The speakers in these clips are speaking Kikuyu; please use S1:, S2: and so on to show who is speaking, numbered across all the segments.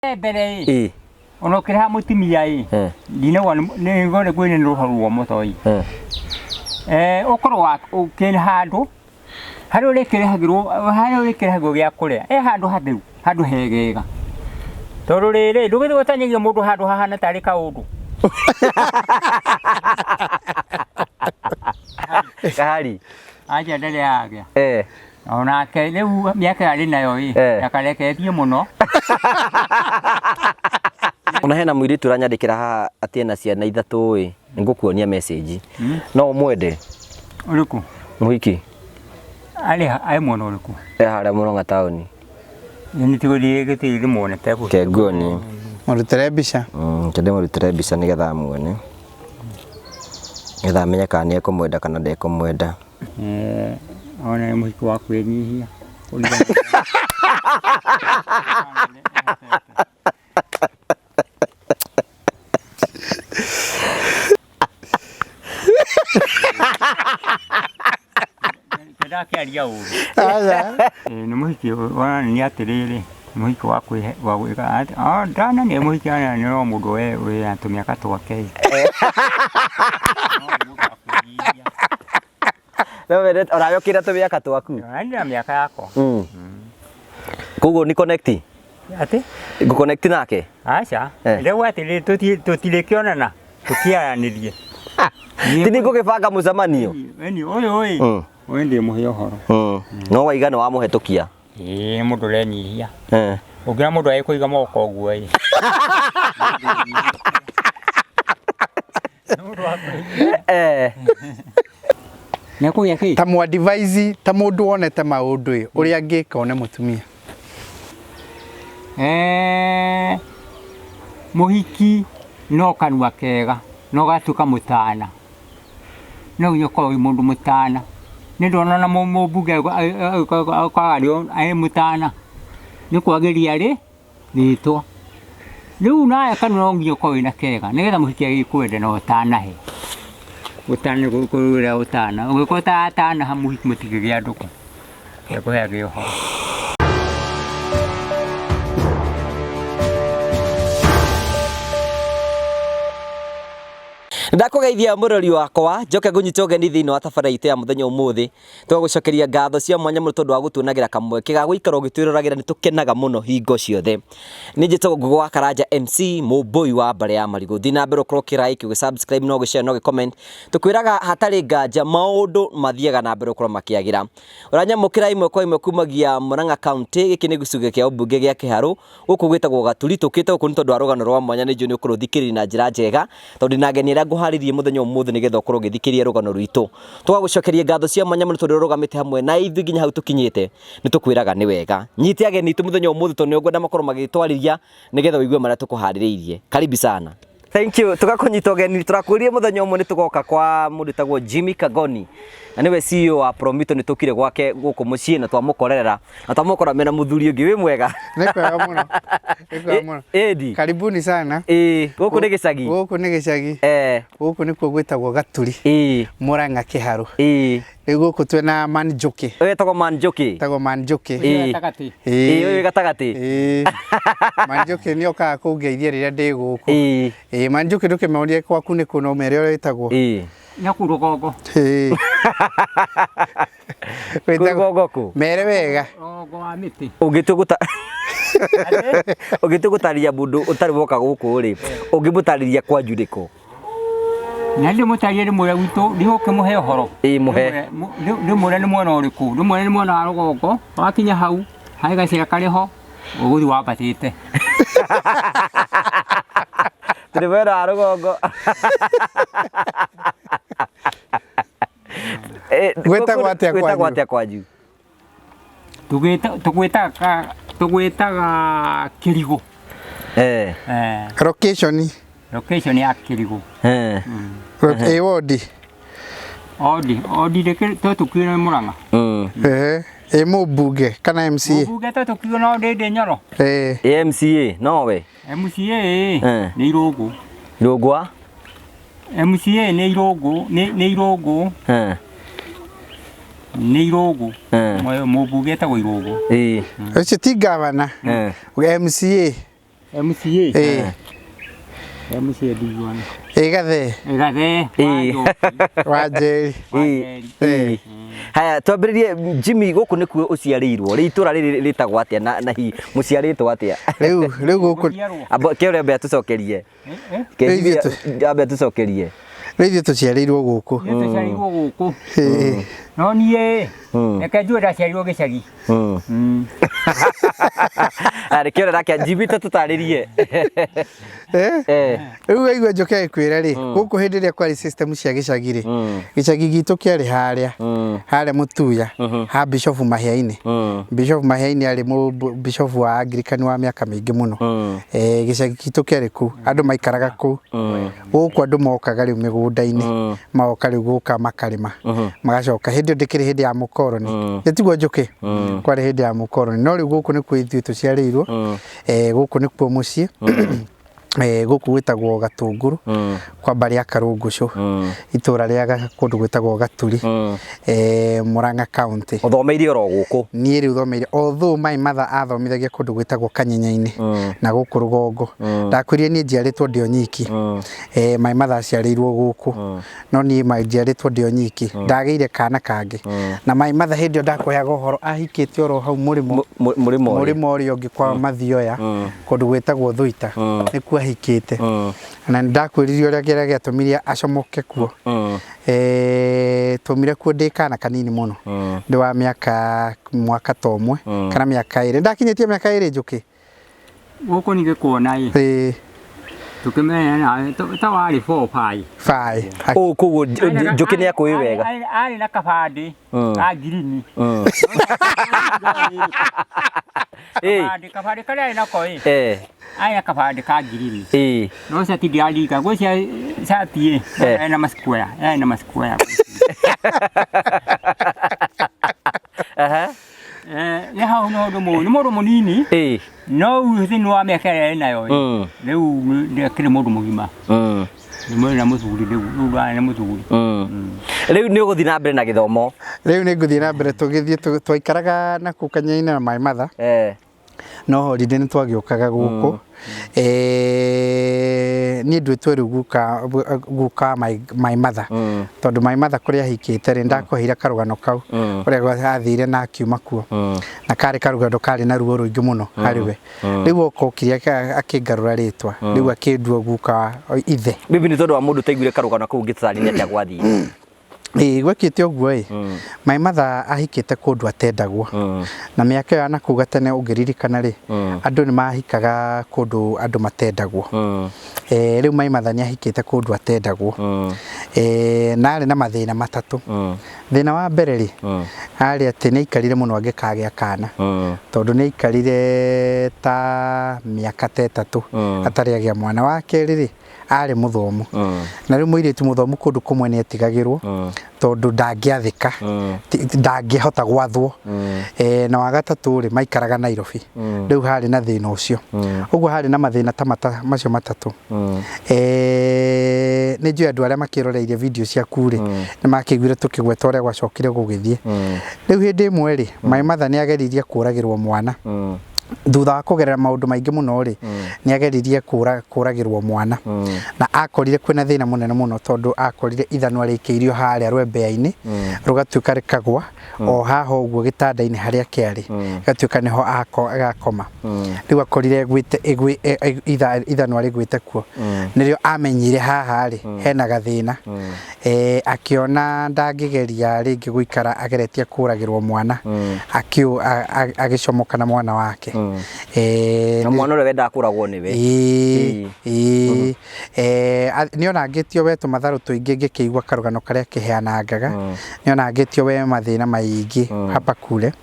S1: Mbere ĩ
S2: Ĩ.
S1: Ona ũkĩrĩha mũtumia ĩ, ndinauga nĩ ngwĩne nĩ rũhoro rwa mũtoi. Ũkorwo wa ũkĩrĩ handũ harĩa ũrĩkĩrĩhagĩrwo, harĩa ũrĩkĩrĩhagĩrwo gĩa kũrĩa he handũ hatheru, handũ hegega, tondũ rĩrĩ, ndũgĩthiĩ gũtanyĩria mũndũ handũ hahana tarĩ kaũndũ.
S2: Kahari.
S1: Aca ndarĩ yagĩa. Onake rĩu mĩaka ĩyo arĩ nayo ĩ, ndakarekererie mũno.
S2: Ona hena mũirĩtu ũranyandĩkĩra haha atĩ ena ciana ithatũ ĩ, nĩngũkuonia message. No ũmwende?
S1: Ũrĩkũ?
S2: Mũhiki.
S1: Arĩ ha, arĩ mwena ũrĩkũ?
S2: E harĩa Mũrang'a taũni.
S1: Nĩ tigũthiĩ gĩtĩ ndĩmuone tegũ.
S2: Reke nguonie.
S3: Mũrutĩre mbica.
S2: Reke ndĩmũrutĩre mbica nĩgetha amuone. Nĩgetha amenye kana nĩekũmwenda kana ndekũmwenda.
S1: Eh, ona nĩ mũhiki wa kwĩnyihia. Ndakĩaria ũru.
S3: Aca.
S1: Nĩ mũhiki wonania atĩrĩrĩ, nĩ mũhiki wa kwĩhe wa gwĩka atĩ, ah, ndanania mũhiki ona nĩ no mũndũ we wĩna tũmĩaka twake ĩ. No nĩ mũndũ wa kwĩnyihia.
S2: No wendete onawe ũkĩra tũmĩaka twaku.
S1: Ona niĩ na mĩaka yakwa.
S2: Koguo ni connect?
S1: Atĩ?
S2: Ngũ connect nake?
S1: Aca.
S2: Eh.
S1: Rĩu atĩrĩrĩ tũtirĩkĩonana tũkĩaranĩrie.
S2: Ti nĩ ngũgĩbanga mũcemanio?
S1: Ĩni ũyũ ĩ. Ũyũ ndĩmũhe ũhoro.
S2: No waiga nĩ wamũhetũkia.
S1: Ĩĩ mũndũ ũrenyihia.
S2: Eh.
S1: Ũngĩona mũndũ agĩkũiga moko ũguo ĩ. Nĩ mũndũ wa kwĩnyihia.
S2: Eh.
S1: Nĩekũgĩa kĩ?
S3: Ta mũ advise ta mũndũ wonete maũndũ ĩ, ũrĩa angĩka one mũtumia.
S1: Eh, mũhiki no kanua kega no gatuĩka mũtana. No nginya ũkorwo wĩ mũndũ mũtana. Nĩ ndona ona mũmbunge akagerio arĩ mũtana, nĩ kwagĩria arĩ rĩtwa. Rĩu nawe kanua no nginya ũkorwo wĩna kega nĩgetha mũhiki agĩkwende na ũtanahe. Ũtana kũrĩa ũtana, ũngĩkorwo ũtaratanaha mũhiki mũtingĩgĩa ndũgũ. Ngũheage ũhoro.
S2: Ndakũgeithia mũrori wakwa njoke ngũnyite ũgeni thĩinĩ wa tabarĩra itũ ya mũthenya ũmũthĩ. Tũgagũcokeria ngatho cia mwanya mũno tondũ wa gũtuonagĩra kamweke ga gũikara ũgĩtwĩroragĩra, nĩ tũkenaga mũno hingo ciothe. Niĩ njĩtagwo Ngũgĩ wa Karanja MC, mũmbũi wa mbarĩ ya marigũ. Thiĩ na mbere ũkorwo ũkĩ like, ũgĩ subscribe na ũgĩ share na ũgĩ comment. Tũkwĩraga hatarĩ nganja maũndũ mathiaga na mbere gũkorwo makĩagĩra. Ũranyamũkĩra ĩmwe kwa ĩmwe kumagia Murang'a County, gĩkĩ nĩ gĩcunjĩ kĩa ũmbunge gĩa Kĩharũ. Gũkũ gwĩtagwo Gaturi, tũkĩte gũkũ nĩ tondũ wa rũgano rwa mwanya, nĩ njũĩ nĩ ũkũrũthikĩrĩria na njĩra njega, tondũ ndĩna ageni arĩa ngũharĩirie mũthenya ũmũthĩ nĩgetha ũkorwo ũgĩthikĩrĩria rũgano rwitũ. Tũgagũcokeria ngatho cia mwanya mũno tondũ ũrũgamĩte hamwe na ithuĩ nginya hau tũkinyĩte, nĩ tũkwĩraga nĩ wega. Nyite ageni aitũ mũthenya ũmũthĩ tondũ nĩo ngwenda makorwo magĩtwarĩria nĩgetha ũigue marĩa tũkũharĩrĩirie. Karibu sana. Thank you. Tũgakũnyita ũgeni, tũrakwĩrire mũthenya ũmwe nĩ tũgoka kwa mũndũ wĩtagwo Jimmy Kagoni na nĩwe CEO wa Promito. Nĩ tũkire gwake gũkũ mũciĩ na twamũkorerera na twamũkora mena mũthuri ũngĩ wĩ mwega.
S3: Nĩ kwega mũno. Nĩ kwega mũno.
S2: Ĩndi.
S3: Karibuni sana.
S2: Ĩĩ, gũkũ nĩ gĩcagi.
S3: Gũkũ nĩ gĩcagi. Gũkũ nĩkuo gwĩtagwo Gaturi. Murang'a Kĩharũ. Rĩu gũkũ twĩna Man Njũkĩ.
S2: Ũyũ etagwo Man Njũkĩ.
S3: Etagwo Man Njũkĩ.
S2: Ĩĩ.
S1: Gatagatĩ.
S2: Ĩĩ, ũyũ wĩ gatagatĩ.
S3: Ĩĩ. Man Njũkĩ nĩ okaga kũngeithia rĩrĩa ndĩ gũkũ.
S2: Ĩĩ.
S3: Ĩĩ, Man Njũkĩ ndũkĩmorie gwaku nĩ kũ no ũmere ũrĩa wĩtagwo.
S2: Ĩĩ.
S1: Na kũu rũgongo.
S3: Ĩĩ.
S2: Kũu rũgongo kũ?
S3: Mere wega.
S1: Rũgongo wa mĩtĩ.
S2: Ũngĩtua gũta ũngĩtua gũtarĩria mũndũ ũtarĩ woka gũkũ rĩ, ũngĩmũtarĩria kwanyu nĩ kũ?
S1: Na ndĩmũtarĩrie ndĩmwĩre gwitũ ndigũkĩmũhe ũhoro.
S2: Ĩĩ mũhe.
S1: Ndĩmwĩre nĩ mwena ũrĩkũ? Ndĩmwĩre nĩ mwena wa rũgongo, wakinya hau harĩ gacĩra karĩ ho ũgũthiĩ wambatĩte.
S2: Tũrĩ mwena wa rũgongo.
S3: Gwĩtagwo atĩa
S2: Gwĩtagwo
S3: kwanyu?
S2: atĩa kwanyu?
S1: Tũgwĩtaga tũgwĩtaga Kĩrigũ. Eh.
S3: Location.
S1: Location ya Kĩrigũ.
S3: Ĩ wodi.
S1: Odi, odi ndĩkĩrĩ twetũkirio nĩ Mũrang'a.
S3: Ehe. Ĩ mũmbunge kana MCA.
S1: Mũmbunge twetũkirio no Ndĩndĩ Nyoro.
S3: Eh.
S2: Ĩ MCA nowe?
S1: MCA nĩ Irũngũ.
S2: Irũngũ wa?
S1: MCA nĩ Irũngũ, nĩ Irũngũ. Nĩ Irũngũ. Mũmbunge etagwo Irũngũ.
S2: Ĩĩ.
S3: Ũcio ti gavana. MCA.
S1: MCA
S3: Ĩĩ.
S1: MCA ndiguana
S3: Ĩ gathe
S1: gathe
S2: Ĩĩ.
S3: wa Njeri.
S2: Ĩĩ. Ĩĩ. Haya twambĩrĩrie Jimmy gũkũ nĩkuo ũciarĩirwo rĩ itũra rĩrĩ rĩtagwo atĩa na na hihi mũciarĩtwo atĩa
S3: Rĩu rĩu gũkũ
S2: Amba ke ũrĩa ambe atũcokerie Ke
S3: Rĩu
S2: Jimmy
S3: ithuĩ
S2: ambe atũcokerie
S3: rĩu ithuĩ tũciarĩirwo gũkũ.
S1: Tũciarirwo gũkũ
S3: Ĩĩ.
S1: no niĩ reke njuge ndaciarirwo gĩcagi
S2: Reke ũrĩa nake Jimmy ta tũtarĩrie
S3: Eh?
S2: Eh.
S3: Rĩu waigua Njoki agĩkwĩra rĩ, gũkũ hĩndĩ ĩrĩa kwarĩ system cia gĩcagi rĩ, gĩcagi gitũ kĩarĩ harĩa, harĩa Mũtuya, ha Bishop Mahĩa-inĩ. Bishop Mahĩa-inĩ arĩ mũ bishop wa Anglican wa mĩaka mĩingĩ mũno. Eh, gĩcagi gitũ kĩarĩ kũu, andũ maikaraga kũu. Gũkũ andũ mokaga rĩu mĩgũnda-inĩ, magoka rĩu gũka makarĩma, magacoka. Hĩndĩ ĩyo ndĩkĩrĩ hĩndĩ ya mũkoroni, nĩ tiguo Njũkĩ? Kwarĩ hĩndĩ ya mũkoroni, no rĩu gũkũ nĩkuo ithuĩ tũciarĩirwo, eh, gũkũ nĩkuo mũciĩ. Eh, gũkũ gwĩtagwo Gatũngũrũ kwa mbarĩ ya Karũngũcũ, itũra rĩa kũndũ gwĩtagwo Gaturi, eh, Murang'a County.
S2: Ũthomeire oro gũkũ?
S3: Niĩ rĩu thomeire, although my mother athomithagia kũndũ gwĩtagwo Kanyenya-inĩ na gũkũ rũgongo. Ndakwĩrire niĩ njiarĩtwo ndĩ o nyiki. Eh, my mother aciarĩirwo gũkũ, no niĩ njiarĩtwo ndĩ o nyiki. Ndagĩire kana kangĩ na my mother hĩndĩ ĩyo ndakũheaga ũhoro ahikĩte oro hau mũrĩmo
S2: Mũrĩmo ũrĩa?
S3: Mũrĩmo ũrĩa ũngĩ kwa Mathioya, kũndũ gwĩtagwo Thuita nĩkuo ahikĩte. Na nĩndakwĩrire ũrĩa kĩrĩa gĩatũmire acomoke kuo. Eh, twaumire kuo ndĩ kana kanini mũno, ndĩ wa mĩaka mwaka ta ũmwe kana mĩaka ĩrĩ, ndakinyĩtie mĩaka ĩrĩ Njũkĩ.
S1: Gũkũ ningĩ kuona ĩ
S3: Ĩĩ.
S1: Tũkĩmenya nawe ta warĩ 4 5.
S3: Five.
S2: Ũũ koguo Njũkĩ nĩ akũĩ wega.
S1: Arĩ na kabandĩ ka ngirini.
S2: Ĩĩ.
S1: Kabandĩ kabandĩ karĩa arĩ nako ĩ. Arĩ na kabandĩ ka ngirini. No cati ndĩraririkana gwĩcia cati ĩ yarĩ na ma square, yarĩ na ma square. Nĩ hau nĩ ũndũ mũũru, nĩ mũndũ mũnini no rĩu thĩinĩ wa mĩaka ĩrĩa enayo ĩ, rĩu ndakĩrĩ mũndũ mũgima. Nĩ mwĩrĩ na mũthuri rĩu, rĩu ndarĩ na mũthuri.
S2: Rĩu nĩ ũgũthiĩ na mbere na gĩthomo?
S3: Rĩu nĩ ngũthiĩ na mbere, tũgĩthiĩ twaikaraga na kũu Kanyainĩ na my mother. No holiday nĩ twagĩũkaga gũkũ. Eh, niĩ nduĩtwo rĩu guka guka my, my mother, tondũ my mother kũrĩa ahikĩte rĩ, ndakũheire karũgano kau ũrĩa athire na akiuma kuo, na karĩ karũgano karĩ na ruo rũingĩ mũno harĩ we. Rĩu oka okire akĩngarũra rĩtwa, rĩu akĩndua guka wa ithe.
S2: Bibi nĩ tondũ wa mũndũ ũtaiguire karũgano kau ũngĩtũtarĩria atĩa gwathiĩ?
S3: Ĩĩ gwekĩte ũguo ĩ, my mother ahikĩte kũndũ atendagwo, na mĩaka ĩyo ya nakũu gatene ũngĩririkana rĩ, andũ nĩ mahikaga kũndũ andũ matendagwo. Eh, rĩu my mother nĩ ahikĩte kũndũ atendagwo. Eh, na arĩ na mathĩna matatũ. Thĩna wa mbere rĩ, arĩ atĩ nĩ aikarire mũno angĩkagĩa kana, tondũ nĩ aikarire ta mĩaka ta ĩtatũ atarĩ agĩa mwana. Wa kerĩ rĩ, arĩ mũthomu, na rĩu mũirĩtu mũthomu kũndũ kũmwe nĩ etigagĩrwo tondũ ndangĩathĩka, ndangĩhota gwathwo. Eh, na wa gatatũ rĩ, maikaraga Nairobi, rĩu harĩ na thĩna ũcio. Ũguo harĩ na mathĩna ta macio matatũ. Eh, nĩ njũĩ andũ arĩa makĩroreire video ciaku rĩ, nĩ makĩiguire tũkĩgweta ũrĩa gwacokire gũgĩthiĩ. Rĩu hĩndĩ ĩmwe rĩ, my mother nĩ ageririe kũragĩrwo mwana. Thutha wa kũgerera maũndũ maingĩ mũno rĩ, nĩ ageririe kũragĩrwo mwana, na akorire kwĩna thĩna mũnene mũno, tondũ akorire ithanwa rĩikĩirio harĩa rwembea-inĩ, rũgatuĩka rĩkagwa o haha ũguo gĩtanda-inĩ harĩa kĩarĩ, gĩgatuĩka nĩho agakoma. Rĩu akorire ĩgwĩte ithanwa rĩgwĩte kuo, nĩrĩo amenyire haha rĩ hena gathĩna. Eh, akĩona ndangĩgeria rĩngĩ gũikara ageretie kũragĩrwo mwana, agĩcomoka na mwana wake. Eh,
S2: Na mwana ũrĩa wendaga kũragwo nĩwe.
S3: Ĩĩ, ĩĩ. Eh, nĩonangĩtio we tũmatharũ tũingĩ ngĩkĩigua karũgano karĩa kĩheanangaga, nĩonangĩtio we mathĩna maingĩ hapa kule.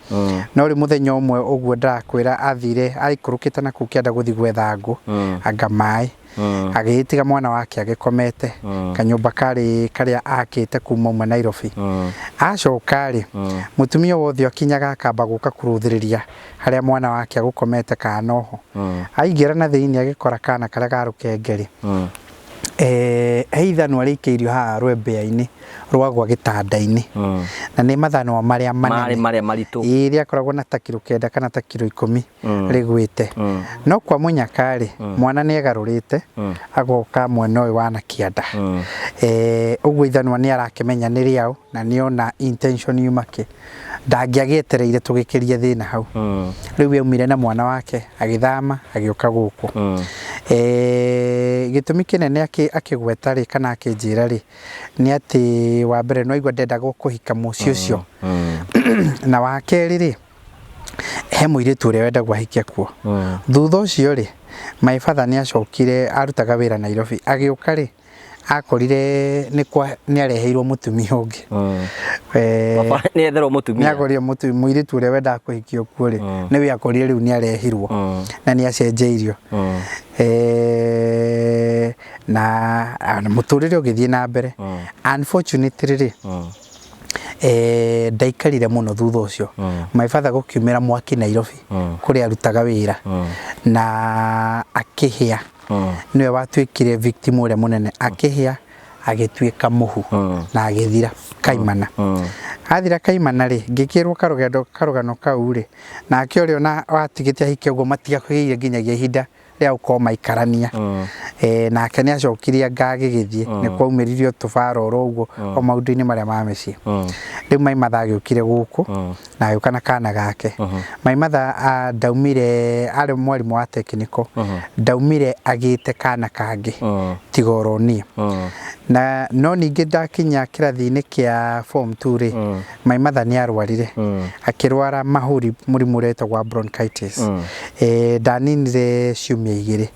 S3: No rĩu mũthenya ũmwe ũguo ndĩrakwĩra athire aikũrũkĩte na kũu kĩanda gũthiĩ gwetha ngũ, anga maĩ, agĩgĩtiga mwana wake agĩkomete kanyũmba karĩ karĩa akĩte kuma uma Nairobi. Acoka rĩ, mũtumia wothe akinyaga akamba gũka kũrũthĩrĩria harĩa mwana wake agũkomete kana noho. Aingĩra na thĩinĩ agĩkora kana karĩa ga rũkenge rĩ, He ithanwa rĩikĩirio haha rwembea-inĩ rwagwa gĩtanda-inĩ na nĩ mathanwa marĩa manene.
S2: Marĩ marĩa maritũ.
S3: Ĩĩ, rĩakoragwo na ta kiro 9 kana ta kiro 10 rĩgwĩte. No kwa mũnyaka rĩ, mwana nĩ egarũrĩte agoka mwena ũyũ wa na kĩanda. Ũguo ithanwa nĩ arakĩmenya nĩ rĩaũ na nĩ ona intention yuma kĩ. Ndangĩagĩetereire tũgĩkĩrie thĩna hau. Rĩu aumire na mwana wake agĩthama agĩũka gũkũ. Gĩtũmi kĩnene akĩgweta rĩ kana akĩnjĩra rĩ, nĩ atĩ wa mbere nĩ waigua ndendaga kũhika mũciĩ ũcio. Na wa kerĩ rĩ, he mũirĩtu ũrĩa wendagwo ahike kuo. Thutha ũcio rĩ, my father nĩ acokire, arutaga wĩra Nairobi, agĩũka rĩ, akorire nĩ kwa nĩ areheirwo mũtumia ũngĩ.
S2: Baba nĩ etherwo mũtumia.
S3: Nĩ akorire mũirĩtu ũrĩa wendaga kũhikio kuo rĩ, nĩwe akorire rĩu nĩ arehirwo na nĩ acenjeirio. Na mũtũrĩre ũgĩthiĩ na mbere. Unfortunately rĩ, ndaikarire mũno thutha ũcio. My father gũkiumĩra mwaki Nairobi kũrĩa arutaga wĩra na akĩhĩa. Nĩwe watuĩkire victim ũrĩa mũnene, akĩhĩa agĩtuĩka mũhu na agĩthira kaimana. Athira kaimana rĩ, ngĩkĩrwo karũgendo karũgano kau rĩ, nake ũrĩa ona watigĩte ahike ũguo matiakĩgĩire nginyagia ihinda rĩa gũkorwo maikarania. Nake nĩ acokirie anga agĩgĩthiĩ, nĩ kwaumĩririo tũbara oro ũguo o maũndũ-inĩ marĩa ma mĩciĩ. Rĩu my mother agĩũkire gũkũ na agĩũka na kana gake. My mother ndaumire, arĩ mwarimũ wa technical, ndaumire agĩte kana kangĩ tiga oro niĩ. Na no ningĩ ndakinya kĩrathi-inĩ kĩa form 2 rĩ, my mother nĩ arwarire, akĩrwara mahũri mũrimũ ũrĩa wĩtagwo wa bronchitis. Ndaninire ciumia 2,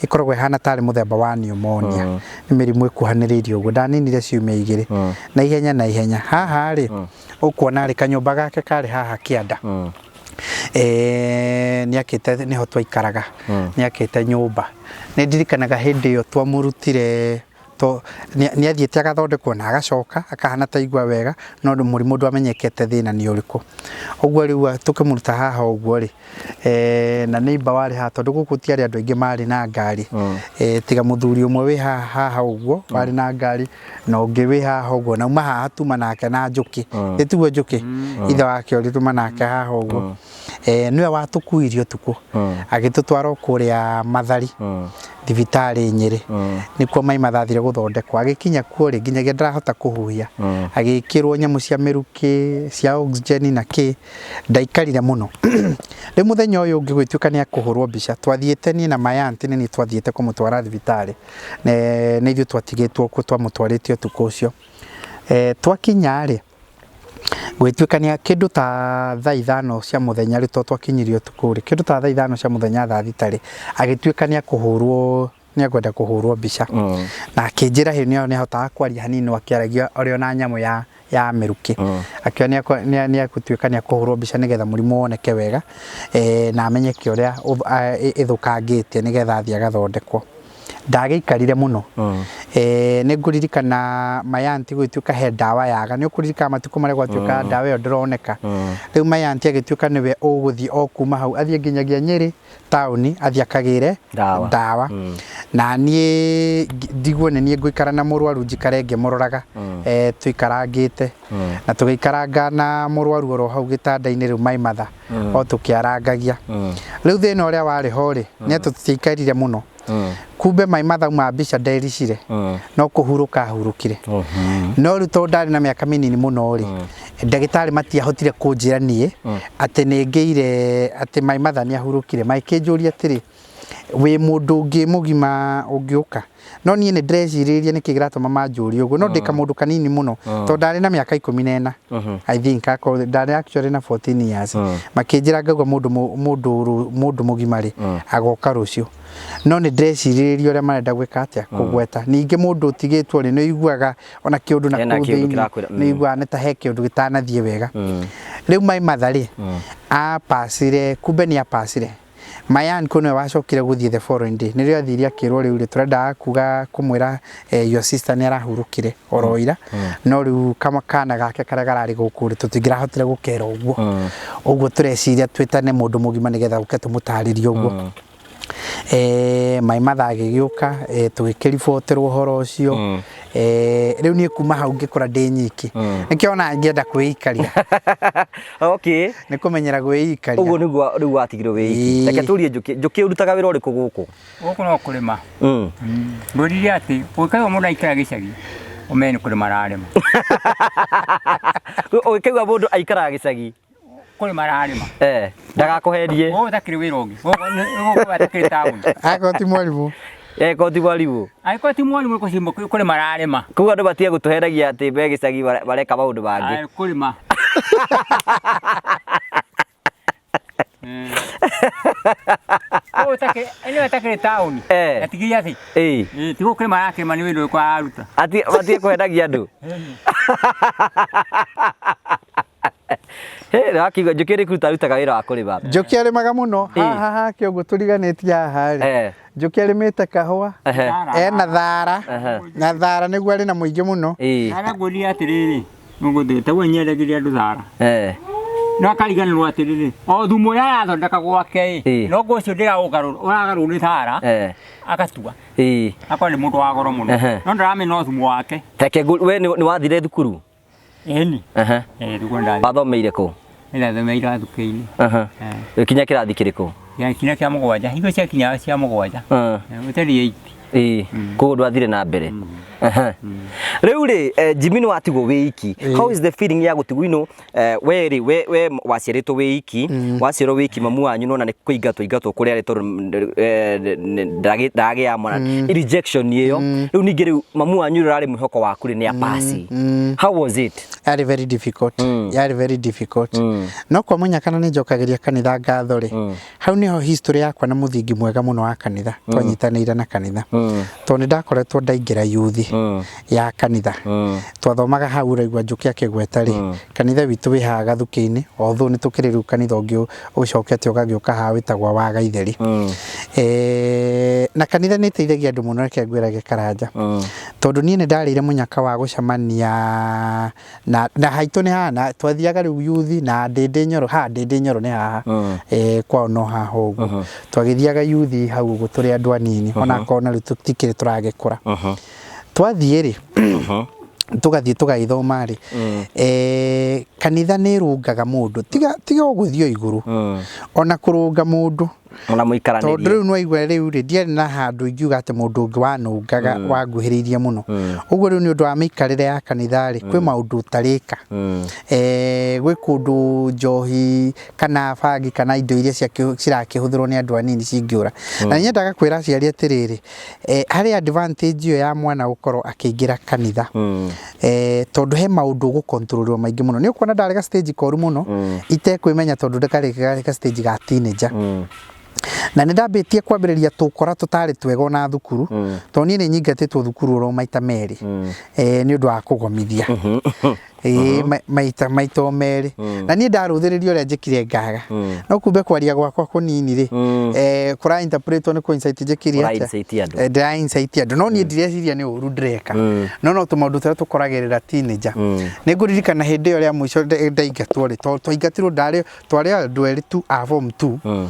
S3: ĩkoragwo ĩhana tarĩ mũthemba wa pneumonia, nĩ mĩrimũ ĩkuhanĩrĩirie ũguo. Ndaninire ciumia 2 na ihenya na ihenya. Haha rĩ, ũkuona rĩ, kanyũmba gake karĩ haha kĩanda. Nĩ akĩte, nĩho twaikaraga, nĩ akĩte nyũmba. Nĩ ndirikanaga hĩndĩ ĩyo twamũrutire, nĩ athiĩte agathondekwo na agacoka akahana ta aigua wega, no mũrimũ ndwamenyekete thĩna nĩ ũrĩkũ. Ũguo rĩu tũkĩmũruta haha ũguo rĩ, na neighbor warĩ haha, tondũ gũkũ gũtiarĩ andũ aingĩ marĩ na ngari, tiga mũthuri ũmwe wĩ haha ũguo warĩ na ngari, na ũngĩ wĩ haha ũguo, na uma haha tuma nake na Njũkĩ, ĩ tiguo Njũkĩ, ithe wake ũrĩ tuma nake haha ũguo. Nĩwe watũkuirie ũtukũ, agĩtũtwara o kũrĩa Mathari, thibitarĩ Nyĩrĩ, nĩkuo my mother athire gũthondekwo. Agĩkinya kuo rĩ, nginyagia ndarahota kũhuhia, agĩkĩrwo nyamũ cia mĩrukĩ, cia oxygen na kĩ, ndaikarire mũno. Rĩu mũthenya ũyũ ũngĩ gũgĩtuĩka nĩ ekũhũrwo mbica, twathiĩte niĩ na my aunty nĩ niĩ twathiĩte kũmũtwara thibitarĩ, nĩ ithuĩ twatigĩtwo kuo twamũtwarĩte ũtukũ ũcio. Twakinya rĩ, gũgĩtuĩka nĩ kĩndũ ta thaa 5 cia mũthenya rĩ, tondũ twakinyire ũtukũ rĩ, kĩndũ ta thaa 5 cia mũthenya thaa 6 rĩ, agĩtuĩka nĩ ekũhũrwo, nĩ ekwenda kũhũrwo mbica. Na akĩnjĩra hĩndĩ ĩyo nĩ ahotaga kwaria hanini no akĩaragia arĩ o na nyamũ ya mĩrukĩ. Akiuga nĩ egũtuĩka nĩ ekũhũrwo mbica nĩgetha mũrimũ woneke wega, na amenyeke ũrĩa ĩthũkangĩte nĩgetha athiĩ agathondekwo. Ndagĩikarire mũno. Nĩ ngũririkana my aunty gũgĩtuĩka he ndawa yaga, nĩ ũkũririkana matukũ marĩa gwatuĩkaga ndawa ĩyo ndĩroneka. Rĩu my aunty agĩtuĩka nĩwe ũgũthiĩ o kuma hau athiĩ nginyagia Nyĩrĩ taũni athiĩ akagĩre ndawa. Na niĩ ndigwo nĩ niĩ ngũikara na mũrwaru njikare ngĩmũroraga, tũikarangĩte. Na tũgĩikaranga na mũrwaru oro hau gĩtanda-inĩ rĩu my mother o tũkĩarangagia. Rĩu thĩna ũrĩa warĩ ho rĩ, nĩ atĩ tũtiaikarire mũno. Kumbe my mother auma mbica ndericire, no kũhurũka ahurũkire. No rĩu tondũ ndarĩ na mĩaka mĩnini mũno rĩ, ndagĩtarĩ matiahotire kũnjĩra niĩ atĩ nĩ ngĩire atĩ my mother nĩ ahurũkire. Magĩkĩnjũria atĩrĩ, wĩ mũndũ ũngĩ mũgima ũngĩũka? No niĩ nĩ ndĩrecirĩria nĩkĩ kĩratũma manjũrie ũguo, no ndĩ kamũndũ kanini mũno tondũ ndarĩ na mĩaka 14, I think akorwo ndarĩ actually na 14 years. Makĩnjĩra ngauga mũndũ mũgima rĩ agoka rũciũ. No nĩ ndĩrecirĩria ũrĩa marenda gwĩka atĩa, kũgweta. Ningĩ mũndũ ũtigĩtwo rĩ, nĩ ũiguaga ona kĩũndũ na
S2: Hena
S3: kũu
S2: kĩũndũ
S3: thĩinĩ,
S2: kĩrakwĩra,
S3: nĩ ũiguaga nĩ ta he kĩũndũ gĩtanathiĩ wega. Rĩu my mother rĩ, apacire, kumbe nĩ apacire. My uncle nĩwe wacokire gũthiĩ the following day. Nĩrĩo athire akĩrwo rĩu rĩ, tũrendaga kuga kũmwĩra your sister nĩ arahurũkire oro ira. No rĩu kana gake karĩa kararĩ gũkũ rĩ, tũtingĩrahotire gũkera ũguo. Ũguo tũreciria twĩtane mũndũ mũgima nĩgetha ũke tũmũtarĩrie ũguo. My mother agĩgĩũka, tũgĩkĩriboterwo ũhoro ũcio. Rĩu niĩ kuma hau ngĩkũra ndĩ nyiki. Nĩkĩo ona ngĩenda kwĩikaria. Nĩ kũmenyera kwĩikaria.
S2: Ũguo nĩguo rĩu watigirwo wĩ iki. Reke tũrie Njũkĩ. Njũkĩ ũrutaga wĩra ũrĩkũ gũkũ?
S1: Gũkũ no kũrĩma. Ngwĩrire atĩ ũngĩkaigua mũndũ aikara gĩcagi ũmenye nĩ kũrĩma ararĩma.
S2: Ũngĩkaigua mũndũ aikaraga gĩcagi
S1: Kũrĩma ararĩma.
S2: Ndagakũherie.
S1: Gũkũ gũtakĩrĩ wĩra ũngĩ. Gũkũ gũtakĩrĩ taũni.
S3: Angĩkorwo ti mwarimũ.
S2: Angĩkorwo ti mwarimũ.
S1: Angĩkorwo ti mwarimũ kũrĩma ararĩma.
S2: Koguo andũ matige gũtũhenagia atĩ me gĩcagi mareka maũndũ mangĩ.
S1: Kũrĩma. Ĩno ĩtakĩrĩ taũni. Atigire atĩ. Ti gũkĩrĩma arakĩrĩma nĩ wĩra ũrĩkũ araruta.
S2: Matige kũhenagia andũ. Nĩwakĩigua Njũkĩ nĩ kũruta arutaga wĩra wa kũrĩma.
S3: Njũkĩ arĩmaga mũno haha hake ũguo tũriganĩtie haha rĩ. Njũkĩ arĩmĩte kahũa, ena thara, na thara nĩguo arĩ na mũingĩ mũno.
S1: Thara ngwĩrire atĩrĩrĩ, taguo nyendagĩria andũ thara. No akariganĩrwo atĩrĩrĩ, o thumu ũrĩa arathondeka gwake ĩ, no ũcio ũragarũrwo nĩ thara, agatua. Akorwo nĩ mũndũ wa goro mũno. No ndaramenya o thumu wake.
S2: Reke we nĩ wathire thukuru?
S1: Ĩni. Thukuru ndathire.
S2: Wathomeire kũ?
S1: Ndathomeire Gathukĩ-inĩ.
S2: Ũgĩkinya kĩrathi kĩrĩkũ?
S1: Gĩakinya kĩa mũgwanja, hingo ciakinya cia mũgwanja. Gũtarĩ eight.
S2: Koguo ndwathire na mbere. Rĩu rĩ, Jimmy nĩ watigwo wĩ iki. How is the feeling ya gũtigwo ino we rĩ we waciarĩtwo wĩ iki, waciarwo wĩ iki mamu wanyu nona nĩ kũingatwo ingatwo kũrĩa arĩ tondũ ndaragĩa mwana. Rejection ĩyo. Rĩu ningĩ rĩu mamu wanyu ũrĩa ũrarĩ mwĩhoko waku rĩ nĩ apasi. How was it?
S3: Yarĩ very difficult. Yarĩ very difficult. No kwa mũnyaka na nĩ njokagĩria kanitha ngatho rĩ, hau nĩho history yakwa na mũthingi mwega mũno wa kanitha twanyitanĩire na kanitha tondũ nĩ ndakoretwo ndaingĩra youth ya kanitha twathomaga hau ũraigua Njũkĩ akĩgweta rĩ kanitha witũ wĩ haha Gathukĩ-inĩ although nĩ tũkĩrĩ rĩu kanitha ũngĩ ũcokete ũgagĩũka haha wĩtagwo wa Gaitheri na kanitha nĩ ĩteithagia andũ mũno reke ngwĩrage Karanja tondũ niĩ nĩ ndarĩire mũnyaka wa gũcemania na na haitũ nĩ haha twathiaga rĩu yuthi na Ndĩndĩ Nyoro haha Ndĩndĩ Nyoro nĩ haha kwao no haha ũguo twagĩthiaga yuthi hau ũguo tũrĩ andũ anini ona akorwo na rĩu tũtikĩrĩ tũragĩkũra twathiĩ rĩ tũgathiĩ tũgagĩthoma rĩ kanitha nĩ ĩrũngaga mũndũ tiga tiga o gũthiĩ o igũrũ ona kũrũnga mũndũ
S2: Ona
S3: tondũ
S2: mũikaranĩrie.
S3: Rĩu nĩwaigua rĩu rĩ ndiarĩ na handũ ingiuga atĩ mũndũ ũngĩ wanũngaga wanguhĩrĩirie mũno ũguo rĩu nĩ ũndũ wa mĩikarĩre ya kanitha rĩ kwĩ maũndũ ũtarĩka gwĩ kũndũ njohi kana bangi kana indo iria cirakĩhũthĩrwo nĩ andũ anini cingĩũra na nyendaga kwĩra aciari atĩrĩrĩ harĩ advantage ĩyo ya mwana gũkorwo akĩingĩra kanitha tondũ he maũndũ ũgũkontrolwo maingĩ mũno nĩ ũkuona ndarĩ ga stage koru mũno itekwĩmenya tondũ ndarĩ ga stage ga teenager na nĩ ndambĩtie kwambĩrĩria tũkora tũtarĩ twega ona thukuru tondũ niĩ nĩ nyingatĩtwo thukuru oro maita merĩ nĩ ũndũ wa kũgomithia maita maita o merĩ na niĩ ndarũthĩrĩria ũrĩa njĩkire ngaga no kumbe kwaria gwakwa kũnini rĩ kũra interpretwo nĩ kũ incite njĩkire
S2: Ũra incite andũ.
S3: Ndĩra incite andũ no niĩ ndireciria nĩ ũru ndĩreka no no tũmaũndũ tũrĩa tũkoragĩrĩra teenager nĩ ngũririkana hĩndĩ ĩyo rĩa mũico ndaingatwo rĩ tondũ twaingatirwo ndarĩ twarĩ andũ erĩ tu a form 2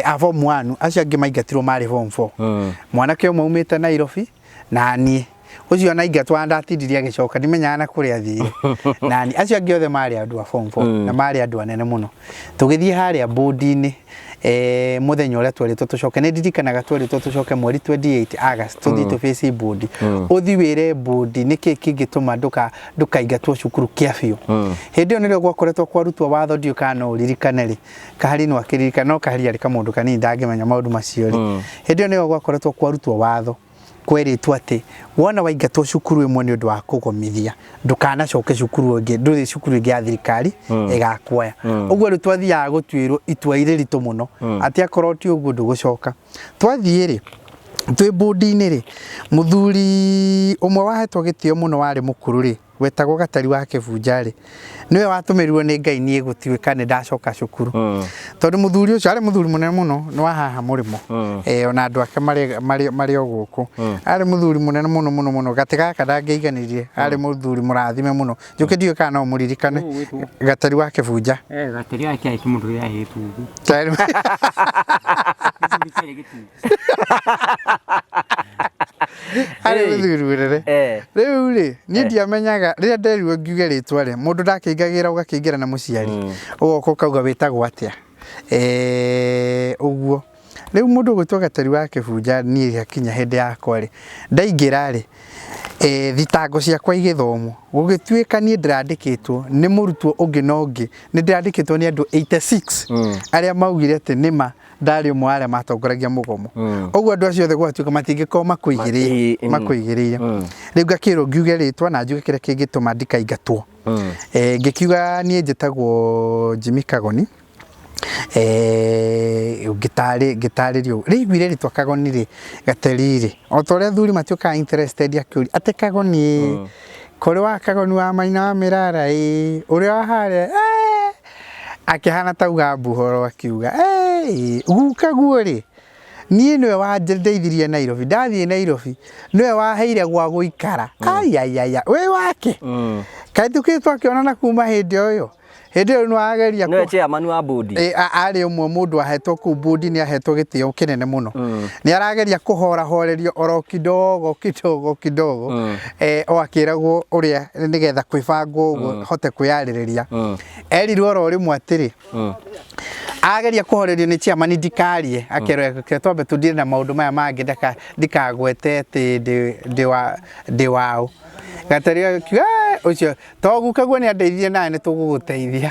S3: a form 1 acio angĩ maingatirwo marĩ form 4 mwanake ũmwe aumĩte Nairobi na niĩ ũcio ona ingatwo ndatindirie agĩcoka ndimenyaga na kũrĩa athire na niĩ acio angĩ othe marĩ andũ a form 4 na marĩ andũ anene mũno tũgĩthiĩ harĩa bũndi-inĩ mũthenya ũrĩa twerĩtwo tũcoke nĩ ndirikanaga twerĩtwo tũcoke mweri 28 August tũthiĩ tũbĩci bũndi ũthiĩ wĩre bũndi nĩkĩ kĩngĩtũma ndũkaingatwo cukuru kĩa biũ hĩndĩ ĩyo nĩrĩo gwakoretwo kwarutwo watho ndiũĩ kana no ũririkane rĩ Kahari no akĩririkana no Kahari arĩ kamũndũ kanini ndangĩmenya maũndũ macio rĩ hĩndĩ ĩyo nĩrĩo gwakoretwo kwarutwo watho kwerĩtwo atĩ wona waingatwo cukuru ĩmwe nĩ ũndũ wa kũgomithia ndũkanacoke cukuru ĩngĩ ndũrĩ cukuru ĩngĩ ya thirikari ĩgakuoya ũguo rĩu twathiaga gũtuĩrwo itua irĩ ritũ mũno atĩ akorwo ti ũguo ndũgũcoka twathiĩ rĩ twĩ bũndi-inĩ rĩ mũthuri ũmwe wahetwo gĩtĩo mũno warĩ mũkũrũ rĩ wetagwo Gatari wa Kĩbunja rĩ, nĩwe watũmĩrirwo nĩ Ngai niĩ gũtuĩka nĩ ndacoka cukuru. Tondũ mũthuri ũcio arĩ mũthuri mũnene mũno, nĩ wa haha mũrĩmo. Ona andũ ake marĩ o gũkũ. Arĩ mũthuri mũnene mũno mũno mũno, gatĩ gaka ndangĩaiganirie, arĩ mũthuri mũrathime mũno. Njũkĩ ndiũĩ kana no ũmũririkane, Gatari wa Kĩbunja.
S1: Gatari wa kĩarĩ kĩmũndũ gĩa gĩtungu. Gĩthuri kĩarĩ gĩtungu.
S3: Arĩ mũthuri mũnene. Rĩu rĩ, niĩ ndiamenyaga, rĩrĩa nderirwo ngiuge rĩtwa rĩ, mũndũ ndakĩingagĩra ũgakĩingĩra na mũciari, ũgoka ũkauga wĩtagwo atĩa, ũguo. Rĩu mũndũ ũgwĩtwo Gatari wa Kĩbunja niĩ gĩakinya hĩndĩ yakwa rĩ, ndaingĩra rĩ, thitango ciakwa igĩthomwo, gũgĩtuĩka niĩ ndĩrandĩkĩtwo nĩ mũrutwo ũngĩ na ũngĩ, nĩ ndĩrandĩkĩtwo nĩ andũ 86 arĩa maugire atĩ nĩma ndarĩ ũmwe wa arĩa matongoragia mũgomo. Ũguo andũ acio othe gwatuĩka matingĩkorwo makũigĩrĩire. Rĩu ngakĩrwo ngiuge rĩtwa na njuge kĩrĩa kĩngĩtũma ndikaingatwo. Ngĩkiuga niĩ njĩtagwo Jimmy Kagoni. Ngĩtarĩrio ũguo. Rĩu aiguire rĩtwa Kagoni rĩ, Gateri rĩ, o ta ũrĩa athuri matuĩkaga interested akĩũria, atĩ Kagoni ĩ, kũrĩ wa Kagoni wa Maina wa Mĩrara ĩ, ũrĩa wa harĩa akĩhana ta auga mbu ũhoro akiuga guka guo rĩ, niĩ nĩwe wandeithirie Nairobi, ndathiĩ Nairobi nĩwe waheire gwa gũikara, aiaiaia, wĩ wake? Kaĩ tũkĩrĩ twakĩonana kuma hĩndĩ o ĩyo? Hĩndĩ ĩyo nĩwageria
S2: Nĩwe chairman wa board.
S3: Arĩ ũmwe mũndũ ahetwo kũu board, nĩ ahetwo gĩtĩo kĩnene mũno. Nĩ arageria kũhorahorerio oro kidogo kidogo kidogo, o akĩragwo ũrĩa nĩgetha kwĩbangwo ũguo hote kwĩyarĩrĩria. Erirwo oro rĩmwe atĩrĩ, ageria kũhorerio nĩ chairman ndikarie, akerwo reke twambe tũthiĩ na maũndũ maya mangĩ ndikagwete atĩ ndĩ waũ. Gatari akiuga, ũcio to guka guo nĩ andeithie nawe nĩ tũgũgũteithia.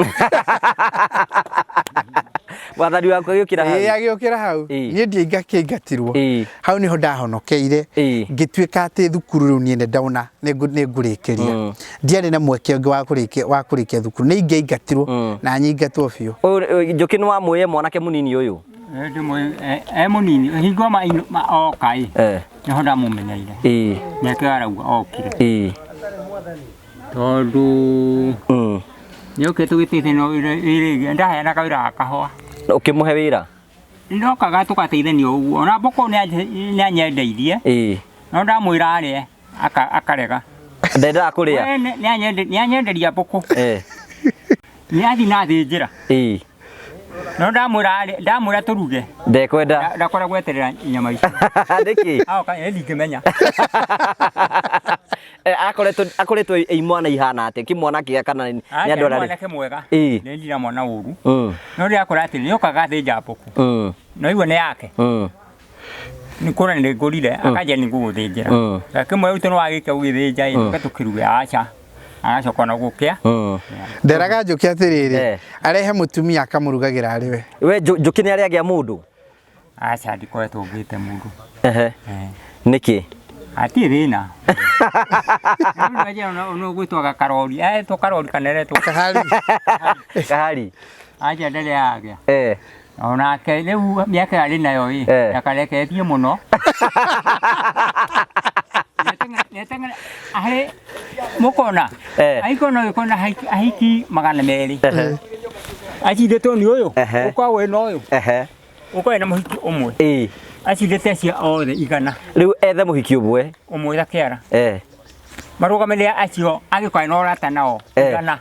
S2: Wathani waku agĩũkĩra hau.
S3: Ĩĩ agĩũkĩra hau. Niĩ ndiaingakĩingatirwo. Hau nĩho ndahonokeire. Ngĩtuĩka atĩ thukuru rĩu niĩ nĩ ndaona nĩ ngũrĩkĩria. Ndiarĩ na mweke ũngĩ wa kũrĩkia thukuru. Nĩ ingĩaingatirwo na nyingatwo biũ.
S2: Njũkĩ nĩ wamũĩ mwanake mũnini ũyũ?
S1: E mũnini hingo oka ĩ. Nĩho ndamũmenyeire. Nĩkĩo arauga okire. Tondũ nĩokĩte gũteithania wĩra ndaheanaga wĩra wa kahũa.
S2: Ũkĩmũhe wĩra?
S1: Ndokaga tũgateithania ũguo ona mbũkũ nĩanyendeirie. No ndamwĩra arĩe akarega.
S2: Ndendaga kũrĩa?
S1: Nĩanyenderia mbũkũ. Nĩathiĩ na athĩnjĩra. No ndamwĩra tũruge.
S2: Ndekwenda.
S1: Ndakwenda gweterera nyama icio.
S2: Nĩkĩ?
S1: Aoka ndingĩmenya.
S2: Akoretwo ĩ mwana ihana atĩa? Kĩmwana kĩega kana nĩ andũ arĩa?
S1: Mwanake mwega. Nĩ ndira mwana ũru. No ndĩrakora atĩ nĩokaga athĩnja mbũkũ. No igua nĩ yake. Nĩ kũra nĩ ngũrire akanjia nĩ ngũgũthĩnjĩra. Ngakĩmwĩra rĩu tondũ wagĩka gũgĩthĩnja ĩ, reke tũkĩruge aca. Agacoka na gũkĩa.
S3: Nderaga Njũkĩ atĩrĩrĩ, arehe mũtumia akamũrugagĩra arĩ we.
S2: We Njũkĩ nĩ arĩ agĩa mũndũ?
S1: Aca ndikoretwo ngĩte mũndũ.
S2: Nĩkĩ?
S1: Hatirĩ thĩna. Nĩ gwĩtwo gakarori. Etwo karori kana aretwo
S3: Kahari.
S2: Kahari.
S1: Aca ndarĩ agĩa. Onake rĩu mĩaka arĩ nayo ĩ, ndakarekererie mũno. Harĩ mũkona. Angĩkorwo no gĩkorwo na ahiki 200. Acindĩtwo nĩ ũyũ, ũkoragwo wĩna ũyũ. Ũkoragwo wĩna mũhiki ũmwe. Acindĩte acio othe 100.
S2: Rĩu ethe mũhiki ũmwe.
S1: Ũmwe ta kĩara. Marũgamĩrĩre acio angĩkorwo na ũrata nao 100.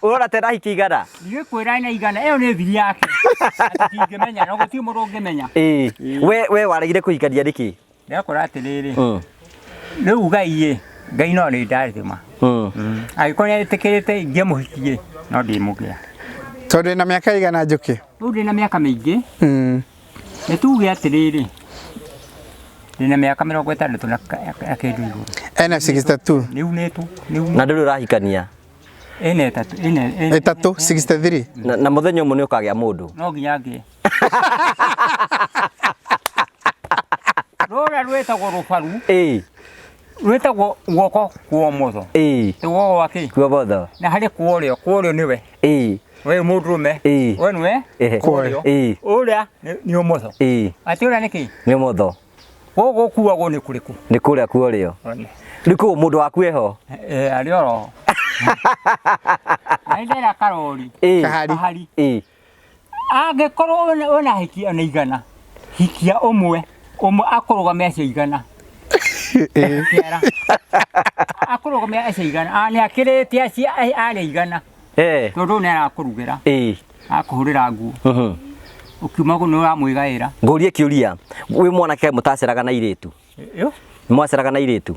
S2: Ũrona ta ahiki 100?
S1: Ndigĩkwĩra ena 100, ĩyo nĩ thiri yake. Atĩ ndingĩmenya, na gũtirĩ mũndũ ũngĩmenya.
S2: We waregire kũhikania nĩkĩ?
S1: Ndĩrakora atĩrĩrĩ, rĩu Ngai ĩ, Ngai no arĩndathima. Angĩkorwo nĩ etĩkĩrĩte ingĩe mũhiki ĩ, no ndĩmũgĩa.
S3: Tondũ wĩna mĩaka igana Njũkĩ?
S1: Rĩu ndĩna mĩaka mĩingĩ. Nĩ tuge atĩrĩrĩ, ndĩna mĩaka 60 na kĩndũ igũrũ.
S3: Ena 62.
S1: Nĩ unĩtwo, nĩ unĩtwo.
S2: Na ndũrĩ ũrahikania?
S1: Ĩna ĩtatũ, ĩna, ĩna.
S3: Ĩtatũ, 63.
S2: Na mũthenya ũmwe nĩ ũkagĩa mũndũ?
S1: No nginya ngĩe. Rũrĩa rwĩtagwo rũbaru. Rwĩtagwo guoko kwa ũmotho. Nĩ guoko gwa kĩ?
S2: Kwa ũmotho.
S1: Na harĩ kwa ũrĩo, kwa ũrĩo nĩwe. We mũndũrũme. We nĩwe?
S2: Kwa
S1: ũrĩo. Ũrĩa nĩ ũmotho. Atĩ ũrĩa nĩ kĩ?
S2: Nĩ ũmotho.
S1: Gũkũ gũkuagwo nĩ kũrĩkũ?
S2: Nĩ kũrĩa kuorĩo. Rĩu kũu mũndũ waku eho?
S1: Eh, arĩ oro. Na nĩndera karori.
S2: Ĩĩ.
S3: Kahari.
S1: Kahari.
S2: Ĩĩ.
S1: Angĩkorwo wĩna hikia ona igana, hikia ũmwe, ũmwe akũrũgamia acio igana. Kĩara. Akũrũgamia acio igana. Ah, nĩ akĩrĩte acio arĩa igana.
S2: Eh.
S1: Tondũ nĩ arakũrugĩra,
S2: Ĩĩ.
S1: akũhũrĩra nguo.
S2: Mhm.
S1: Ũkiuma kũu nĩ ũramwĩgaĩra.
S2: Ngũrie kĩũria, wĩ mwanake mũtaceraga na airĩtu?
S1: Yo.
S2: Mwaceraga na airĩtu?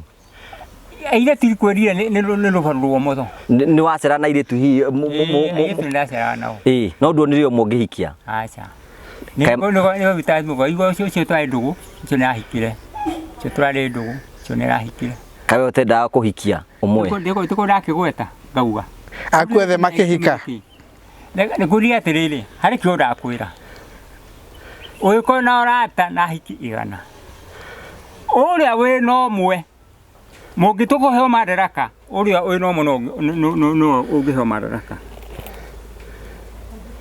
S1: Airĩtu ikwĩrire nĩ rũbaru rwa ũmotho.
S2: Nĩ wacera na airĩtu hihi?
S1: Airĩtu nĩ ndaceraga nao.
S2: Ĩĩ, no nduonire ũmwe ũngĩhikia?
S1: Aca. Nĩ nĩ ũcio ũcio twarĩ ndũgũ, ũcio nĩ ahikire. Ũcio twarĩ ndũgũ, ũcio nĩ arahikire.
S2: Kaĩ we ũtendaga kũhikia ũmwe?
S1: Ndĩkũ ndakĩgweta ngauga.
S3: Aku othe makĩhika.
S1: Nĩngũria atĩrĩrĩ, harĩ kĩo ndakwĩra. Ũngĩkorwo na ũrata na hiki igana, ũrĩa wĩna ũmwe, mũngĩtua kũheo madaraka, ũrĩa wĩna ũmwe no ũngĩheo madaraka.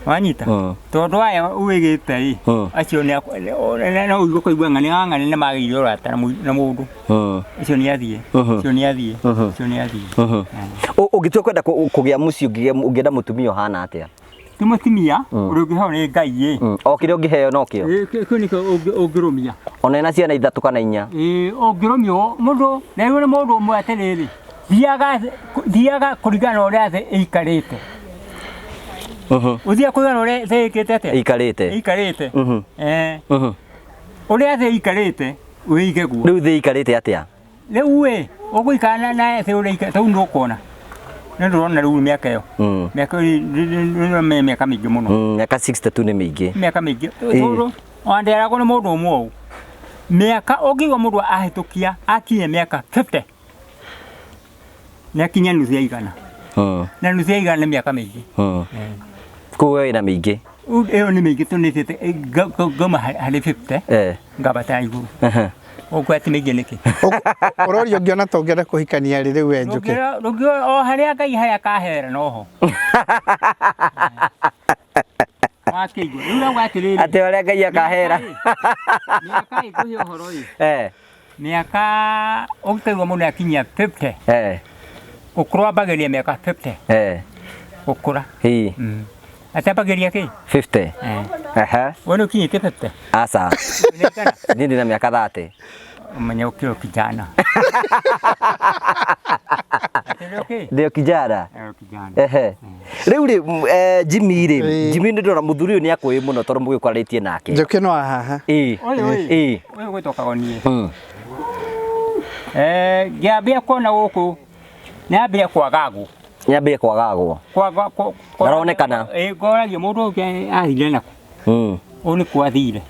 S1: Wanyita? Tondũ aya wĩgĩte ĩ, acio nĩ no ũigue ũkaigua ng'ania wa ng'ania nĩ magĩire ũrata na mũndũ. Ũcio nĩ athiĩ, ũcio nĩ athiĩ, ũcio nĩ athiĩ.
S2: Ũngĩtua kwenda kũgĩa mũciĩ ũngĩenda mũtumia ũhana atĩa?
S1: Ti mũtumia ũrĩa ũngĩheo nĩ Ngai ĩ.
S2: O kĩrĩa ũngĩheo no kĩo.
S1: Kĩu nĩkĩo ũngĩrũmia.
S2: Ona ena ciana ithatũ kana inya.
S1: Ĩĩ ũngĩrũmia mũndũ, na rĩu nĩ mũndũ ũmwe atĩrĩrĩ, thiaga thiaga kũringana na ũrĩa thĩ ĩikarĩte. Ũthiaga kũringana na ũrĩa thĩ ĩkĩte atĩa?
S2: Ĩikarĩte.
S1: Ĩikarĩte. Ũrĩa thĩ ĩikarĩte wĩige guo.
S2: Rĩu thĩ ĩikarĩte atĩa?
S1: Rĩu ĩ ũgũikara na thĩ ũrĩa ĩikarĩte rĩu nĩũkuona. Nĩ ndĩrona rĩu mĩaka ĩyo. Mĩaka ĩyo nĩ mĩaka mĩingĩ mũno.
S2: Mĩaka 62 nĩ mĩingĩ.
S1: Mĩaka mĩingĩ. Tondũ ona nderagwo nĩ mũndũ ũmwe ũũ. Mĩaka ũngĩigua mũndũ ahĩtũkia akinyia mĩaka 50 nĩ akinyia nuthu ya igana. Na nuthu ya igana nĩ mĩaka mĩingĩ.
S2: Koguo we wĩna mĩingĩ.
S1: Ĩyo nĩ mĩingĩ tondũ nĩ thiĩte ngauma harĩ 50 ngambata igũrũ. Ũguo atĩ mĩingĩ nĩkĩ?
S3: Ũroria ũngĩona ta ũngĩenda kũhikania rĩ rĩu we Njũkĩ?
S1: O harĩa Ngai harĩa akahera noho. Wakĩigua. Rĩu rauga atĩrĩrĩ.
S2: Atĩ ũrĩa Ngai akahera.
S1: Mĩaka ĩ ngũhe ũhoro ĩ. Mĩaka ũngĩkaigua mũndũ akinyia 50. Ũkũrũ wambagĩrĩria mĩaka 50. Gũkũra. Atambagĩria kĩ?
S2: 50.
S1: We nĩ ũkinyĩtie 50?
S2: Aca. Niĩ ndĩna mĩaka 30.
S1: Ũmenye ũkĩrĩ o kijana.
S2: Ndĩ o kijana. Ehe. Rĩu rĩ Jimmy rĩ, Jimmy nĩ ndĩrona mũthuri ũyũ nĩ akũĩ mũno tondũ mũgĩkwaranĩtie nake.
S3: Njũkĩ no haha.
S2: Ĩĩ.
S1: Ũyũ ĩ. Ũyũ gwĩtwo Kagonie. Ngĩambia kuona gũkũ nĩambia kwagagwo.
S2: Nĩambia kwagagwo.
S1: Kwaga
S2: Ndaronekana.
S1: Ĩĩ ngoragia mũndũ ũngĩ athire nakũ. Ũyũ nĩ kwathire.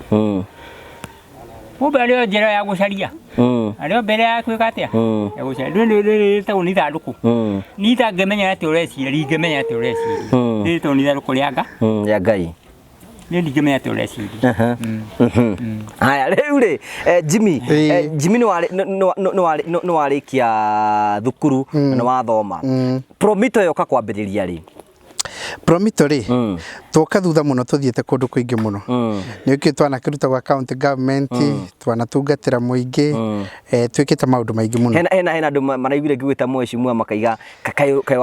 S1: Kumbe arĩ o njĩra ya gũcaria. Arĩ o mbere ya gwĩka atĩa? Ya gũcaria. Rĩrĩ rĩtagwo nĩ ithandũkũ. Niĩ itangĩmenya atĩ ũreciria, ndingĩmenya atĩ ũreciria. Rĩrĩ rĩtagwo nĩ ithandũkũ rĩa Nga.
S2: Rĩa Ngai.
S1: Niĩ ndingĩmenya atĩ ũreciria.
S2: Haya rĩu rĩ, Jimmy, Jimmy nĩ warĩkia thukuru na nĩ wathoma. Promito yoka kwambĩrĩria rĩ?
S3: Promito rĩ, twoka thutha mũno tũthiĩte kũndũ kũingĩ mũno. Nĩ ũkĩ twanakĩruta gwa county government, twanatungatĩra mũingĩ, twĩkĩte maũndũ maingĩ mũno.
S2: Hena hena andũ maraiguire ngĩgwĩta mheshimiwa makaiga kaĩ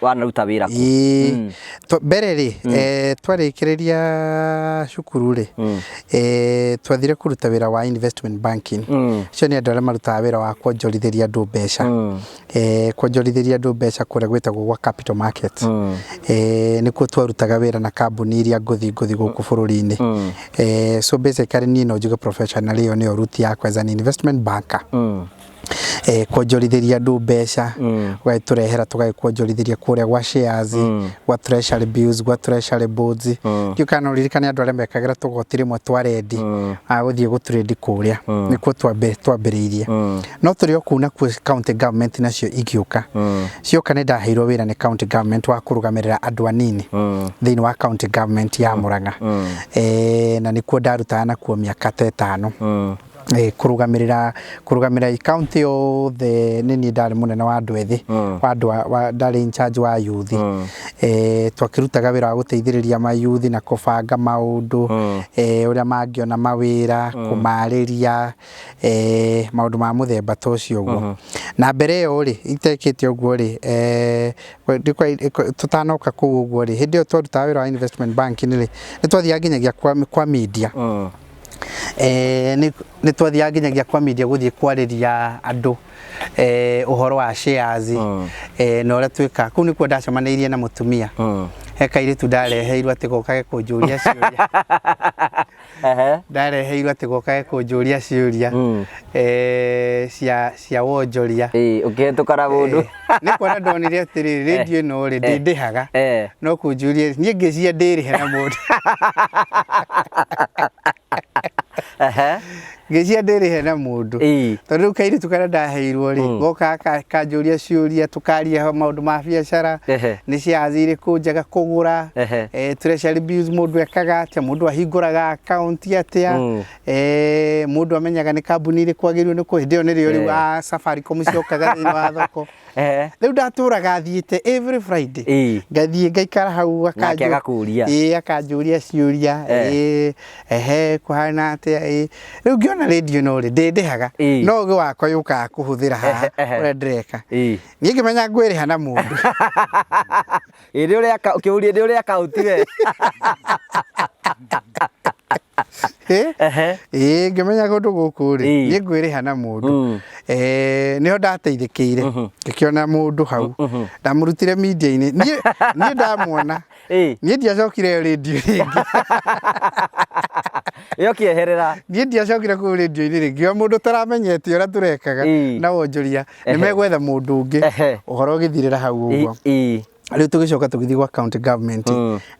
S2: wanaruta wĩra kũ?
S3: Ĩĩ. Mbere rĩ, twarĩkĩrĩria cukuru rĩ, twathire kũruta wĩra wa investment banking. Acio nĩ andũ arĩa marutaga wĩra wa kuonjorithĩria andũ mbeca. Kuonjorithĩria andũ mbeca kũrĩa gwĩtagwo gwa capital market. Nĩkuo twarutaga wĩra na kambuni iria ngũthi ngũthi gũkũ bũrũri-inĩ. So basically niĩ no njuge professionally ĩyo nĩyo route yakwa as an investment banker. Kuonjorithĩria andũ mbeca, ũgagĩtũrehera tũgagĩkuonjorithĩria kũrĩa gwa shares, gwa treasury bills, gwa treasury bonds. Ndiũĩ kana no ũririkane andũ arĩa mekagĩra tũgoti rĩmwe twa rendi, gũthiĩ gũtrade kũrĩa, nĩkuo twambĩrĩirie. No tũrĩ o kũu nakuo county government nacio igĩũka. Cioka nĩ ndaheirwo wĩra nĩ county government wa kũrũgamĩrĩra andũ anini thĩinĩ wa county government ya Murang'a. Na nĩkuo ndarutaga nakuo mĩaka ta ĩtano. Kũrũgamĩrĩra kũrũgamĩrĩra county yothe nĩ niĩ ndarĩ mũnene wa andũ ethĩ wa andũ wa ndarĩ in charge wa youth. Twakĩrutaga wĩra wa gũteithĩrĩria mayuthi na kũbanga maũndũ, ũrĩa mangĩona mawĩra, kũmarĩria, maũndũ ma mũthemba ta ũcio ũguo. Na mbere ĩyo rĩ, itekĩte ũguo rĩ, tũtanoka kũu ũguo rĩ, hĩndĩ ĩyo twarutaga wĩra wa investment banking rĩ, nĩ twathiaga nginyagia kwa media. Nĩ twathiaga nginyagia kwa media gũthiĩ kwarĩria andũ ũhoro wa shares na ũrĩa twĩkaga. Kũu nĩkuo ndacemanĩirie na mũtumia. He kairĩtu ndareheirwo atĩ gokage kũnjũria ciũria. Ndareheirwo atĩ gokage kũnjũria ciũria cia wonjoria.
S2: Ĩĩ, ũkĩhetũka na mũndũ.
S3: Nĩ kuona ndonire atĩrĩrĩ, rĩndiũ ĩno rĩ, ndĩndĩhaga. No kũnjũria, niĩ ngĩciria ndĩrĩhe na mũndũ. Ngĩciria ndĩrĩhe na mũndũ. Tondũ rĩu kairĩtu karĩa ndaheirwo rĩ, gokaga kanjũria ciũria, tũkaria maũndũ ma biacara, nĩ shares irĩkũ njega kũgũra, treasury bills mũndũ ekaga atĩa, mũndũ ahingũraga account atĩa, mũndũ amenyaga nĩ kambuni ĩrĩkũ agĩrĩirwo nĩ kũ, hĩndĩ ĩyo nĩrĩo rĩu a Safaricom ciokaga thĩinĩ wa thoko. Rĩu ndatũraga thiĩte every Friday. Ngathiĩ ngaikara hau.
S2: Nake agakũria.
S3: Ĩĩ, akanjũria ciũria. Ĩĩ, ehe, kũhana atĩa? Ĩĩ. Rĩu ngĩona rĩndiũ ĩno rĩ, ndĩndĩhaga. No ũgĩ wakwa yũkaga kũhũthĩra haha ũrĩa ndĩreka. Niĩ ngĩmenya ngwĩrĩha na mũndũ.
S2: Ĩĩ, nĩ ũrĩa ũkĩũria nĩ ũrĩa akaunti we.
S3: Ĩĩ, ngĩmenya kũndũ gũkũ rĩ, niĩ ngwĩrĩha na mũndũ. Nĩho ndateithĩkĩire, ngĩkĩona mũndũ hau. Ndamũrutire media-inĩ. Niĩ ndamuona, niĩ ndiacokire rĩndiũ rĩngĩ.
S2: Ĩyo kĩeherera.
S3: Niĩ ndiacokire kũu rĩndiũ-inĩ rĩngĩ. O mũndũ ũtaramenyete ũrĩa tũrekaga na wonjoria, nĩ megwetha mũndũ ũngĩ. Ũhoro ũgĩthirĩra hau ũguo. Rĩu tũgĩcoka tũgĩthiĩ gwa county government,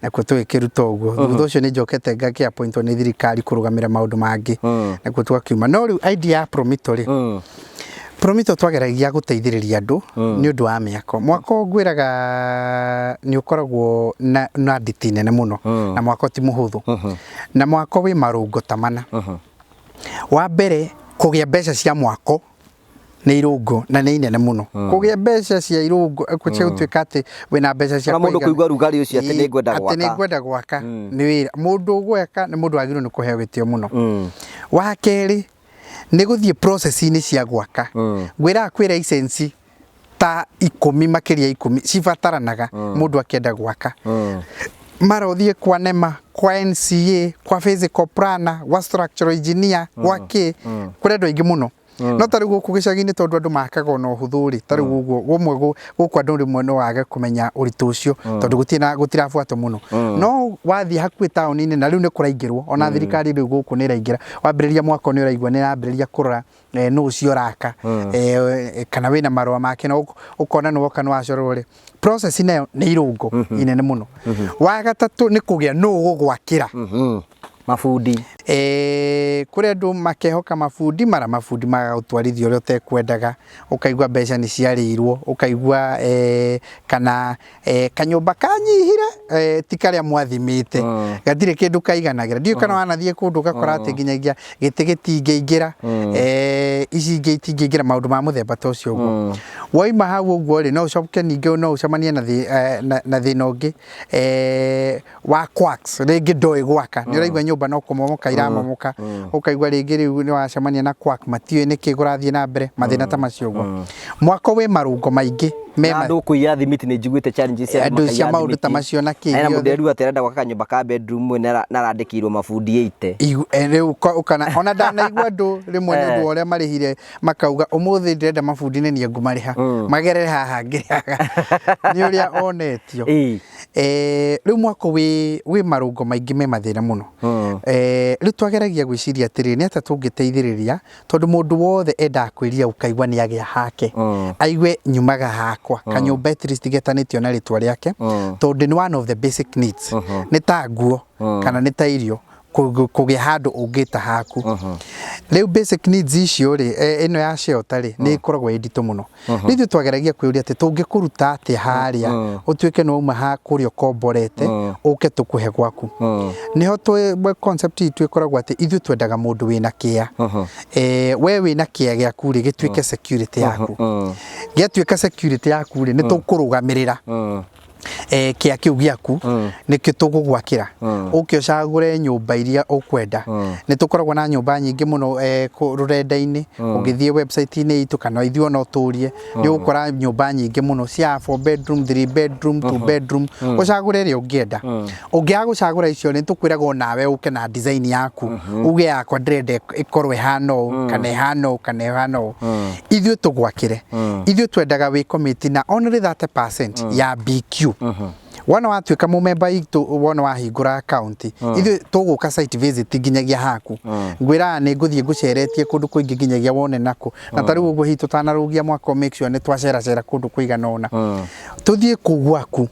S3: nakuo tũgĩkĩruta ũguo. Thutha ũcio nĩ njokete ngakĩ appointwo nĩ thirikari kũrũgamĩra maũndũ mangĩ, nakuo twakiuma. No rĩu idea ya Promito rĩ, Promito twageragia gũteithĩrĩria andũ nĩ ũndũ wa mĩako. Mwako ngwĩraga nĩ ũkoragwo na nditi nene mũno, na mwako ti mũhũthũ, na mwako wĩ marũngo ta mana. Wa mbere, kũgĩa mbeca cia mwako nĩ irũngo na nĩ inene mũno. Kũgĩa mbeca cia irũngo, cia gũtuĩka atĩ wĩna mbeca cia
S2: Ona mũndũ kũigua rugarĩ ũcio atĩ nĩ ngwenda
S3: gwaka. Atĩ nĩ ngwenda gwaka nĩ wĩra. Mũndũ ũgwaka nĩ mũndũ wagĩrĩirwo nĩ kũheo gĩtĩo mũno. Wa kerĩ, nĩ gũthiĩ process-inĩ cia gwaka. Ngwĩraga kwĩ license ta 10, makĩria 10 cibataranaga mũndũ akĩenda gwaka. Mara ũthiĩ kwa NEMA, kwa NCA, kwa physical planner, gwa structural engineer, gwa kĩ, kũrĩ andũ aingĩ mũno. No ta rĩu gũkũ gĩcagi-inĩ, tondũ andũ makaga ona ũhũthũ rĩ, ta rĩu ũguo gũmwe gũkũ andũ rĩmwe no wage kũmenya ũritũ ũcio, tondũ gũtirĩ na gũtirabuatwo mũno. No wathiĩ hakuhĩ taũni-inĩ, na rĩu nĩ kũraingĩrwo, ona thirikari rĩu gũkũ nĩ ĩraingĩra, wambĩrĩria mwako nĩ ũraigua nĩ ĩrambĩrĩria kũrora nũ ũcio ũraka, kana wĩna marũa make, na ũkona nĩ woka nĩ wacorerwo rĩ, process nayo nĩ irũngo inene mũno. Wa gatatũ nĩ kũgĩa nũ ũgũgwakĩra.
S2: Mabundi.
S3: Kũrĩ andũ makehoka mabundi, mara mabundi magagũtwarithia ũrĩa ũtekwendaga, ũkaigua mbeca nĩ ciarĩirwo, ũkaigua kana kanyũmba kanyihire, ti karĩa mwathimĩte, gatirĩ kĩndũ kaiganagĩra. Ndiũĩ kana wanathiĩ kũndũ ũgakora atĩ nginyagia gĩtĩ gĩtingĩingĩra, ici ingĩ itingĩingĩra, maũndũ ma mũthemba ta ũcio ũguo. Wauma hau ũguo rĩ, no ũcoke ningĩ no ũcemanie na thĩna ũngĩ wa quacks. Rĩngĩ ndoĩ gwaka, nĩ ũraigua nyũmba no kũmomoka iramomoka, ũkaigua rĩngĩ rĩu nĩ wacemania na quack, matiũĩ nĩkĩ kũrathiĩ na mbere, mathĩna ta macio ũguo. Mwako wĩ marũngo maingĩ
S2: me Na andũ kũiya thimiti, nĩ njiguĩte challenges cia
S3: andũ
S2: makaiya
S3: cia maũndũ ta
S2: thimiti.
S3: Macio na kĩ
S2: Hena mũndũ
S3: gĩothe.
S2: erua atĩ arenda gwaka kanyũmba ka bedroom ĩmwe na arandĩkĩirwo mabundi 80.
S3: Rĩu ũkana ona ndanaigua andũ rĩmwe nĩ ũndũ wa ũrĩa marĩhire makauga, ũmũthĩ ndĩrenda mabundi nĩ niĩ ngũmarĩha, magerere haha ngĩrĩhaga, nĩ ũrĩa onetio. Rĩu mwako wĩ marũngo maingĩ me mathĩna mũno. Rĩu twageragia gwĩciria atĩrĩrĩ, nĩ atĩa tũngĩteithĩrĩria, tondũ mũndũ wothe endaga kwĩrira ũkaigua nĩ agĩa hake, aigue nyumaga hakwa kanyũmba, at least getanĩtio na rĩtwa rĩake, tondũ nĩ one of the basic needs, nĩ ta nguo kana nĩ ta irio. Kũgĩa handũ ũngĩta haku. Rĩu basic needs icio rĩ, ĩno ya shelter rĩ, nĩ ĩkoragwo ĩ nditũ mũno. Rĩu ithuĩ twageragia kwĩyũria atĩ tũngĩkũruta atĩa harĩa ũtuĩke nĩ wauma ha kũrĩa ũkomborete ũke tũkũhe gwaku. Nĩho twĩ concept itũ ĩkoragwo atĩ ithuĩ twendaga mũndũ wĩna kĩa. We wĩna kĩa gĩaku rĩ, gĩtuĩke security yaku. Gĩatuĩka security yaku rĩ, nĩ tũkũrũgamĩrĩra kĩa kĩu gĩaku nĩkĩo tũgũgwakĩra ũke ũcagũre nyũmba iria ũkwenda. Nĩ tũkoragwo na nyũmba nyingĩ mũno rũrenda-inĩ, ũngĩthiĩ website-inĩ itũ kana ithuĩ ona ũtũrie, nĩ ũgũkora nyũmba nyingĩ mũno cia 4 bedroom, 3 bedroom, 2 bedroom, ũcagũre ĩrĩa ũngĩenda. Ũngĩaga gũcagũra icio, nĩ tũkwĩraga onawe ũke na design yaku, uge yakwa ndĩrenda ĩkorwo ĩhana ũũ kana ĩhana ũũ kana ĩhana ũũ, ithuĩ tũgwakĩre. Ithuĩ twendaga wĩ commit na only 30% ya BQ. Wona watuĩka mũmemba itũ, wona wahingũra account, ithuĩ tũgũka site visit nginyagia haku. Ngwĩraga nĩ ngũthiĩ ngũceretie kũndũ kũingĩ nginyagia wone nako na ta rĩu ũguo hihi tũtanarũgia mwaka, make sure nĩ twaceracera kũndũ kũigana ũna, tũthiĩ kũu gwaku,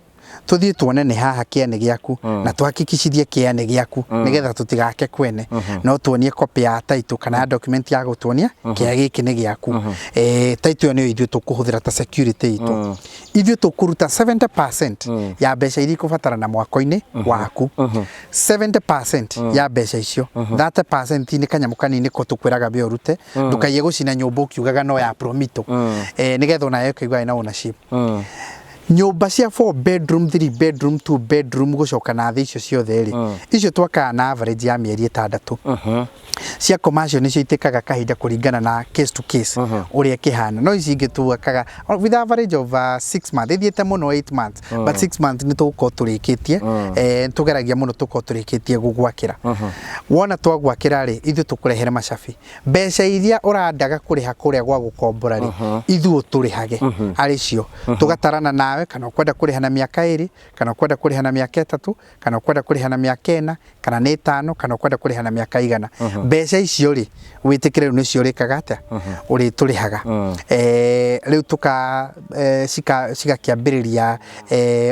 S3: tũthiĩ tuone nĩ haha kĩa nĩ gĩaku, na tuhakikicithie kĩa nĩ gĩaku, nĩgetha tũtigake kwene. No tuonie copy ya title kana ya document ya gũtuonia kĩa gĩkĩ nĩ gĩaku. Title ĩyo nĩyo ithuĩ tũkũhũthĩra ta security itũ. Ithuĩ tũkũruta 70% ya mbeca iria ikũbatarana mwako-inĩ waku, 70% ya mbeca icio. 30% nĩ kanyamũ kanini ko tũkwĩraga we ũrute, ndũkaiye gũcina nyũmba ũkiugaga no ya promito, nĩgetha onawe ũkaigua wĩna ownership. Nyũmba cia 4 bedroom, 3 bedroom, 2 bedroom gũcoka na thĩ, icio ciothe rĩ, icio twakaga na average ya mĩeri 6. Cia commercial nĩcio itĩkaga kahinda kũringana na case to case ũrĩa kĩhana, no ici ingĩ twakaga with average of 6 months, ĩthiĩte mũno 8 months, but 6 months nĩ tũgũkorwo tũrĩkĩtie. Tũgeragia mũno tũkorwo tũrĩkĩtie gũgwakĩra. Wona twagwakĩra rĩ, ithuĩ tũkũrehere macabi. Mbeca iria ũrandaga kũrĩha kũrĩa gwa gũkombora rĩ, ithuĩ tũrĩhage arĩ cio, tũgatarana nawe kana ũkwenda kũrĩha na mĩaka 2, kana ũkwenda kũrĩha na mĩaka 3, kana ũkwenda kũrĩha na mĩaka 4, kana nĩ 5, kana ũkwenda kũrĩha na mĩaka 100. Mbeca icio rĩ, wĩtĩkĩre rĩu nĩcio ũrĩkaga atĩa, ũrĩtũrĩhaga. Rĩu tũka cigakĩambĩrĩria,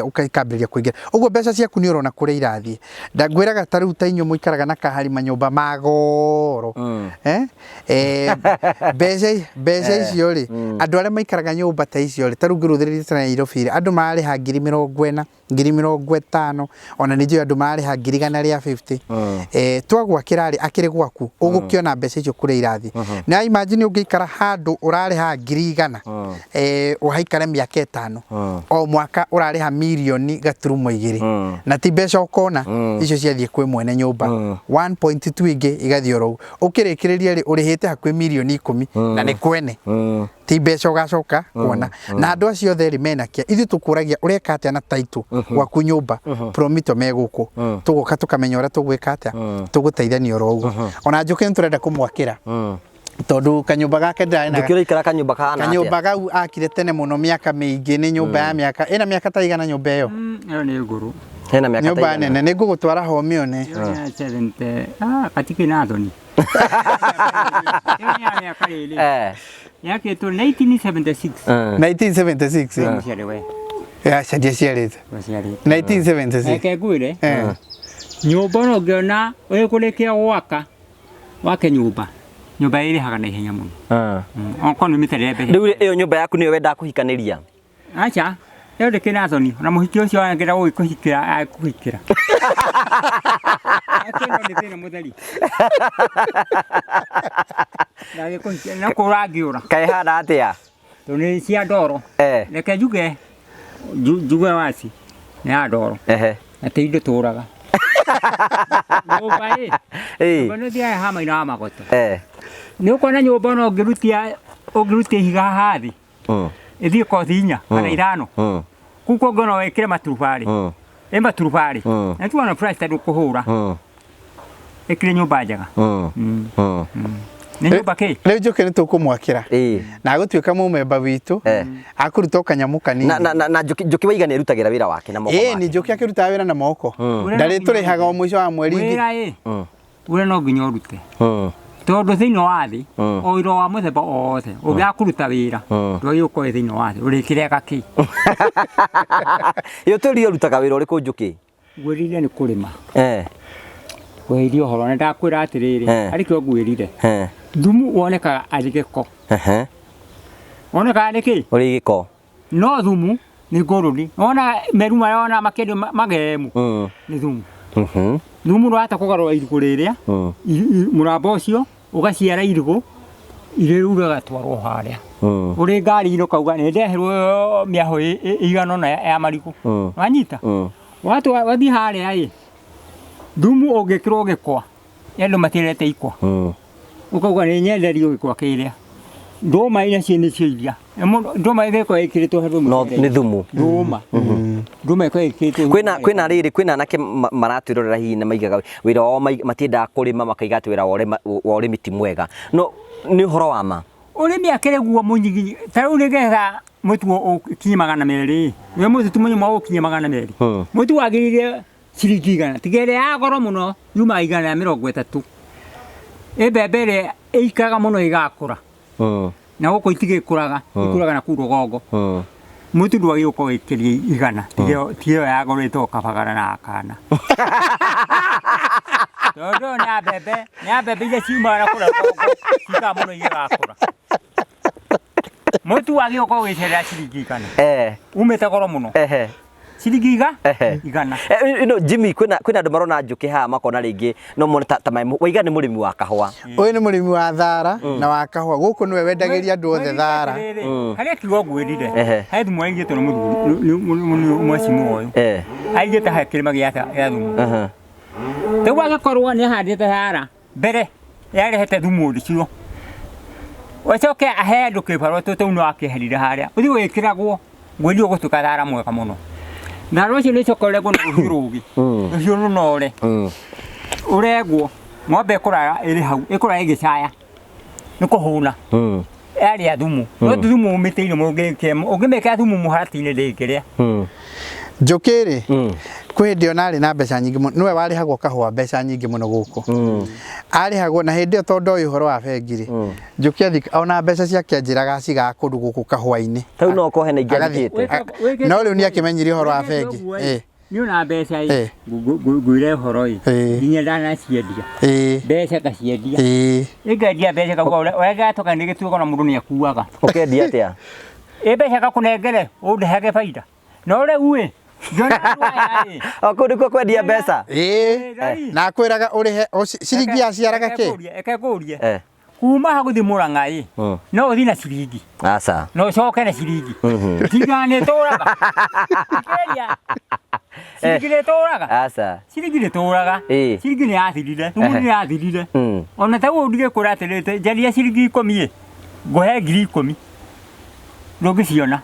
S3: ũkambĩrĩria kũingĩra ũguo mbeca ciaku nĩ ũrona kũrĩa irathiĩ. Ndangwĩraga ta rĩu ta inyuĩ mũikaraga na kahari manyũmba ma goro, eh? Mbeca icio rĩ, andũ arĩa maikaraga nyũmba ta icio rĩ, ta rĩu ngĩrũthĩrĩria ta Nairobi rĩ, andũ mararĩha 40,000, 50,000, ona nĩ njũĩ andũ mararĩha 150,000. Twagwakĩra rĩ, akĩrĩ gwaku, ũgũkĩona mbeca icio kũrĩa irathiĩ. Na imagine ũngĩikara handũ ũrarĩha 100,000, ũhaikare mĩaka 5, o mwaka ũrarĩha 1.2 mirioni na ti mbeca ũkona icio ciathiĩ kwĩ mwene nyũmba. 1.2 ingĩ igathiĩ oro ũguo, ũkĩrĩkĩrĩria rĩ, ũrĩhĩte hakuhĩ 10 mirioni na nĩ kwene, ti mbeca ũgacoka kuona. Na andũ acio othe rĩ, mena kĩa ithuĩ tũkũragia ũreka atĩa na title gwaku nyũmba, promito me gũkũ, tũgoka tũkamenya ũrĩa tũgwĩka atĩa, tũgũteithania oro ũguo. Ona Njũkĩ nĩ tũrenda kũmwakĩra tondũ kanyũmba gake ndĩrarĩ na
S2: Njũkĩ ũraikara kanyũmba kahana atĩa?
S3: Kanyũmba kau akire tene mũno, mĩaka mĩingĩ, nĩ nyũmba ya mĩaka ĩna, mĩaka ta igana nyũmba ĩyo.
S1: Ĩyo nĩ ngũrũ.
S2: Hena mĩaka ta
S3: Nyũmba
S2: igana.
S3: nene, nĩ ngũgũtwara ho mĩone.
S1: Ĩyo nĩ ya 70, gatikĩ na thoni. Ĩyo nĩ ya mĩaka rĩrĩ yakĩtwo 1976.
S3: 1976.
S1: Mũciarĩ we.
S3: Aca, ndiaciarĩte.
S1: Mũciarĩte.
S3: 1976.
S1: Reke ngwĩre, nyũmba no ũngĩona ũgĩkũrĩkia gwaka, wake nyũmba, nyũmba ĩrĩhaga na ihenya mũno. Okorwo nĩ mĩtarĩre mbeca.
S2: Rĩu ĩyo nyũmba yaku nĩyo wendaga kũhikanĩria?
S1: Aca, ĩyo ndĩkĩ na thoni, ona mũhiki ũcio angĩenda gũgĩkũhikĩra agĩkũhikĩra. Ĩno nĩ thĩna mũtheri. Ndagĩkũhikĩra no kũra angĩũra.
S2: Kaĩ hana atĩa?
S1: Tondũ nĩ cia ndoro. Reke njuge njuge waci nĩ ya ndoro. Na ti indo tũraga. Nyũmba ĩ. Nyũmba nĩ ũthiaga hama-inĩ wa magoto. Nĩ ũkuona nyũmba no ũngĩrutia ihiga haha thĩ, ĩthiĩ kothi 4 kana 5. Kũu kũngĩ no wĩkĩre maturubarĩ. Ĩ maturubarĩ. Na tuona plaster ndũkũhũra. Ĩkĩrĩ nyũmba njega. Nĩ nyũmba kĩ?
S3: Rĩu Njũkĩ nĩ tũkũmwakĩra na agũtuĩka mũmemba witũ, akũruta o kanyamũ kanini.
S2: Na Njũkĩ waiga nĩ arutagĩra wĩra wake na moko
S3: Ĩĩ,
S2: make.
S3: Nĩ Njũkĩ akĩrutaga wĩra na moko, ndarĩ tũrĩhaga o mũico wa mweri.
S1: Wĩra ĩ, wĩra no nginya ũrute. Tondũ thĩinĩ wa thĩ, o wĩra wa mũthemba o wothe, ũngĩaga kũruta wĩra, ndwagĩrĩirwo gũkorwo wĩ thĩinĩ wa thĩ, ũrĩkĩrĩaga kĩ?
S2: Ĩ ũtũrire ũrutaga wĩra ũrĩkũ, Njũkĩ?
S1: Ngwĩrire nĩ kũrĩma. Ngũheithie ũhoro na ndakwĩra atĩrĩrĩ,
S2: Eh.
S1: arĩ kĩo ngwĩrire.
S2: Eh.
S1: Thumu wonekaga arĩ gĩko.
S2: Ehe.
S1: Wonekaga nĩ kĩ?
S2: Ũrĩ gĩko.
S1: No thumu nĩ ngũrũni. Wona meru marĩa wona makĩendio magemu nĩ thumu. Thumu ndwahota kũgarũra irigũ rĩrĩa, mũramba ũcio ũgaciara irigũ, irĩ rĩu rĩgatwarwo harĩa. Ũrĩ ngari-inĩ ũkauga nĩ ndeherwo mĩahũ ĩigana ũna ya marigũ. Wanyita? Wathiĩ harĩa ĩ, thumu ũngĩkĩrwo gĩkwa, andũ matiendete ikwa. Ũkauga nĩ nyenderio gĩkwa kĩrĩa. Ndũma nacio nĩcio iria. Ndũma ĩgĩkorwo ĩkĩrĩtwo handũ
S2: No
S1: mũcere.
S2: nĩ thumu.
S1: Ndũma. Ndũma ĩkoragwo ĩkĩrĩtwo
S2: Kwĩna kwĩna rĩrĩ kwĩna anake maratwĩrorera hihi na maigaga wĩra wao matiendaga kũrĩma makaiga atĩ wĩra wa ũrĩmi ti mwega. No nĩ ũhoro wa ma.
S1: Ũrĩmi akĩrĩ guo mũnyinyi ta rĩu nĩgetha mũtu ũkinye 200 we mũtu ti mũnyuma ũkinye 200. Mũtu wagĩrĩire ciringi 100 tiga ĩrĩa ya goro mũno yumaga 130. Ĩ mbembe ĩrĩa ĩikaraga mũno ĩgakũra. Na gũkũ itigĩkũraga, ikũraga na kũu rũgongo. Mũtu ndwagĩrĩirwo gũkorwo ũgĩkĩria 100 tiga ĩyo ya goro ĩtagwo kabagara na kana. Tondũ ĩyo nĩ ya mbembe, nĩ ya mbembe iria ciumaga na kũrĩa rũgongo ciikaraga mũno igĩgakũra. Mũtu wagĩrĩirwo gũkorwo ũgĩcerera ciringi 100. Umĩte goro mũno. Ciringi 100.
S2: No Jimmy, kwĩna andũ marona njũkĩ haha makona rĩngĩ no mone ta waiga nĩ mũrĩmi wa kahũa.
S3: Ũyũ nĩ mũrĩmi wa thara na wa kahũa. Gũkũ nĩwe wendagĩria andũ othe thara.
S1: Harĩa kiugo ngwĩrire, he thumu aigĩtwo nĩ mũthuri, nĩ mwecimu ũyũ. Aigĩte he kĩrĩma gĩa thumu. Rĩu angĩkorwo nĩ ahandĩte thara mbere yarehete thumu ũcio, ũcoke ahe andũ kĩbarũa tũu no akĩeherire harĩa, ũthiĩ wĩkĩragwo ngwĩrire ũgũtuĩka thara mwega mũno. Thara ũcio nĩ ũcoke ũrengwo na rũhiũ rũgĩ, rũhiũ rũnore, ũrengwo, ng'ombe ĩkũrara ĩrĩ hau, ĩkũrara ĩgĩcaya nĩ kũhũna. Yarĩa thumu, no ti thumu ũmĩtĩire mũno ũngĩmĩkĩra thumu mũharatĩ-inĩ ndĩngĩrĩa.
S3: Njũkĩ rĩ, kwĩ hĩndĩ ona arĩ na mbeca nyingĩ mũno, nĩwe warĩhagwo kahũa mbeca nyingĩ mũno gũkũ. Arĩhagwo na hĩndĩ ĩyo tondũ ndoĩ ũhoro wa bengi rĩ, Njũkĩ athi ona mbeca ciake anjĩraga acigaga kũndũ gũkũ kahũa-inĩ.
S2: Rĩu no okorwo hena ingĩ
S3: Agathiĩ-
S2: andĩkĩte.
S3: No rĩu nĩ akĩmenyire ũhoro wa bengi.
S1: Niĩ ona mbeca ĩ, ngwĩre ũhoro ĩ, nginya ndanaciendia. Mbeca ngaciendia. Ĩngendia mbeca kauga ũrĩa gatoka nĩ gĩtuĩka ona mũndũ nĩ akuaga.
S2: Ũkendia atĩa?
S1: Ĩ mbeca ngakũnengere ũndehage baida. No rĩu ĩ, ngĩona andũ aya ĩ.
S2: O kũu nĩkuo kwendia mbeca?
S3: Ĩ, na akwĩraga ũrĩhe ciringi yaciaraga kĩ?
S1: Reke ngũrie. Kuma hau gũthiĩ Mũrang'a ĩ, no ũthiĩ na ciringi.
S2: Aca.
S1: No ũcoke na ciringi. Ciringi nĩ ĩtũraga. Ciringi nĩ ĩtũraga.
S2: Aca.
S1: Ciringi nĩ ĩtũraga. Ciringi nĩ yathirire. Thumu nĩ yathirire. Ona ta ũguo ndigĩkwĩra atĩrĩrĩ, njaria ciringi 10 ĩ, ngũhe 10,000. Ndũngĩciona.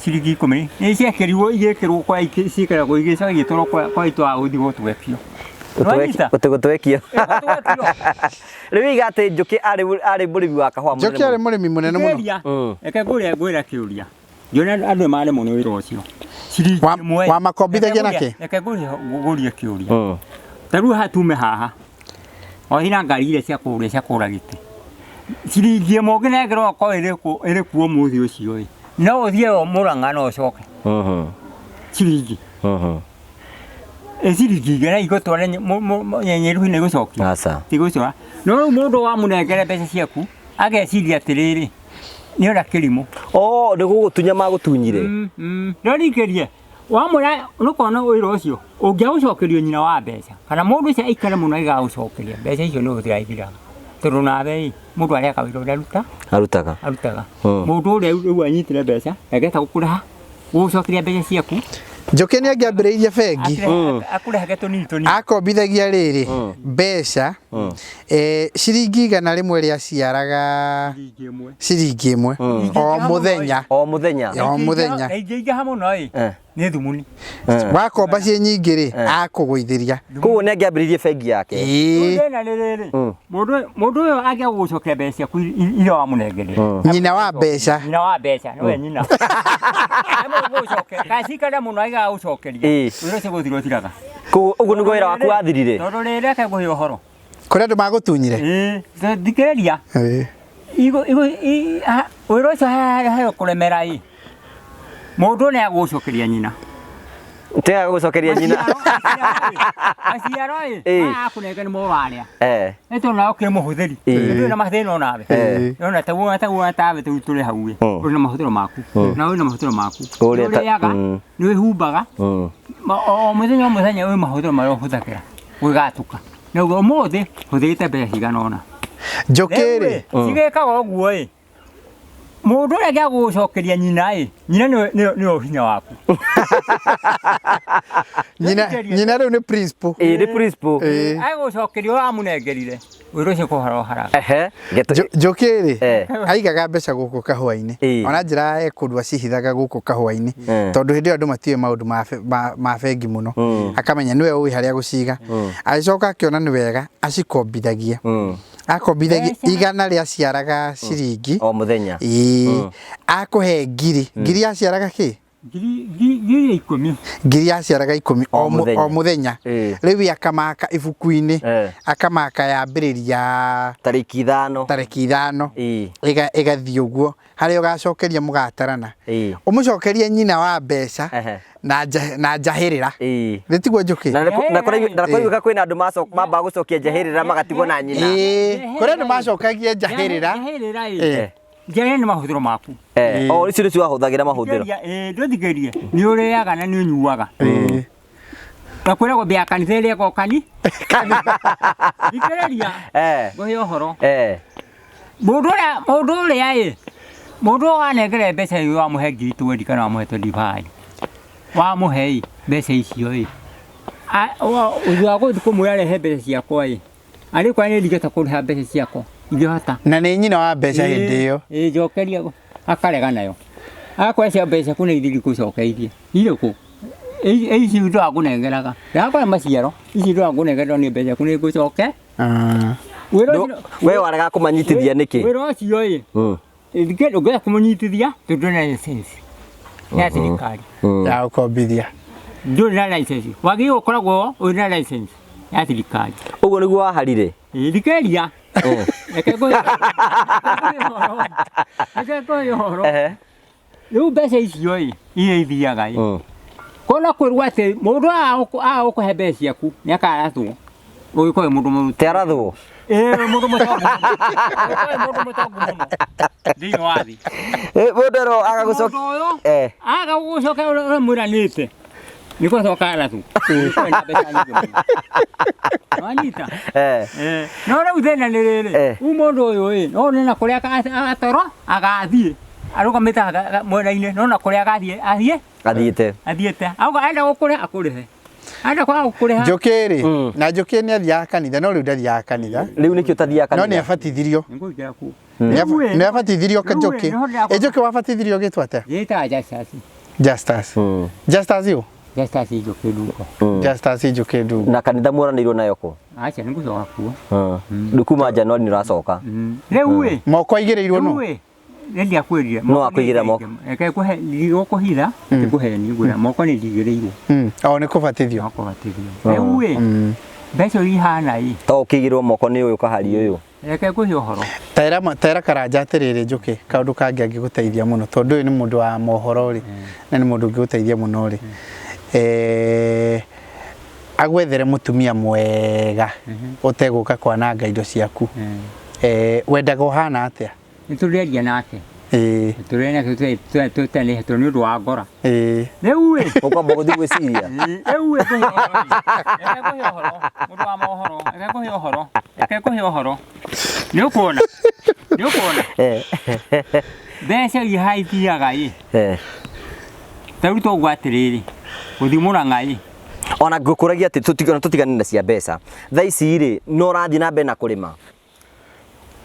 S1: Ciringi 10 nĩ ciekĩrirwo igĩkĩrwo kwa ciĩkĩragwo igĩcoka igĩtwarwo kwa itwara gũthiĩ gũtwekio. Nĩwanyita?
S2: Gũtwekio. Rĩu iga atĩ Njũkĩ arĩ mũrĩmi wa kahũa mũnene.
S3: Njũkĩ arĩ mũrĩmi mũnene mũno.
S1: Reke ngwĩre kĩũria. Ngĩona andũ nĩmaremwo nĩ wĩra ũcio. Ciringi ĩmwe.
S3: Wamakombithagia na kĩ?
S1: Reke ngũrie kĩũria. Ta rĩu haha tume haha. Wathiĩ na ngari iria cia kũrĩa cia kũgũra gĩtĩ. Ciringi ĩmwe ũngĩnengerwo okorwo ĩrĩ kuo ũmũthĩ ũcio ĩ, no ũthiĩ o Mũrang'a no ũcoke. Ciringi. Ĩ ciringi igĩrĩ igũtwara Nyeruhi-inĩ igũcokia?
S2: Aca.
S1: Tigũcoka. No rĩu mũndũ wamũnengere mbeca ciaku ageciria atĩrĩrĩ, nĩ ona kĩrimũ.
S2: Oh, nĩ gũgũtunya magũtunyire.
S1: No ningĩrie, wamwĩra nũkona wĩra ũcio, ũngĩagũcokerio nyina wa mbeca, kana mũndũ ũcio aikare mũno agĩgagũcokeria, mbeca icio nĩ gũthira ithiraga. Tondũ nawe ĩ, mũndũ areka wĩra ũrĩa
S2: arutaga.
S1: Arutaga. Mũndũ ũrĩa rĩu anyitire mbeca, ageta gũkũrĩha, gũgũcokeria mbeca ciaku.
S3: Njũkĩ nĩ angĩambĩrĩirie bengi.
S1: Akũrehage tũnini tũnini.
S3: Akombithagia rĩrĩ, mbeca, ciringi 100 rĩaciaraga ciringi ĩmwe o mũthenya.
S2: O mũthenya.
S3: O mũthenya.
S1: Ingĩingĩha mũno ĩ, nĩ thumuni.
S3: Wakomba ciĩ nyingĩ rĩ, akũgũithĩria.
S2: Koguo nĩ angĩambĩrĩirie bengi yake.
S1: Thĩna nĩ rĩrĩ, mũndũ ũyũ angĩaga gũgũcokeria mbeca ciaku iria wamũnengerire.
S3: Nyina wa mbeca.
S1: Nyina wa mbeca, nĩwe nyina. Kana cikare mũno agĩgagũcokeria. Wĩra ũcio gũthira ũthiraga.
S2: Koguo ũguo nĩguo wĩra waku wathirire?
S1: Tondũ rĩrĩ reke ngũhe ũhoro.
S3: Kũrĩ andũ magũtunyire?
S1: Thikĩrĩria. Wĩra ũcio harĩ kũremera ĩ, mũndũ nĩ agũgũcokeria nyina.
S2: Tiga gũcokeria nyina.
S1: Maciaro ĩ
S2: Ĩ.
S1: akũnengera nĩmo ũrarĩa.
S2: Eh.
S1: Nĩ tondũ nawe ũkĩrĩ mũhũthĩri.
S2: Ĩ.
S1: Ndũrĩ na mathĩna onawe.
S2: Eh.
S1: Nona taguo taguo tawe tũu tũrĩ hau ĩ. Ũrĩ na mahũthĩro maku. Na ũrĩ na mahũthĩro maku.
S2: Ũrĩa ta-
S1: Nĩ ũrĩaga, nĩ wĩhumbaga. O mũthenya o mũthenya wĩ mahũthĩro marĩa ũhũthagĩra. Gũgatuka. Naguo ũmũthĩ hũthĩrĩte mbeca cigana ũna.
S3: Njũkĩ rĩ,
S1: Cigĩkaga ũguo ĩ. Mũndũ ũrĩa angĩaga gũgũcokeria nyina ĩ, nyina nĩwe nĩwe hinya waku.
S3: nyina nyina rĩu nĩ principal.
S2: Ĩ nĩ principal.
S3: Ĩ.
S1: Agũcokeria ũrĩa wamũnengerire. Wĩra ũcio kũhara ũharaga.
S2: Ehe. Geto.
S3: Njũkĩ rĩ,
S2: Eh.
S3: aigaga mbeca gũkũ kahũa-inĩ.
S2: Ĩ.
S3: Ona njĩra e kũndũ acihithaga gũkũ kahũa-inĩ.
S2: Eh.
S3: Tondũ hĩndĩ ĩyo andũ matiũĩ maũndũ ma bengi mũno. Akamenya nĩwe ũĩ harĩa gũciga. Agĩcoka akĩona nĩ wega acikombithagia. Akombithagia
S1: Mbeca.
S3: igana rĩaciaraga ciringi.
S2: O mũthenya.
S3: Ĩĩ. Akũhe ngiri. Ngiri yaciaraga kĩ?
S1: 10,000.
S3: Ngiri yaciaraga 10
S2: O mũthenya.
S3: o mũthenya.
S2: Ĩ.
S3: Rĩu akamaka ibuku-inĩ.
S2: Eh.
S3: Akamaka yambĩrĩria
S2: Tarĩki 5.
S3: tarĩki 5.
S2: Ĩ.
S3: Ĩgathiĩ ũguo harĩa ũgacokeria mũgatarana.
S2: Ĩ.
S3: Ũmũcokerie nyina wa mbeca
S2: Ehe.
S3: na na njahĩrĩra.
S2: Ĩ.
S3: Nĩ tiguo Njũkĩ?
S2: Na na kũraiguĩka kwĩna andũ mambaga gũcokia njahĩrĩra magatigwo na nyina.
S3: Ĩĩ. Kũrĩ andũ macokagia njahĩrĩra.
S1: Njahĩrĩra
S3: Ĩ.
S1: ĩ. Njahĩrĩra nĩ mahũthĩro maku.
S2: Eh, o icio nĩcio wahũthagĩra mahũthĩro.
S1: Ĩ, ndũthikĩrie. Nĩ ũrĩaga na nĩ ũnyuaga.
S3: Ĩ.
S1: Na kwĩragwo mbĩa ya kanitha ĩrĩaga o kani. Thikĩrĩria.
S2: Eh.
S1: Ngũhe ũhoro.
S2: Eh.
S1: Mũndũ ũrĩa mũndũ ũrĩa ĩ mũndũ ũyũ wanengera mbeca ĩ wamũhe 20,000 kana wamũhe 25 wamũhe ĩ mbeca icio ĩ ũthutha wa gũthiĩ kũmwĩra rehe mbeca ciakwa ĩ arĩ kwa nĩ ndingĩhota kũrĩha mbeca ciakwa ingĩhota
S3: Na nĩ nyina wa mbeca hĩndĩ ĩyo.
S1: Ĩ njokeria akarega nayo agakwĩra cia mbeca ciaku nĩ ithiĩ ngũcokeirie irĩkũ ici ndakũnengeraga ndakũhe maciaro ici ndakũnengera nĩ mbeca ciaku nĩ ngũcoke
S3: Ah.
S1: wĩra ũcio
S2: We warega kũmanyitithia nĩkĩ?
S1: wĩra ũcio ĩ ũngĩenda kũmũnyitithia tondũ ndũrĩ na license ya thirikari
S3: Ya gũkombithia.
S1: ndũrĩ na license wagĩrĩirwo ũkoragwo wĩ na license ya thirikari.
S2: Ũguo nĩguo waharire?
S1: Ĩ, thikĩrĩria reke ngũhe ũhoro reke ngũhe ũhoro
S2: Ehe.
S1: rĩu mbeca icio ĩ iria ithiaga ĩ kona kwĩrwo atĩ mũndũ aga gũkũhe mbeca ciaku nĩ akarathwo ũgĩkorwo wĩ mũndũ mũruti
S2: Te arathwo?
S1: Ĩ, mũndũ mũtongu mũno. Ũgĩkorwo wĩ mũndũ mũtongu mũno thĩinĩ wa thĩ.
S2: Mũndũ erwo aga gũcokia.
S1: Mũndũ ũyũ
S2: Eh.
S1: aga gũgũcokia ũrĩa mwĩranĩte nĩ gũcoka arathwo Ũgĩkorwo na mbeca nyingĩ mũno. Wanyita?
S2: Eh.
S1: Eh, no rĩu thĩna nĩ rĩrĩ
S2: Eh.
S1: rĩu mũndũ ũyũ ĩ no nĩ na kũrĩa agatoro agathiĩ arũgamĩte mwena-inĩ no na kũrĩa agathiĩ athiĩ
S2: Athiĩte.
S1: athiĩte auga enda gũkũrĩha akũrĩhe enda kwaga gũkũrĩha
S3: Njũkĩ rĩ, na Njũkĩ nĩ athiaga kanitha no rĩu ndathiaga kanitha.
S2: Rĩu nĩkĩo ũtathiaga
S3: No nĩ
S2: kanitha?
S3: abatithirio.
S1: nĩngũingĩra kuo
S3: Nĩ abatithirio
S1: Rĩu ĩ,
S3: Njũkĩ.
S1: nĩho ndĩrakwo-
S3: Ĩ Njũkĩ wabatithirio ũgĩtwo atĩa?
S1: Njĩtaga Justus.
S3: Justus. Justus yũ?
S1: Justus Njũkĩ Ndungo.
S3: Justus Njũkĩ Ndungo.
S2: Na kanitha mworanĩirwo nayo kũ?
S1: Aca nĩngũcoka kuo.
S2: Rĩu kuma Januari nĩ ũracoka.
S1: Rĩu ĩ
S3: Moko aigĩrĩirwo
S1: rĩu
S3: nũ?
S1: ĩ nĩ ndiakwĩrire
S2: No akũigĩrĩra moko.
S1: Reke ngũhe ndigũkũhitha ndikũheni ngwĩra moko nĩ ndigĩrĩirwo
S3: O nĩ kũbatithio.
S1: no kũbatithio. Rĩu ĩ mbeca ũrĩa ihana ĩ
S2: To ũkĩigĩrwo moko nĩ ũyũ kahari ũyũ.
S1: reke ngũhe ũhoro.
S3: Tera Karanja atĩrĩrĩ Njũkĩ kaũndũ kangĩ angĩgũteithia mũno tondũ ũyũ nĩ mũndũ wa mohoro rĩ na nĩ mũndũ ũngĩgũteithia mũno rĩ agwethere mũtumia mwega ũtegũka kwananga indo ciaku. Wendaga ũhana atĩa?
S1: Nĩ tũrĩaria nake
S3: Ĩĩ.
S1: tũrĩaria nake tũtanĩhetwo nĩ ũndũ wa ngora.
S3: Ĩĩ.
S1: Rĩu ĩ
S2: Ũkwamba gũthiĩ gwĩciria.
S1: Rĩu ĩ ngũhe ũhoro ĩ. Reke ngũhe ũhoro mũndũ wa mohoro reke ngũhe ũhoro reke ngũhe ũhoro nĩ ũkuona nĩ ũkuona mbeca iria ithiaga ĩ
S2: Eh.
S1: ta rĩu toguo atĩrĩrĩ gũthiĩ Mũrang'a ĩ
S2: Ona ngũkũragia atĩ tũtigane na cia mbeca. Thaa ici rĩ no ũrathiĩ na mbere na kũrĩma?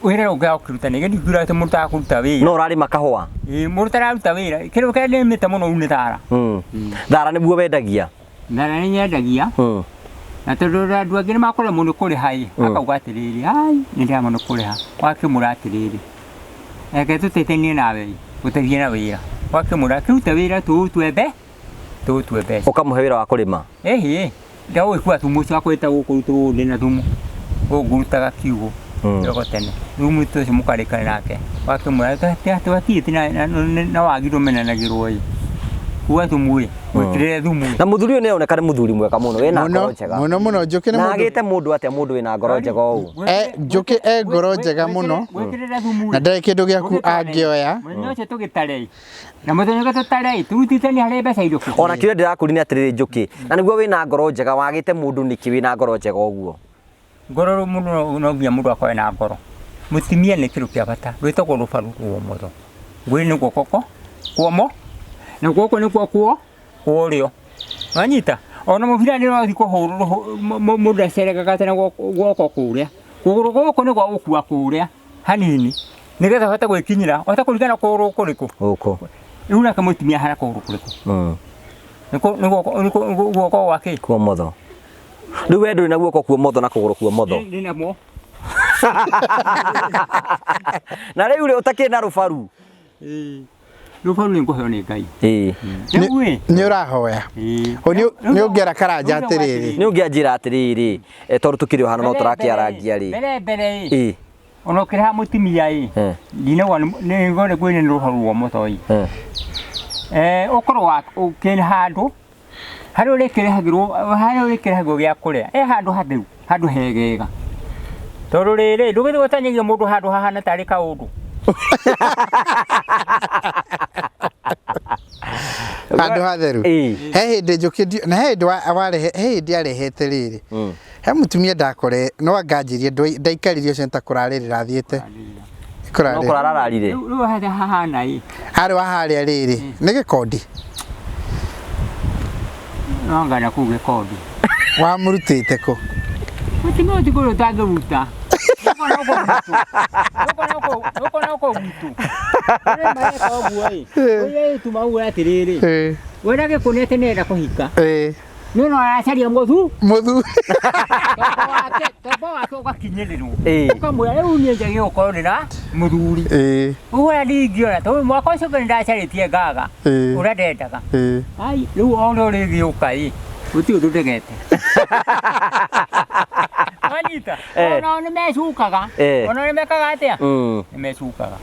S1: Wĩra ũngĩaga kũruta nĩ ndingiuga atĩ mũndũ ũtakũruta wĩra.
S2: No ũrarĩma kahũa?
S1: Ĩĩ mũndũ ũtararuta wĩra kĩrĩa kĩrĩa nĩmĩte mũno rĩu nĩ thara.
S2: Thara nĩguo wendagia?
S1: Thara nĩ nyendagia na tondũ andũ angĩ nĩ makũremwo nĩ kũrĩha ĩ akauga atĩrĩrĩ ai nĩ ndĩremwo nĩ kũrĩha wakĩmwĩra atĩrĩrĩ reke tũteithanie nawe ĩ gũteithie na wĩra wakĩmwĩra kĩrute wĩra tũũtue tũũtue mbeca.
S2: Ũkamũhe wĩra wa kũrĩma?
S1: Ĩhĩ ndagũgĩkua thumu ũcio wa kwĩta gũkũ rutwo ndĩna thumu gũkũ ngurutaga kiugũ kĩroko tene rĩu mũtu ũcio mũkarĩkana nake wakĩmwĩra twakirĩte na wagi ndũmenanagĩrwo ĩ Kuga thumu ĩ, gwĩkĩrĩre thumu ĩ.
S2: Na mũthuri ũyũ nĩ aroneka nĩ mũthuri mwega mũno wĩna
S3: Mũno,
S2: ngoro njega.
S3: mũno mũno, Njũkĩ nĩ
S2: Na
S3: mũndũ-
S2: agĩte mũndũ atĩa mũndũ wĩna ngoro njega ũũ?
S3: Njũkĩ e ngoro njega mũno.
S1: Gwĩkĩrĩra thumu ĩ.
S3: Na ndarĩ kĩndũ gĩaku
S1: Tũgĩtare.
S3: angĩoya.
S1: Mũthenya ũcio tũgĩtare ĩ. Na mũthenya ũcio tũtare ĩ, tũrutithanie harĩ mbeca irĩkũ?
S2: Ona kĩũria ndĩrakũria nĩ atĩrĩrĩ Njũkĩ, na nĩguo wĩna ngoro njega wagĩte mũndũ nĩkĩ wĩna ngoro njega ũguo?
S1: Ngoro mũndũ no nginya mũndũ akorwe na ngoro. Mũtumia nĩ kĩndũ kĩa bata, rwĩtagwo rũbaru rwa ũmotho. Ngwĩrĩ nĩ guoko kwa kwomo, na guoko nĩkuo kuo kwa ũrĩo. Wanyita? Ona mũbira nĩ ũrathiĩ kũhũrwo mũndũ aceregaga atĩ na guoko kũrĩa. Kũgũrũ gũkũ nĩ gwa gũkua kũrĩa hanini nĩgetha ũhote gwĩkinyĩra, ũhote kũringana kũgũrũ kũrĩkũ.
S2: Gũkũ.
S1: Rĩu nake mũtumia ahana kũgũrũ kũrĩkũ? Nĩ guoko gwa kĩ?
S2: Kwa ũmotho. Rĩu we ndũrĩ na guoko kwa ũmotho na kũgũrũ kwa ũmotho.
S1: Ndĩ namo.
S2: Na rĩu rĩ ũtakĩrĩ na rũbaru.
S1: Rũbaru nĩ ngũheo nĩ Ngai.
S2: Ĩĩ.
S1: Rĩu ĩ.
S3: Nĩ ũrahoya. Nĩ ũngĩara karanja atĩrĩrĩ.
S2: Nĩ ũngĩanjĩra atĩrĩrĩ, tondũ tũkĩrĩ o hana no tũrakĩarangia rĩ.
S1: Mbere mbere ĩ.
S2: Ĩĩ.
S1: Ona ũkĩrĩha mũtumia ĩ. Ndinauga nĩ ngone kwĩna nĩ rũbaru rwa ũmotho ĩ. Ũkorwo ũkĩrĩ handũ harĩa ũrĩkĩrĩhagĩrwo harĩa ũrĩkĩrĩhagĩrwo gĩa kũrĩa he handũ hatheru handũ hegega tondũ rĩrĩ ndũgĩthiĩ gũtanyagia mũndũ handũ hahana tarĩ kaũndũ.
S3: Handũ hatheru.
S2: Ĩĩ.
S3: He hĩndĩ Njũkĩ na he hĩndĩ warehe he hĩndĩ arehete rĩrĩ. He mũtumia ndakore no anganjirie ndaikarire ũcio nĩ ta kũrarĩrĩra athiĩte.
S2: No kũrarararire.
S1: Rĩu harĩa hahana ĩ.
S3: Harĩ wa harĩa rĩrĩ nĩ gĩkondi.
S1: No ngana kũu gĩkondi.
S3: Wamũrutĩte kũ?
S1: Mũtumia ũyũ ti kũrĩa ũtangĩruta. Ũkona gũkũ gwitũ. Ũrĩa mareka ũguo ĩ. Ũrĩa ĩtu mauga atĩrĩrĩ. Wena gĩkũnĩ atĩ nĩenda kũhika. Nĩ no aracaria mũthu.
S3: Mũthu.
S1: Tombo wake ũgakinyĩrĩrwo. Ũkamwĩra rĩu niĩ njagĩrĩirwo gũkorwo ndĩna mũthuri. Ũguo ndingĩona tondũ mwaka ũcio ũngĩ nĩndacarĩtie ngaga ũrĩa ndendaga. Ai rĩu o ũrĩa ũrĩgĩũka ĩ gũtirĩ ũndũ ndegete. Wanyita? Onao nĩ mecukaga. Onao nĩ mekaga atĩa? Nĩ mecukaga.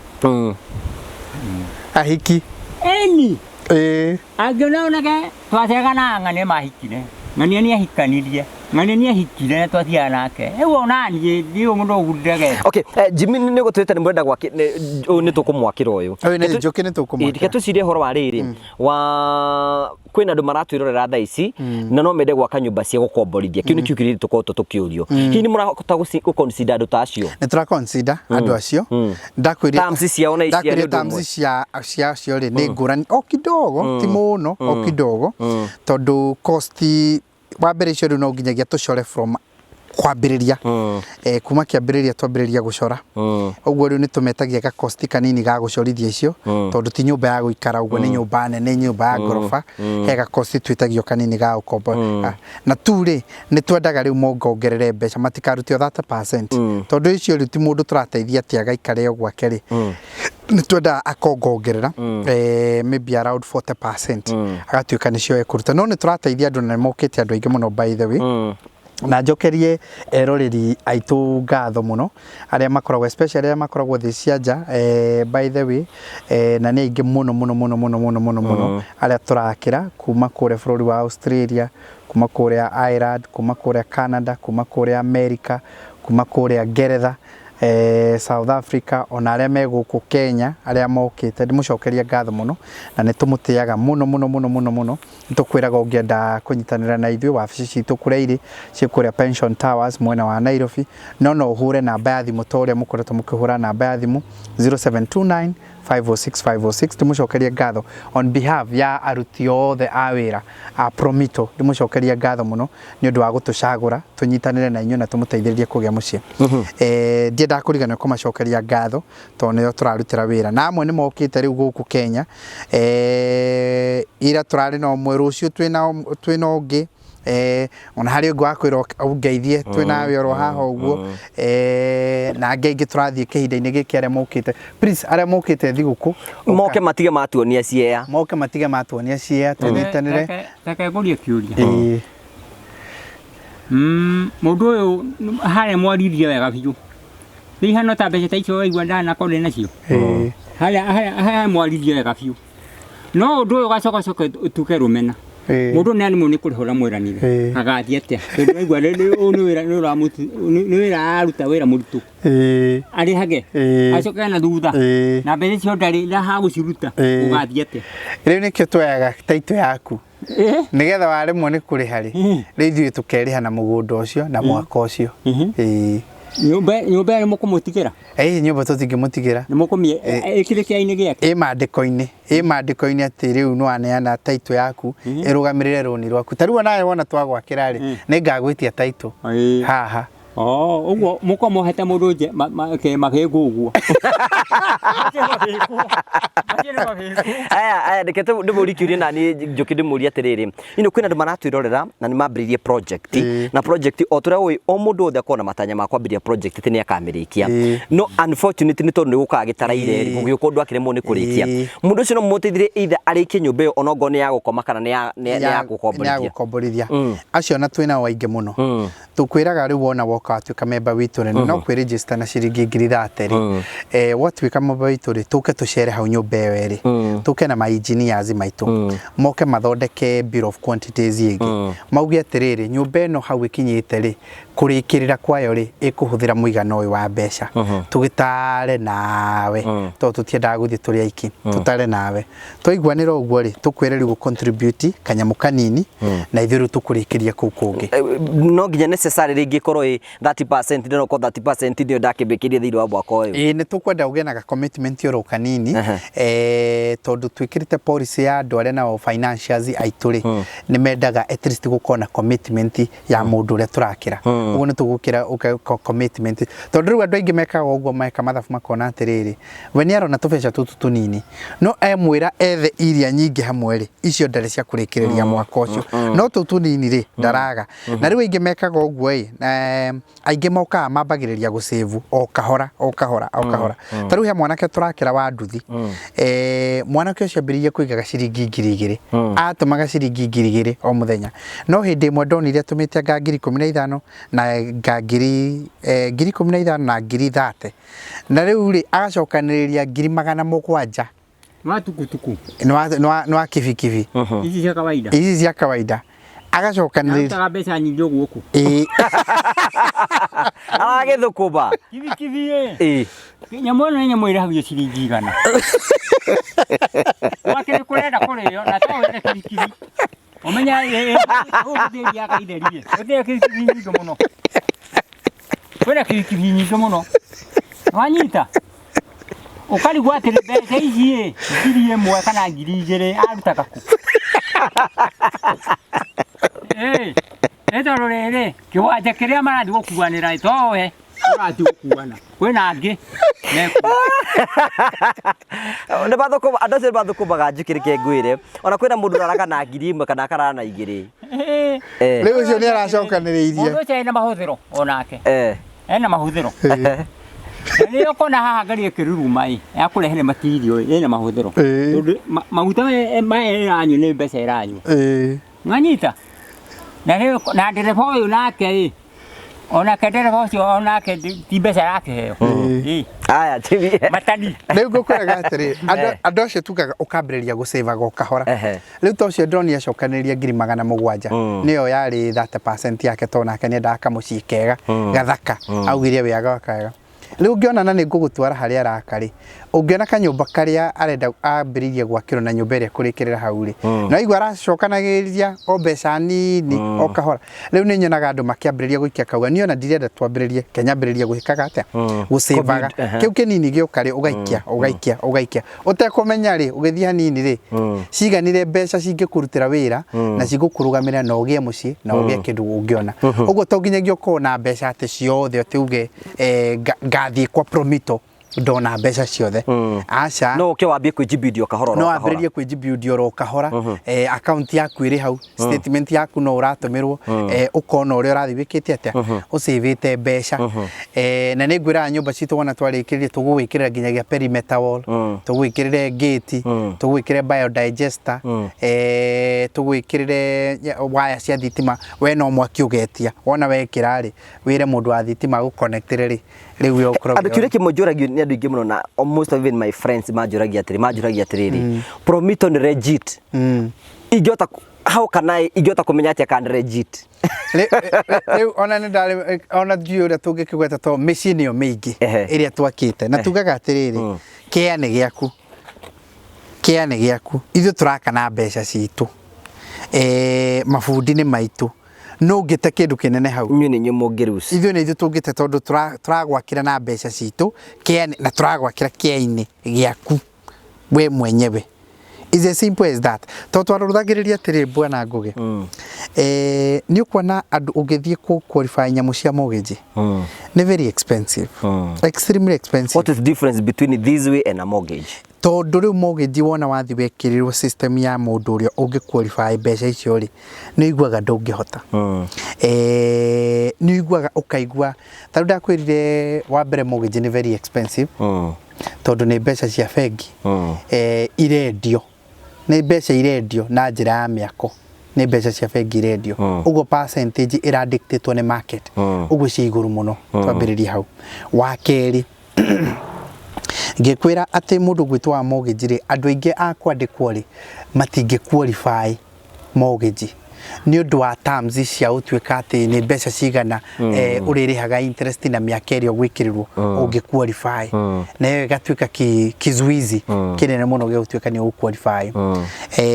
S3: Ahiki.
S1: Ĩni. Angĩona onake twaceraga na ng'ania mahikire. Ng'ania nĩ ahikanirie. Ng'ania nĩ ahikire na twathiaga nake. Rĩu ona niĩ ndiũĩ mũndũ ũguo ndegete.
S2: Okay, Jimmy nĩ ũgũtwĩte nĩ mũrenda gwaki ũyũ nĩ tũkũmwakĩra ũyũ.
S3: Ũyũ nĩ Njũkĩ nĩ tũkũmwakĩra.
S2: Reke tũcirie ũhoro wa rĩrĩ wa kwĩna andũ maratwĩrorera thaa ici na no mende gwaka nyũmba cia gũkomborithia. Kĩu nĩkĩo kĩũria tũkoretwo tũkĩũrio. Hihi nĩ mũrahota gũ consider andũ ta acio?
S3: Nĩ tũra consider andũ acio. Ndakwĩrire
S2: Terms ciao na icia nĩ
S3: ndakwĩrire
S2: ũndũ ũmwe.
S3: terms cia acio rĩ nĩ ngũrani o kidogo ti mũno o kidogo tondũ cost wa mbere icio rĩu no nginyagia tũcore from kwambĩrĩria kuma kĩambĩrĩria twambĩrĩria gũcora ũguo rĩu nĩ tũmetagia ga cost kanini ga gũcorithia icio tondũ ti nyũmba ya gũikara ũguo nĩ nyũmba nene nyũmba ya ngoroba he ga cost twĩtagio kanini ga gũkomba na tu rĩ nĩ twendaga rĩu mongongerere mbeca matikarute o 30% tondũ icio rĩu ti mũndũ tũrateithia atĩ agaikare o gwake rĩ nĩ twendaga akongongerera maybe around 40% agatuĩka nĩcio ekũruta no nĩ tũrateithia andũ na nĩ mokĩte andũ aingĩ mũno by the way na njokerie eroreri aitũ ngatho mũno arĩa makoragwo especially arĩa makoragwo thĩ cia nja by the way na nĩ aingĩ mũno mũno mũno mũno mũno mũno mũno arĩa tũrakĩra kuma kũrĩa bũrũri wa Australia kuma kũrĩa Ireland kuma kũrĩa Canada kuma kũrĩa America kuma kũrĩa Ngeretha South Africa ona arĩa me gũkũ Kenya arĩa mokĩte ndĩmũcokerie ngatho mũno na nĩ tũmũtĩaga mũno mũno mũno mũno mũno nĩtũkwĩraga ũngĩenda kũnyitanĩra na ithuĩ wabici citũ kũrĩa irĩ ciĩ kũrĩa Pension Towers mwena wa Nairobi no no ũhũre namba ya thimũ ta ũrĩa mũkoretwo mũkĩhũra namba ya thimũ 0729 506 506 ndĩmũcokerie ngatho on behalf ya aruti othe a wĩra a Promito ndĩmũcokerie ngatho mũno nĩ ũndũ wa gũtũcagũra tũnyitanĩre na inyuĩ na tũmũteithĩrĩrie kũgĩa mũciĩ ndiendaga kũriganĩrwo kũmacokeria ngatho tondũ nĩo tũrarutĩra wĩra na amwe nĩ mokĩte rĩu gũkũ Kenya ira tũrarĩ na ũmwe rũciũ twĩna ũngĩ ona harĩ ũngĩ wakwĩra ũngeithie twĩnawe oro haha ũguo na angĩ aingĩ tũrathiĩ kĩhinda-inĩ gĩkĩ arĩa mokĩte please arĩa mokĩte thigũkũ
S2: moke matige matuonia ciea
S3: moke matige matuonia ciea tũnyitanĩre
S1: Reke ngũrie kĩũria. Mũndũ ũyũ harĩa mwaririe wega biũ rĩu ihana ta mbeca ta icio waigua ndanakorwo ndĩ nacio harĩa mwaririe wega biũ No ũndũ ũyũ ũgacoka ũcoke ũtuĩke rũmena.
S3: Ĩĩ.
S1: Mũndũ nĩ arimũ nĩ kũrĩha ũramwĩranire.
S3: Ĩĩ.
S1: Agathiĩ atĩa? Tondũ waigua ũyũ nĩ wĩra nĩ ũramũtu- nĩ wĩra araruta wĩra mũritũ.
S3: Ĩĩ.
S1: Arĩhage.
S3: Ĩĩ.
S1: Acoke na thutha.
S3: Ĩĩ.
S1: Na mbeca icio ndarĩ na ha gũciruta.
S3: Ĩĩ.
S1: Ũgathiĩ atĩa?
S3: Rĩu nĩkĩo tuoyaga taitũ yaku
S1: Ĩĩ.
S3: nĩgetha waremwo nĩ kũrĩha rĩ rĩu ithuĩ tũkerĩha na mũgũnda ũcio na mwaka ũcio. Ĩĩ.
S1: Nyũmba nyũmba ĩyo nĩ mũkũmũtigĩra?
S3: Ĩĩ nyũmba tũtingĩmũtigĩra.
S1: Nĩ mũkũmie ĩkĩrĩ kĩainĩ gĩake?
S3: Ĩ maandĩko-inĩ, ĩ maandĩko-inĩ atĩ rĩu nĩ waneana taitũ yaku ĩrũgamĩrĩre rũni rwaku. Ta rĩu onawe wona twagwakĩra rĩ, nĩ ngagwĩtia taitũ
S1: Ĩĩ.
S3: haha.
S1: Oh, ũguo mũkorwo mohete mũndũ nje mabĩngũ ũguo.
S2: Aya, aya, reke ndĩmũrie kĩũria na niĩ njũke ndĩmũrie atĩrĩrĩ. Ino kwĩna andũ maratwĩrorera na nĩ mambĩrĩirie project na project o tũrĩa ũĩ o mũndũ wothe akoragwo na matanya ma kwambĩrĩria project atĩ nĩ akamĩrĩkia. No unfortunately nĩ tondũ nĩ gũkaga gĩtaraire rĩ, gũgĩũka ũndũ akĩremwo nĩ kũrĩkia. Mũndũ ũcio no mũmũteithĩrĩrie either arĩkie nyũmba ĩyo ona okorwo nĩ ya gũkoma kana nĩ ya nĩ ya
S3: nĩ ya
S2: gũkomborithia.
S3: gũkomborithia. Acio ona twĩ nao aingĩ mũno. Tũkwĩraga rĩu wona woka watuĩka memba witũ rĩ, no kwĩregister na ciringi 30,000 rĩ, watuĩka memba witũ rĩ, tũke tũcere hau nyũmba ĩyo ĩrĩ, tũke na ma engineers maitũ, moke mathondeke bill of quantities ĩngĩ, mauge atĩrĩrĩ, nyũmba ĩno hau ĩkinyĩte rĩ, kũrĩkĩrĩra kwayo rĩ, ĩkũhũthĩra mũigana ũyũ wa mbeca, tũgĩtare nawe, tondũ tũtiendaga gũthiĩ tũrĩ aiki, tũtare nawe, twaiguanĩra ũguo rĩ, tũkwĩre rĩu contribute kanyamũ kanini, na ithuĩ rĩu tũkũrĩkĩria kũu kũngĩ.
S2: No nginya necessary rĩngĩ ĩkorwo ĩ 30% ndĩna ũkorwo 30% nĩyo ndakĩmbĩkĩria thĩinĩ wa mwaka ũyũ.
S3: Ĩĩ nĩ tũkwenda ũgĩe na ga commitment oro kanini, tondũ twĩkĩrĩte policy ya andũ arĩa nao financiers aitũ rĩ, nĩ mendaga at least gũkorwo na commitment ya mũndũ ũrĩa tũrakĩra. Ũguo nĩ tũgũkĩra commitment, tondũ rĩu andũ aingĩ mekaga ũguo, meka mathabu makona atĩrĩrĩ, we nĩ arona tũbeca tũtũ tũnini, no emwĩra ethe iria nyingĩ hamwe rĩ, icio ndarĩ cia kũrĩkĩrĩria mwaka ũcio, no tũu tũnini rĩ, ndaraga. Na rĩu aingĩ mekaga ũguo ĩ, aingĩ mokaga mambagĩrĩria gũcĩvu o kahora o kahora o kahora. Ta rĩu he mwanake tũrakĩra wa nduthi, mwanake ũcio ambĩrĩirie kũigaga ciringi 2,000, atũmaga ciringi 2,000 o mũthenya, no hĩndĩ ĩmwe ndonire atũmĩte anga 15,000 na anga 15,000 na 30,000, na rĩu rĩ agacokanĩrĩria 700,000.
S1: Wa tukutuku.
S3: Nĩ wa kibikibi.
S1: Ici cia kawaida.
S3: Ici cia kawaida agacokanĩrĩria.
S1: Arutaga mbeca nyingĩ ũguo kũ?
S3: Ĩĩ.
S2: Aragĩthũkũma.
S1: Kibikibi ĩ.
S2: Ĩĩ.
S1: Nyamũ ĩno nĩ nyamũ ĩrĩhagio ciringi 100. Gwake nĩ kũrenda kũrĩo na to wende kibikibi. Ũmenya ũgũthiĩ itheri ĩ. Ũthiĩ kibikibi nyingĩ mũno. Kwĩna kibikibi nyingĩ mũno. Wanyita? Ũkarigwo atĩrĩ mbeca ici ĩ, 1,000 kana 2,000 arutaga kũ? Ĩ, nĩ tondũ rĩrĩ, kĩwanja kĩrĩa marathiĩ gũkuanĩra ĩ, to we ũrathiĩ gũkuana, kwĩna angĩ mekuo.
S2: Nĩ mathũkũma, andũ acio nĩ mathũkũmaga njũkĩ reke ngwĩre. Ona kwĩna mũndũ ũraraga na 1,000 kana akarara na 2.
S3: Rĩu ũcio nĩ aracokanĩrĩirie.
S1: Mũndũ ũcio ena mahũthĩro onake. Ena mahũthĩro. Na nĩ ũkona haha ngari ĩkĩruruma ĩ, ya kũrehere matirio ĩ, ĩna mahũthĩro. Tondũ maguta maya ĩranyua nĩ mbeca ĩranyua. Nwanyita? Na rĩu na ndereba ũyũ nake ĩ, onake ndereba ũcio onake ti mbeca arakĩheo.
S2: Aya, tivi.
S1: Matani.
S3: Rĩu ngũkwĩraga atĩrĩ, andũ acio tugaga ũkambĩrĩria gũcĩvaga o kahora. Rĩu ta ũcio ndĩronire acokanĩrĩria 700,000, nĩyo yarĩ 30% yake, tondũ nake nĩendaga kamũciĩ kega gathaka, augire we agaka wega. Rĩu ũngĩona na nĩ ngũgũtwara harĩa araka rĩ, ũngĩona kanyũmba karĩa arenda ambĩrĩirie gwakĩrwo na nyũmba ĩrĩa ekũrĩkĩrĩra hau rĩ, na waigua aracokanagĩrĩria o mbeca nini o kahora. Rĩu nĩ nyonaga andũ makĩambĩrĩria gũikia kauga, niĩ ona ndirenda twambĩrĩrie, ke nyambĩrĩrie gwĩkaga atĩa? Gũcĩvaga. Kĩu kĩnini gĩũka rĩ, ũgaikia, ũgaikia, ũgaikia. Ũtekũmenya rĩ, ũgĩthiĩ hanini rĩ, ciganire mbeca cingĩkũrutĩra wĩra na cigũkũrũgamĩrĩra na ũgĩe mũciĩ na ũgĩe kĩndũ ũngĩona. Ũguo to nginyagia ũkorwo na mbeca atĩ ciothe atĩ uge ngathiĩ kwa Promito ndona mbeca ciothe. Aca.
S2: No ũke wambie kwĩnjibidia o kahora
S3: No wambĩrĩrie kwĩnjibidia oro kahora. Account yaku ĩrĩ hau, statement yaku no ũratũmĩrwo, ũkona ũrĩa ũrathiĩ wĩkĩte atĩa, ũcĩvĩte mbeca. Na nĩ ngwĩraga nyũmba citũ wona twarĩkĩrĩria tũgũgwĩkĩrĩra nginyagia perimeter wall, tũgwĩkĩrĩre gate, tũgwĩkĩrĩre biodigester, tũgwĩkĩrĩre waya cia thitima, we no mwaki ũgetia, wona wekĩra rĩ, wĩre mũndũ wa thitima agũconnectĩre rĩ, Rĩu we ũkoragwo
S2: Andũ kĩũria kĩmwe njũragio nĩ andũ aingĩ mũno na almost even my friends manjũragia atĩrĩ manjũragia atĩrĩrĩ Promito nĩ legit ingĩhota how can I ingĩhota kũmenya atĩa kana nĩ legit?
S3: Rĩu ona nĩ ndarĩ ona ndiũĩ ũrĩa tũngĩkĩgweta tondũ mĩciĩ nĩyo mĩingĩ ĩrĩa twakĩte na tugaga atĩrĩrĩ, kĩa nĩ gĩaku, kĩa nĩ gĩaku, ithuĩ tũraka na mbeca citũ, mabundi nĩ maitũ, no ũngĩte kĩndũ kĩnene hau.
S2: Inyuĩ nĩ inyuĩ mũngĩruci.
S3: Ithuĩ nĩ ithuĩ tũngĩte tondũ tũragwakĩra na mbeca citũ kĩa na tũragwakĩra kĩa-inĩ gĩaku we mwenyewe. It's as simple as that. Tondũ twarũthagĩrĩria atĩrĩrĩ bwana Ngũgĩ, nĩ ũkuona andũ ũngĩthiĩ kũ qualify nyamũ cia mortgage, nĩ very expensive, extremely expensive.
S2: What is the difference between this way and a mortgage?
S3: Tondũ rĩu mortgage wona wathiĩ wekĩrĩrwo system ya mũndũ ũrĩa ũngĩ qualify mbeca icio rĩ, nĩ ũiguaga ndũngĩhota. Nĩ ũiguaga ũkaigua, ta rĩu ndakwĩrire wa mbere mortgage nĩ very expensive, tondũ nĩ mbeca cia bengi irendio, nĩ mbeca irendio na njĩra ya mĩako, nĩ mbeca cia bengi irendio. Ũguo percentage ĩra dictate nĩ market, ũguo ciĩ igũrũ mũno, twambĩrĩrie hau. Wa kerĩ, ngĩkwĩra atĩ mũndũ gwĩtwo wa mortgage rĩ, andũ aingĩ a kwandĩkwo rĩ, matingĩ qualify mortgage nĩ ũndũ wa terms cia gũtuĩka atĩ nĩ mbeca cigana ũrĩrĩhaga interest na mĩaka ĩrĩa ũgwĩkĩrĩrwo ũngĩ qualify, na ĩyo ĩgatuĩka kizuizi kĩnene mũno gĩa gũtuĩka nĩ ũgũ qualify.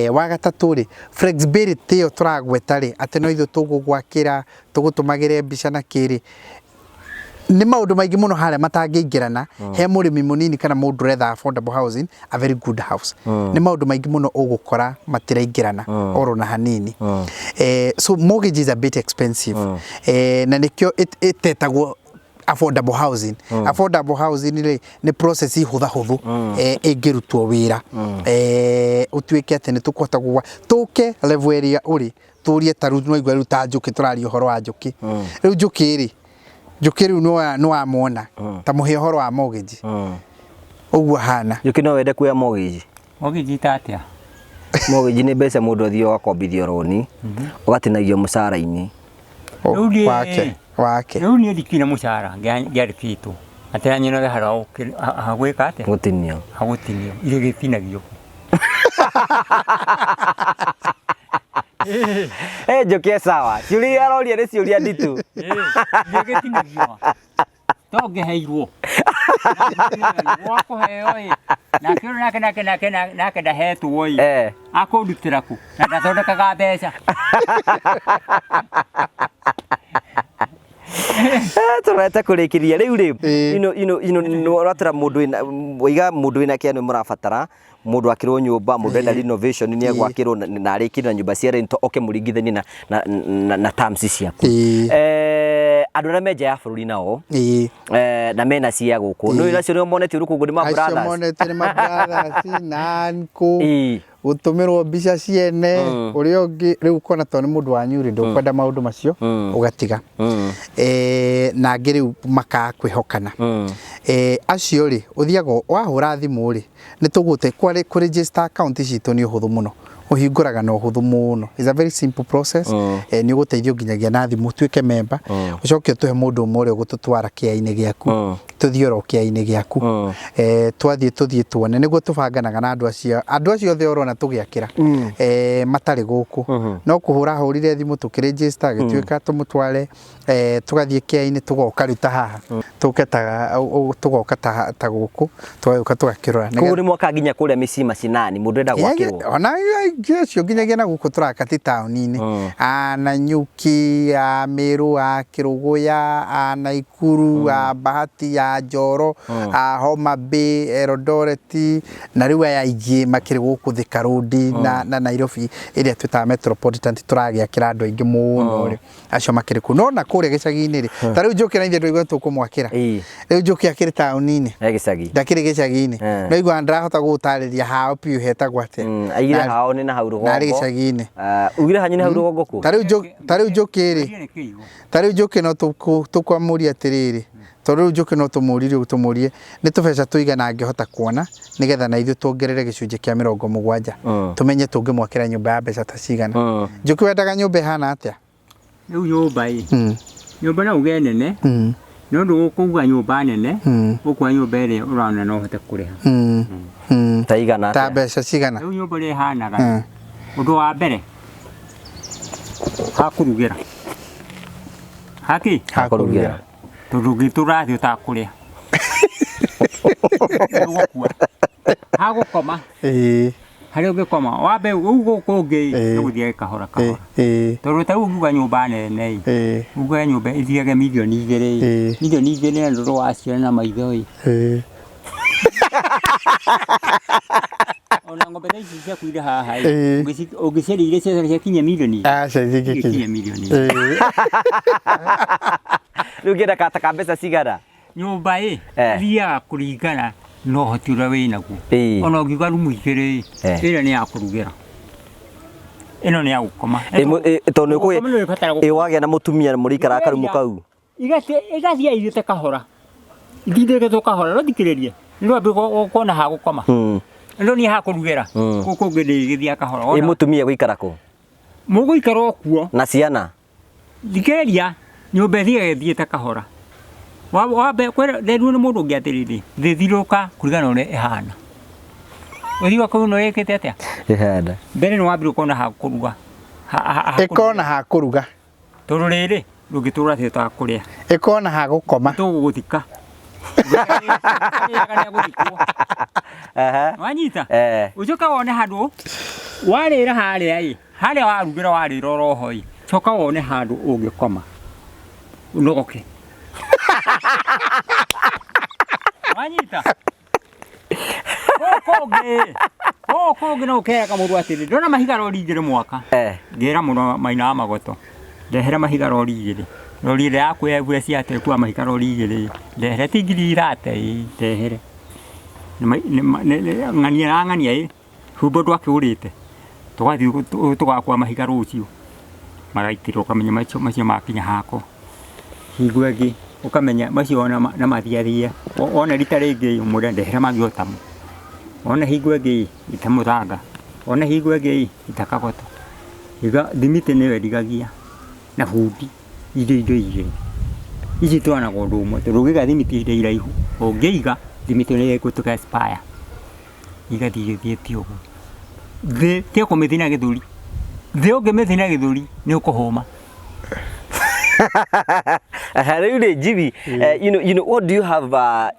S3: Wa gatatũ rĩ, flexibility ĩyo tũragweta rĩ, atĩ no ithuĩ tũgũgwakĩra, tũgũtũmagĩre mbica na kĩrĩ, nĩ maũndũ maingĩ mũno harĩa matangĩingĩrana he mũrĩmi mũnini kana mũndũ ũretha affordable housing, a very good house. Nĩ maũndũ maingĩ mũno ũgũkora matiraingĩrana oro na hanini. So mortgage is a bit expensive, na nĩkĩo ĩtetagwo affordable housing. Affordable housing rĩ, nĩ process hũthahũthũ ĩngĩrutwo wĩra, ũtuĩke atĩ nĩ tũkũhota gũgwa tũke level ĩrĩa ũrĩ tũrie. Ta rĩu nĩwaigua rĩu ta njũkĩ, tũraria ũhoro wa njũkĩ rĩu. Njũkĩ rĩ, njũkĩ rĩu nĩwamwona ta mũhe ũhoro wa mortgage ũguo hana.
S2: Njũkĩ, no wende kuoya mortgage?
S1: Mortgage ita atĩa?
S2: Mortgage nĩ mbeca mũndũ athiaga ũgakombithio rũni, ũgatinagio mũcara-inĩ.
S1: Rĩu niĩ-
S3: Wake wake.
S1: Rĩu niĩ ndikĩrĩ na mũcara ngĩandĩkĩtwo atĩ anyonaga harĩa hagwĩka atĩa?
S2: Gũtinio.
S1: Hagũtinio irio gĩtinagio.
S2: Eh, Njũkĩ e sawa, ciũria iria aroria nĩ ciũria nditũ.
S1: Irio gĩtinagio to ngĩheirwo gwakũheo ĩ, nake ũyũ nake ndahetwo ĩ, akũndutĩra kũ na ndathondekaga mbeca?
S2: Tũrete kũrĩkĩria rĩu rĩ, ino ũratwĩra mũndũ wĩna waiga mũndũ wĩna kĩa nĩ mũrabatara mũndũ akĩrwo nyũmba, mũndũ enda renovation nĩ egwakĩrwo na arĩkĩre na nyũmba cia rent, oke mũringithanie na terms ciaku. Andũ arĩa me nja ya bũrũri nao na mena cia gũkũ nĩ nacio nĩo monete rũkũngũ nĩ ma
S3: acio
S2: brothers.
S3: Monete nĩ ma brothers na uncle, gũtũmĩrwo mbica ciene ũrĩa ũngĩ. Rĩu ũkona tondũ nĩ mũndũ wanyu rĩ, ndũkwenda maũndũ macio, ũgatiga. Na angĩ rĩu makaga kwĩhokana. Acio rĩ, ũthiaga wahũra thimũ rĩ, nĩ tũgũte kũ register account citũ nĩ ũhũthũ mũno, ũhingũraga na ũhũthũ mũno. It's a very simple process. Nĩ ũgũteithio nginyagia na thimũ ũtuĩke member, ũcoke ũtũhe mũndũ ũmwe ũrĩa ũgũtũtwara kĩea-inĩ gĩaku, tũthiĩ oro kĩea-inĩ gĩaku. Twathiĩ tũthiĩ tuone nĩguo tũbanganaga na andũ acio, andũ acio othe ũrona tũgĩakĩra matarĩ gũkũ, no kũhũra hũrire thimũ tũkĩregister, agĩtuĩka tũmũtware, tũgathiĩ kĩea-inĩ, tũgoka rĩu ta haha, tũke ta tũgoka ta gũkũ, tũgagĩũka tũgakĩrora.
S2: Koguo nĩ mwaka nginya kũrĩa mĩciĩ macinani mũndũ enda gwakĩrwo?
S3: Ona aingĩ acio nginyagia na gũkũ tũraka ti taũni-inĩ, a Nanyuki, a Mĩrũ, a Kĩrũgũya, a Naikuru, a Bahati, a Njoro, a Homa Bay, Eldoret, na rĩu aya aingĩ makĩrĩ gũkũ Thika Road na Nairobi ĩrĩa twĩtaga metropolitan, tũragĩakĩra andũ aingĩ mũno rĩ, acio makĩrĩ kũu. No na kũrĩa gĩcagi-inĩ rĩ, ta rĩu Njũkĩ na ithuĩ ndũigua tũkũmwakĩra. Rĩu Njũkĩ akĩrĩ taũni-inĩ?
S2: E gĩcagi.
S3: Ndakĩrĩ gĩcagi-inĩ. No igua ndirahota gũgũtarĩria hao biũ hetagwo atĩa.
S2: Aigire hao nĩ na hau rũgongo.
S3: Narĩ gĩcagi-inĩ.
S2: Ah, ugire hanyu nĩ hau rũgongo kũ?
S3: Ta rĩu Njũkĩ rĩ,
S1: Niĩ nĩ kĩigo.
S3: Ta rĩu Njũkĩ no tũkwamũria atĩrĩrĩ, tondũ rĩu Njũkĩ no tũmũririe ũguo, tũmũrie nĩ tũbeca tũigana angĩhota kuona nĩgetha na ithuĩ tuongerere gĩcunjĩ kĩa 70, tũmenye tũngĩmwakĩra nyũmba ya mbeca ta cigana. Njũkĩ, wendaga nyũmba ĩhana atĩa?
S1: Rĩu nyũmba ĩ, nyũmba no uge nene. Nĩ ũndũ ũkũuga nyũmba nene, ũkuoya nyũmba ĩrĩa ũrona no ũhote kũrĩha.
S2: Ta igana
S3: Ta
S2: atĩa?
S3: mbeca cigana?
S1: Rĩu nyũmba ũrĩa ĩhanaga, ũndũ wa mbere hakũrugĩra. Haki?
S2: Hakũrugĩra.
S1: Tondũ ũngĩtũra thĩ ũtakũrĩa. Nĩũgũkua. Hagũkoma. Harĩa ũngĩkoma wambe rĩu gũkũ ũngĩ nĩ gũthiage kahora kahora. Tondũ ta rĩu ũngiuga nyũmba nene ĩ, uge nyũmba ĩthiage mirioni 2 ĩ, mirioni 2 na ndũrũ wa ciana na maitho ĩ. Ona ng'ombe ta ici ciaku irĩ haha ĩ, ũngĩciendia irĩ ciothe ciakinyia mirioni?
S3: Aca
S1: Itingĩkinyia
S3: itingĩkinya.
S1: mirioni.
S2: Rĩu ũngĩenda ta ka mbeca cigana?
S1: Nyũmba ĩ
S2: Eh.
S1: ĩthiaga kũringana na ũhoti ũrĩa wĩ naguo. Ona ũngiuga rumu 2 ĩ, ĩrĩa nĩ ya kũrugĩra, ĩno nĩ ya gũkoma.
S2: Tondũ nĩ
S1: Gũkoma nĩ ũrĩbatara
S2: ũkũgĩa wagĩa na mũtumia mũrĩikaraga karumu kau.
S1: Igathiĩ ithiĩte kahora, ithindĩkĩtwo kahora, no thikĩrĩrie, nĩ wambie kuona ha gũkoma, no niĩ ha kũrugĩra, kũu kũngĩ ndĩgĩthiaga kahora.
S2: Ĩ mũtumia gũikara kũ?
S1: Mũgũikara o kuo.
S2: Na ciana?
S1: Thikĩrĩria, nyũmba ĩthiaga ĩthiĩte kahora. Wambe nderirwo nĩ mũndũ ũngĩ atĩrĩrĩ, thĩ thiũrũrũka kũringana na ũrĩa ĩhana. Ũthiaga kũu na ĩkĩte atĩa?
S2: Ĩhana.
S1: Mbere nĩ wambire ũkona ha kũruga.
S3: Ĩkona ha kũruga.
S1: Tondũ rĩrĩ, ndũngĩtũra thĩ ũtakũrĩa.
S3: Ĩkona ha gũkoma.
S1: Tũgũgũthika. Wanyita? Ũcoke wone handũ warĩra harĩa ĩ, harĩa warugĩra warĩra oroho ĩ, coka wone handũ ũngĩkoma ũnogoke. Wanyita? Gũkũ kũngĩ no ũkeraga mũndũ atĩrĩ, ndona mahiga rori 2 mwaka. Ngĩra mũno Maina wa Magoto, ndehera mahiga rori 2. Rori ĩrĩa ya kuoya ciate ĩkuaga mahiga rori 2, ndehere ti ngiri irate ĩ, ndehere. Ng'ania na ng'ania ĩ, humbũ ndwakĩgũrĩte, tũgathiĩ tũgakua mahiga rũciũ, magaitĩrwo ũkamenya macio makinya hakwa. Hingo ĩngĩ ũkamenya macio ona na mathiathia, wona rita rĩngĩ ũmwĩre ndehera mangĩ o tamo. Wona hingo ĩngĩ ita mũthanga, wona hingo ĩngĩ ita kagoto. Thimiti nĩyo ĩrigagia na bundi, icio indo igĩrĩ. Ici itwaranaga ũndũ ũmwe tondũ ũngĩiga thimiti ihinda iraihu, ũngĩiga thimiti nĩ ĩgũtuĩka expire. Igathiĩ igĩthiĩte ũguo. Thĩ tiga kũmĩthiĩ na gĩthũri, thĩ ũngĩmĩthiĩ na gĩthũri nĩ ũkũhũma.
S2: Rĩu rĩ Jimmy, you know what do you have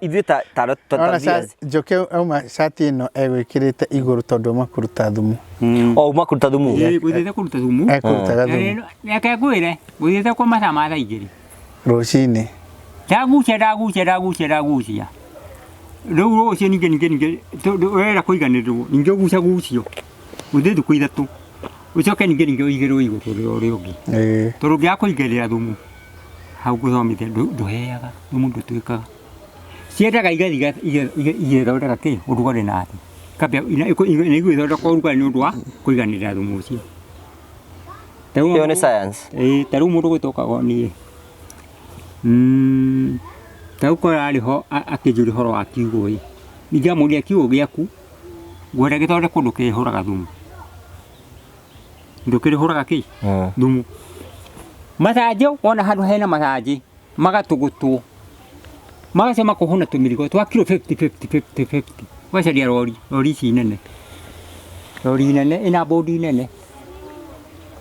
S2: ithuĩ ta
S3: Ona
S2: viewers?
S3: Njoke auma cati ĩno egwĩkĩrĩte igũrũ tondũ auma kũruta thumu.
S2: O uma kũruta thumu?
S1: Ĩĩ, gũthiĩte kũruta thumu.
S3: Ekũrutaga thumu.
S1: Reke ngwĩre, gũthiĩte kwa mathaa ma thaa 2.
S3: Rũcinĩ.
S1: Ndagucia, ndagucia, ndagucia, ndagucia. Rĩu rũciũ ningĩ tondũ ũrenda kũiganĩrĩrwo, ningĩ ũgucagucio, ũthiĩ thikũ 3, ũcoke ningĩ ũigĩrĩrwo igũrũ rĩa ũrĩa ũngĩ. Tondũ ũngĩaga kũigĩrĩra thumu, hau ngũthomithia ndũheaga, thumu ndũtuĩkaga. Ciendaga igathiĩ igethondeka kĩ, ũrugarĩ na thĩ. Ikambia nĩ igũgĩthondeka ũrugarĩ nĩ ũndũ wa kũiganĩrĩra thumu ũcio.
S2: Ĩyo nĩ science.
S1: Ĩĩ, ta rĩu mũndũ ũgwĩtwo niĩ, ta rĩu korwo arĩ ho akĩnjũria ũhoro wa kiugũ ĩ, ingĩamũria kiugũ gĩaku ngwenda gĩthondekwo ũndũ kĩrĩhũraga thumu. Ũndũ kĩrĩhũraga kĩ? Thumu. Mathanjĩ wona handũ hena mathanjĩ magatũgũtwo, magacoka makohwo na tũmĩrigo twa kiro 50 50 50 50, ũgacaria rori, rori ici nene, rori nene ĩna bũndi nene.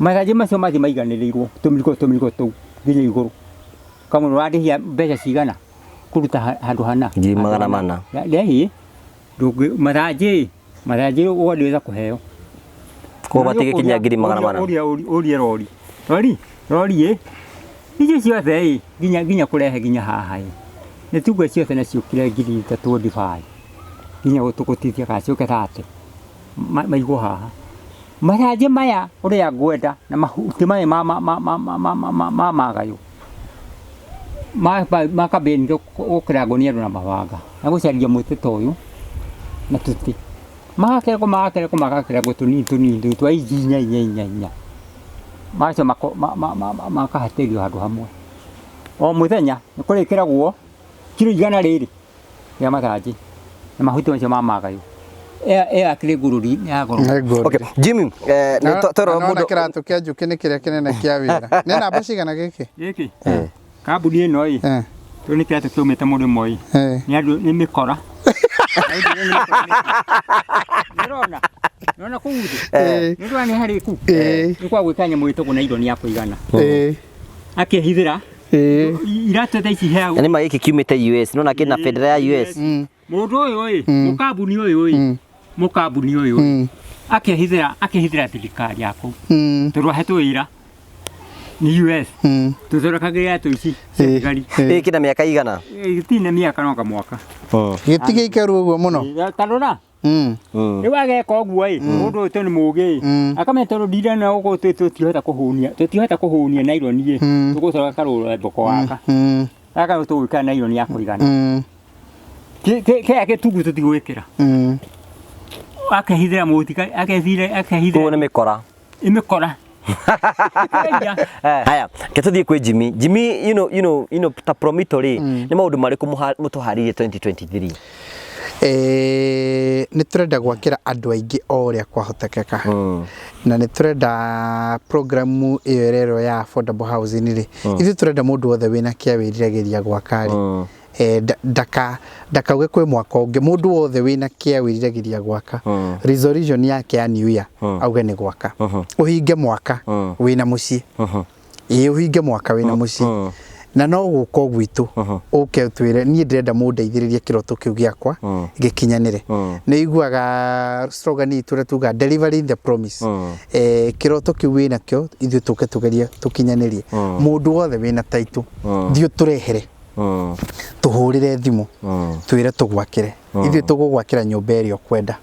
S1: Mathanjĩ macio mathiĩ maiganĩrĩirwo tũmĩrigo tũmĩrigo tũu nginya igũrũ. Kamũira ũrandĩhia mbeca cigana kũruta handũ hana?
S2: 400,000.
S1: Ndĩhi, mathanjĩ mathanjĩ ũgandĩza kũheo.
S2: Koguo matigĩkinyia 400,000.
S1: Ũrie rori. Rori, rori ĩ, icio ciothe ĩ, nginya kũrehe nginya haha ĩ, nĩ tuge ciothe nĩ ciũkire 3,025 nginya gũtũgũtithia kana ciũke 30 maigwo haha. Mathanjĩ maya ũrĩa ngwenda na mahuti maya ma magayũ makambĩrĩria gũkĩrangwo nĩ andũ na mabanga na gũcaria mũtĩ ta ũyũ na tũtĩ. Magakerwo magakerwo magakerwo tũnini tũnini twa inji inya inya inya inya. Magacoka makahatĩrĩrio handũ hamwe. O mũthenya nĩ kũrĩkĩragwo kiro igana rĩrĩ rĩa mathanjĩ na mahuti macio ma magayũ. Ĩyo akĩrĩ ngũrũri nĩ ya goro.
S3: Nĩ ngũrũri.
S2: Okay, Jimmy, nĩ twerwo
S3: Na
S2: mũndũ
S3: kĩratũ kĩa njũkĩ nĩ kĩrĩa kĩnene kĩa wĩra. Nĩ namba cigana gĩkĩ?
S1: Gĩkĩ? Kambuni ĩno ĩ, Tũ nĩ kĩratũ kĩumĩte mũrĩmo ĩ. Nĩ andũ nĩ mĩkora. Nĩũrona? Nĩũrona kũu thĩ? Nĩũrona nĩ harĩku? Nĩ kwa gwĩka nyamũ ĩtagwo naironi ya kũigana. Akehithĩra iratũ tha ici heagwo.
S2: Na nĩ ma gĩkĩ kiumĩte US nona kĩna bendera ya US.
S1: Mũndũ ũyũ ĩ, mũkambuni ũyũ ĩ, mũkambuni ũyũ ĩ, akehithĩra akehithĩra thirikari ya kũu. Tondũ ahetwo wĩra nĩ US. Tũthondekagĩra iratũ ici cia thigari.
S2: Ĩ kĩna mĩaka igana?
S1: Gĩtirĩ na mĩaka no kamwaka.
S3: Gĩtigĩikaru ũguo mũno.
S1: Ta rora. Rĩu ageka ũguo ĩ, mũndũ ũyũ tondũ nĩ mũũgĩ ĩ, akamenya tondũ ndirena gũkũ tũtingĩhota kũhũnia, tũtingĩhota kũhũnia naironi ĩ, tũgũcoka karũrembũko gaka. Gaka tũgwĩkĩra naironi ya kũigana. Kĩrĩa gĩtungu tũtigwĩkĩra. Akehithĩra mũtika, akehithĩra, akehithĩra.
S2: Koguo nĩ mĩkora.
S1: Nĩ mĩkora.
S2: Haya, ke tuthiĩ kwĩ Jimmy. Jimmy, you know, ta Promito rĩ, nĩ maũndũ marĩkũ mũtũharĩirie 2023?
S3: Nĩ tũrenda gwakĩra andũ aingĩ o ũrĩa kwahotekeka, na nĩ tũrenda programu ĩyo ĩrerwo ya affordable housing rĩ, ithuĩ tũrenda mũndũ wothe wĩna kĩa wĩriragĩria gwaka rĩ, ndakauge kwĩ mwaka ũngĩ. Mũndũ wothe wĩna kĩa wĩriragĩria gwaka, resolution yake ya new year auge nĩ gwaka, ũhinge mwaka wĩna mũciĩ. Ĩĩ, ũhinge mwaka wĩna mũciĩ, na no gũka gwitũ ũke ũtwĩre, niĩ ndĩrenda mũndeithĩrĩrie kĩroto kĩu gĩakwa gĩkinyanĩre. Nĩ iguaga slogan itũ ũrĩa tuga, "Delivering the promise." Kĩroto kĩu wĩnakĩo, ithuĩ tũke tũgerie tũkinyanĩrie. Mũndũ wothe wĩna taitũ, thiĩ ũtũrehere, tũhũrĩre thimũ, twĩre tũgwakĩre. Ithuĩ tũgũgwakĩra nyũmba ĩrĩa ũkwenda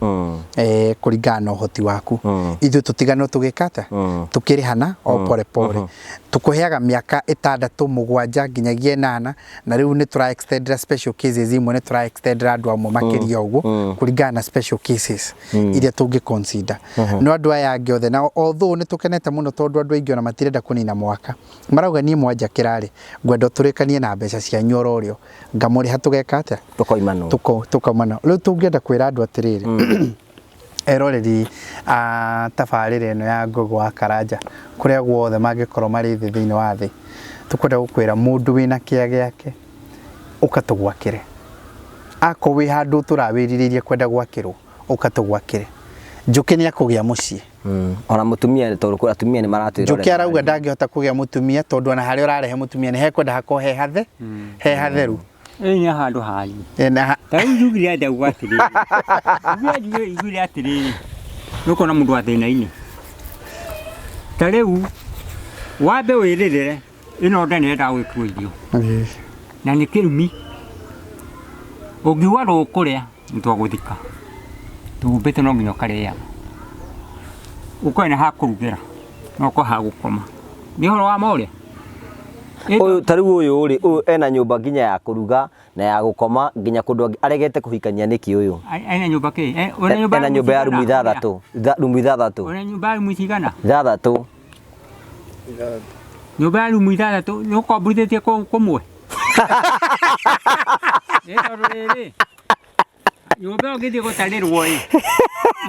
S3: kũringana na ũhoti waku. Ithuĩ tũtiganwo tũgĩka atĩa, tũkĩrĩhana o pole pole. Tũkũheaga mĩaka 6, 7 nginyagia 8, na rĩu nĩ tũra extendera special cases imwe, nĩ tũra extendera andũ amwe makĩria ũguo kũringana na special cases iria tũngĩ consider. No andũ aya angĩ othe, na although nĩ tũkenete mũno tondũ andũ aingĩ ona matirenda kũnina mwaka, marauga, niĩ mwanjakĩra rĩ, ngwenda tũrĩkanie na mbeca cianyu oro ũrĩo ngamũrĩha, tũgeka atĩa?
S2: Tũkoimanwo.
S3: Tũkaumana. Rĩu tũngĩenda kwĩra andũ atĩrĩrĩ, eroreri a tabarĩra ĩno ya Ngũgũ wa Karanja, kũrĩa guothe mangĩkorwo marĩ thĩ thĩinĩ wa thĩ, tũkwenda gũkwĩra, mũndũ wĩna kĩa gĩake, ũka tũgwakĩre. Akorwo wĩ handũ tũrawĩrirĩirie kwenda gwakĩrwo, ũka tũgwakĩre. Njũkĩ nĩ akũgĩa mũciĩ.
S2: Ona mũtumia, tondũ kũrĩ atumia nĩ maratwĩrorera.
S3: Njũkĩ arauga ndangĩhota kũgĩa mũtumia, tondũ ona harĩa ũrarehe mũtumia nĩ hekwenda hakorwo he hathe, he hatheru.
S1: Ĩĩ, nĩ handũ hanyu.
S3: Na
S1: Ta rĩu njugire ndauga atĩrĩrĩ, njugire atĩrĩrĩ, nĩ ũkona mũndũ wa thĩna-inĩ ta rĩu, wambe wĩrĩrĩre ĩno nda nĩ ĩrenda gwĩkĩrwo irio na nĩ kĩrumi, ũngiuga ndũkũrĩa nĩ twagũthika tũhumbĩte, no nginya ũkarĩaga, ũkorwe na ha kũrugĩra na ũkorwe ha gũkoma. Nĩ ũhoro wa ma ũrĩa.
S2: Ũyũ ta rĩu, ũyũ rĩ, ũyũ ena nyũmba nginya ya kũruga na ya gũkoma, nginya kũndũ aregete kũhikania nĩkĩ ũyũ?
S1: Ena nyũmba kĩ? Ena nyũmba
S2: Ena nyũmba ya rumu 6, rumu 6.
S1: Ona nyũmba ya rumu cigana?
S2: 6.
S1: Nyũmba ya rumu 6 nĩ ũkomborithĩtie kũmwe? Nĩ tondũ rĩrĩ, nyũmba ĩyo ũngĩthiĩ gũtarĩrwo ĩ,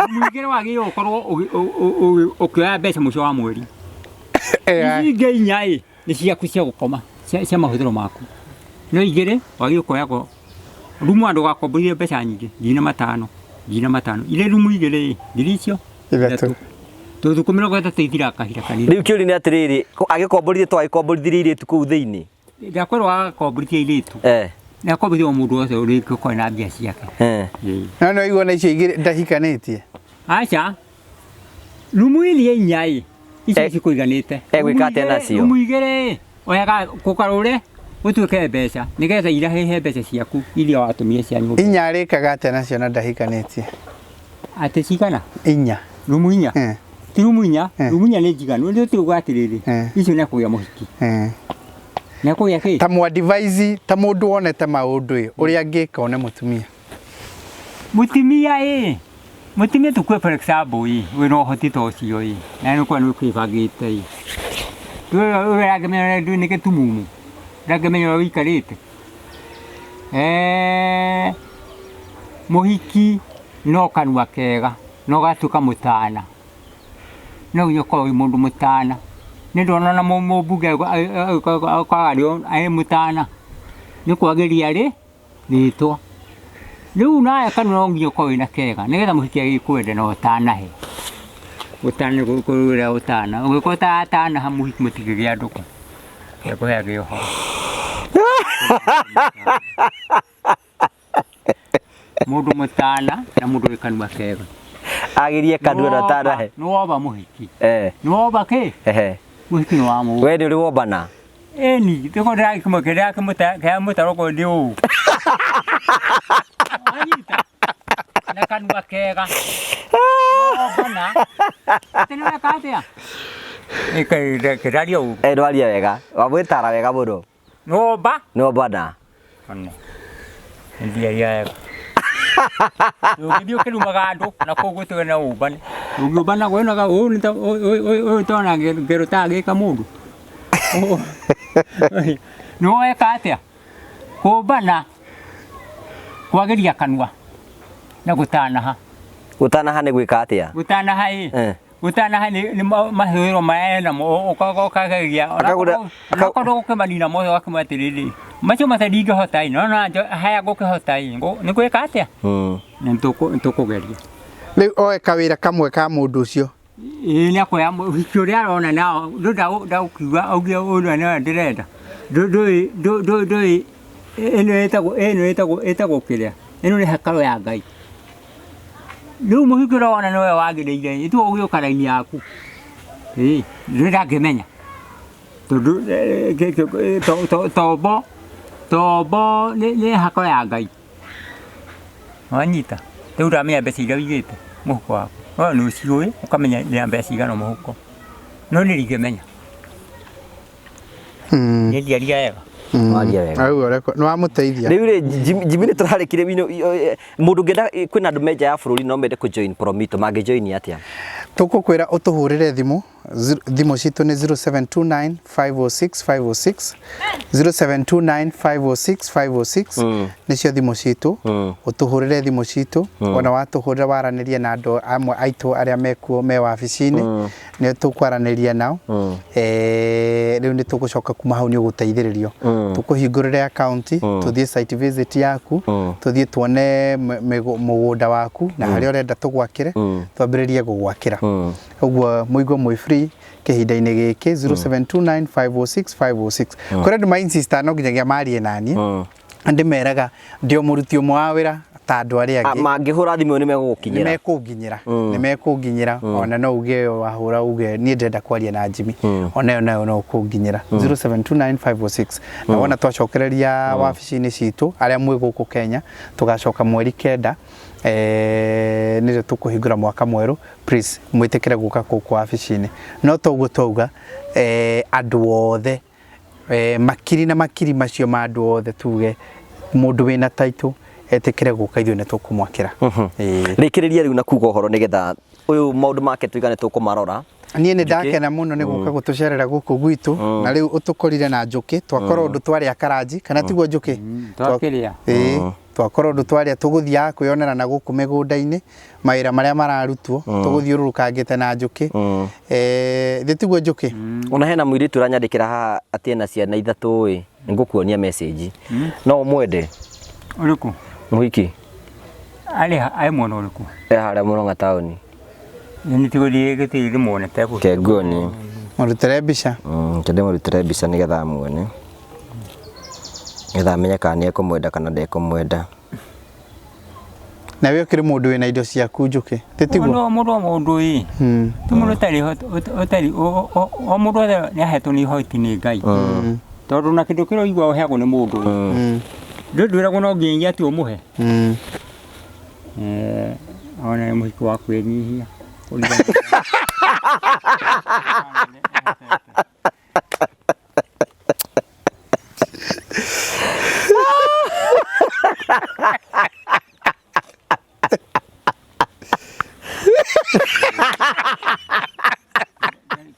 S1: rumu 2 wagĩrĩirwo ũkorwo ũkĩoya mbeca mũico wa mweri. Ici ingĩ 4 ĩ, nĩ ciaku cia gũkoma, cia mahũthĩro maku, no 2 wagĩrĩirwo kuoyagwo rumu. Andũ gakomborithie mbeca nyingĩ, 500,000, 500,000, irĩ rumu 2 ĩ, ngiri icio
S3: 3.
S1: Tondũ thikũ 30 ithiraga kahinda kanini.
S2: Rĩu kĩũria nĩ atĩrĩrĩ, agĩkomborithie to agĩkomborithirie airĩtu kũu thĩinĩ?
S1: Ndakwĩrwo agakomborithia airĩtu, nĩakomborithia o mũndũ wothe ũrĩngĩkorwo na mbia ciake. Ĩĩ.
S3: No no igua na icio 2 ndahikanĩtie.
S1: Aca, rumu iria 4 ĩ, icio cikũiganĩte.
S2: Egwĩka atĩa nacio?
S1: Rumu 2 ĩ, oyaga kũgarũre gũtuĩke mbeca nĩgetha irahĩhe mbeca ciaku iria watũmire cia nyũmba.
S3: 4 arĩkaga atĩa nacio na ndahikanĩtie?
S1: Atĩ cigana?
S3: 4.
S1: Rumu 4? Ti rumu 4. Rumu 4 nĩ njiganu. Nĩ tũtiuga atĩrĩrĩ, icio nĩ akũgĩa mũhiki, nĩ akũgĩa kĩ.
S3: Ta mwadvise, ta mũndũ wonete maũndũ ĩ, ũrĩa angĩka one mũtumia.
S1: Mũtumia ĩ, mũtumia tukue for example ĩ, wĩna ũhoti ta ũcio ĩ, na nĩ ũkorwo nĩ ũkwĩbangĩte ĩ, ũrangĩmenya ndũĩ nĩ gĩtumumu, ndangĩmenya ũrĩa ũikarĩte. Mũhiki no kanua kega no gatuĩka mũtana, no nginya ũkorwo wĩ mũndũ mũtana. Nĩ ndona ona mũmbunge arĩ mũtana. Nĩ kwagĩria rĩ rĩtwa. Rĩu nawe kanua no nginya ũkorwo wĩna kega nĩgetha mũhiki agĩkwende na ũtanahe. Ũtana kũrĩa ũtana. Ũngĩkorwo ũtaratanaha mũhiki mũtingĩgĩa ndũgũ. Ngũheage ũhoro. Mũndũ mũtana na mũndũ wĩ kanua kega.
S2: Agirie kanua na tanahe.
S1: Nĩ womba mũhiki.
S2: Eh.
S1: Nĩ womba kĩ?
S2: Ehe.
S1: Mũhiki nĩ wa mũndũ.
S2: We nĩ ũrĩ wombana?
S1: Ĩni, tiko ndĩrakĩmwe kĩrĩa kĩa mũtaro ko ndĩ ũũ. Wanyita? Na kanua kega. Wombana. Atĩ nĩ weka atĩa? Kĩraria ũru.
S2: Eh, ndwaria wega. Wamwĩtara wega mũno.
S1: Nĩ womba?
S2: Nĩ wombana.
S1: One. Ndiaria wega. Ũngĩthiĩ ũkĩrumaga andũ na kũu gwĩtwo na ũmbane. Ũngĩũmbana wonaga ũyũ nĩ ta ũyũ tona ngero ta agĩka mũndũ. Nĩ weka atĩa? Kũmbana kwagĩria kanua na gũtanaha.
S2: Gũtanaha nĩ gwĩka atĩa?
S1: Gũtanaha ĩ.
S2: Eh.
S1: Gũtanaha nĩ mahũthĩro marĩa enamo ũkageria onakorwo ũkĩmanina mothe ũgakĩmwĩra atĩrĩrĩ macio mothe ndingĩhota ĩ no haya ngũkĩhota ĩ nĩ gwĩka atĩa? Nĩ tũkũgeria.
S3: Rĩu oe kawĩra kamwe ka mũndũ ũcio.
S1: Ĩĩ nĩ akuoya ũhiki ũrĩa arona nao ndagũkiuga auge ũyũ nĩwe ndĩrenda. Ndũĩ ndũĩ ĩno ĩtagwo ĩno ĩtagwo ĩtagwo kĩrĩa ĩno nĩ hekarũ ya Ngai. Rĩu mũhiki ũrĩa wona nĩwe wagĩrĩire ĩ tiwe ũgĩũka raini yaku. Ĩĩ nĩ ndangĩmenya tondũ tombo tombo nĩ hekarũ ya Ngai. Wanyita? Rĩu ndamenya mbeca iria ũigĩte mũhuko waku. We nĩ ũciũĩ ũkamenya ndĩna mbeca cigana mũhuko. No niĩ ndingĩmenya. Niĩ ndiaria wega.
S2: Waria wega.
S3: Auga ũrĩa nĩ wamũteithia.
S2: Rĩu rĩ Jimmy nĩ tũrarĩkire mũndũ ũngĩenda kwĩna andũ me nja ya bũrũri no mende kũ join Promito mangĩ join atĩa?
S3: Tũgũkwĩra ũtũhũrĩre thimũ thimũ citũ nĩ 0729 506 506 0729 506 506 nĩcio thimũ citũ ũtũhũrĩre thimũ citũ ona watũhũrĩra waranĩrie na andũ amwe aitũ arĩa mekuo me wabici-inĩ nĩ tũkwaranĩria nao rĩu nĩ tũgũcoka kuma hau nĩ ũgũteithĩrĩrio tũkũhingũrĩre akaunti tũthiĩ site visit yaku tũthiĩ tuone mũgũnda waku na harĩa ũrenda tũgwakĩre twambĩrĩrie gũgwakĩra ũguo mũigue mwĩ free kĩhinda-inĩ gĩkĩ 0729 506 506 kũrĩ andũ ma insista no nginyagia marie naniĩ ndĩmeraga ndĩ o mũruti ũmwe wa wĩra ta andũ arĩa angĩ
S2: Mangĩhũra thimũ nĩ megũgũkinyĩra.
S3: Nĩmekũnginyĩra nĩmekũnginyĩra ona no uge wahũra uge niĩ ndĩrenda kwaria na Jimmy ona yo nayo no ũkũnginyĩra 0729506 na wona twacokereria wabici-inĩ citũ arĩa mwĩ gũkũ Kenya tũgacoka mweri kenda nĩrĩo tũkũhingũra mwaka mwerũ please mwĩtĩkĩre gũka gũkũ wabici-inĩ no toguo twauga andũ othe makiri na makiri macio ma andũ othe tuge mũndũ wĩna title etĩkĩre gũka ithuĩ nĩ tũkũmwakĩra.
S2: Rĩkĩrĩria rĩu na kuga ũhoro nĩgetha ũyũ maũndũ make tuiga nĩ tũkũmarora.
S3: Niĩ nĩ ndakena mũno nĩ gũka gũtũcerera gũkũ gwitũ na rĩu ũtũkorire na njũkĩ twakorwo ũndũ twarĩa karanji kana tiguo njũkĩ?
S1: Twakĩrĩa.
S3: Ĩĩ twakorwo ũndũ twarĩa tũgũthiaga kwĩyonera na gũkũ mĩgũnda-inĩ mawĩra marĩa mararutwo tũgũthiũrũrũkangĩte na njũkĩ thĩ tiguo njũkĩ?
S2: Ona hena mũirĩtu ũranyandĩkĩra haha atĩ ena ciana ithatũ ĩ nĩngũkuonia message no ũmwende?
S1: Ũrĩkũ?
S2: Mũhiki.
S1: Arĩ arĩ mwena ũrĩkũ?
S2: E harĩa Murang'a taũni.
S1: Nĩ tigũthiĩ gĩtĩ ndĩmuone tegũ.
S2: Ke nguonie.
S3: Mũrutĩre mbica.
S2: Reke ndĩmũrutĩre mbica nĩgetha amuone. Nĩgetha amenye kana nĩ ekũmwenda kana ndekũmwenda.
S3: Na we ũkĩrĩ mũndũ wĩna indo ciaku njũkĩ ti tiguo?
S1: Mũndũ o mũndũ ĩ ti mũndũ ũtarĩ ũtarĩ o mũndũ wothe nĩ ahetwo nĩ ihoti nĩ Ngai tondũ na kĩndũ kĩrĩa ũigua ũheagwo nĩ mũndũ ndwĩragwo no nginya atĩ ũmũhe ona nĩ mũhiki wa kwĩnyihia.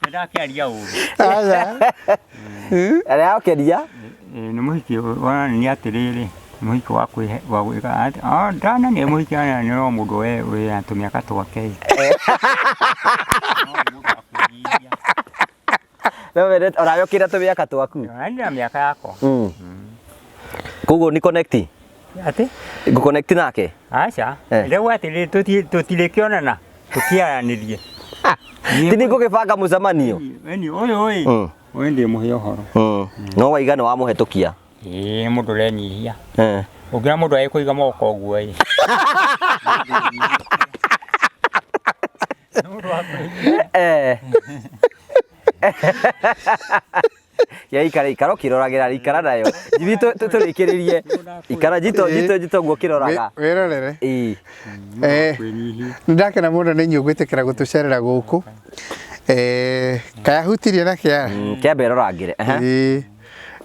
S1: Ndakĩaria ũru.
S3: Aca.
S2: Arĩa akeria.
S1: Nĩ mũhiki wonania atĩrĩrĩ, nĩ mũhiki wa kwĩhe wa gwĩka atĩ ndanania mũhiki nĩ no mũndũ wĩna tũmĩaka twake ĩ. No mũndũ wa kwĩnyihia.
S2: No wendete onawe ũkĩra tũmĩaka twaku.
S1: Ona ndĩ na mĩaka yakwa.
S2: Koguo ni connect.
S1: Atĩ?
S2: Ngũ connect nake.
S1: Aca.
S2: Eh.
S1: Rĩu atĩrĩ tũtirĩkĩonana tũkĩaranĩrie.
S2: Ti nĩ ngũgĩbanga mũcemanio.
S1: Eni ũyũ ĩ. Ũyũ ndĩmũhe ũhoro.
S2: No waiga nĩ wamũhetũkia.
S1: Ĩĩ mũndũ ũrenyihia.
S2: Eh.
S1: Ũngĩona mũndũ agĩkũiga moko ũguo ĩ. Nĩ mũndũ wa kwĩnyihia.
S2: Eh. Ya ikara ikara ũkĩroragĩra ikara nayo. Jibi tũrĩkĩrĩrie. Ikara jito jito jito ũguo ũkĩroraga.
S3: Wĩrorere.
S2: Ĩĩ.
S3: Eh.
S1: Kwĩnyihia.
S3: Nĩ ndakena mũno nĩ inyuĩ gwĩtĩkĩra gũtũcerera gũkũ. Eh, kayahutirie na kĩara.
S2: Kĩambe ĩrorangĩre. Aha.
S3: Ĩĩ.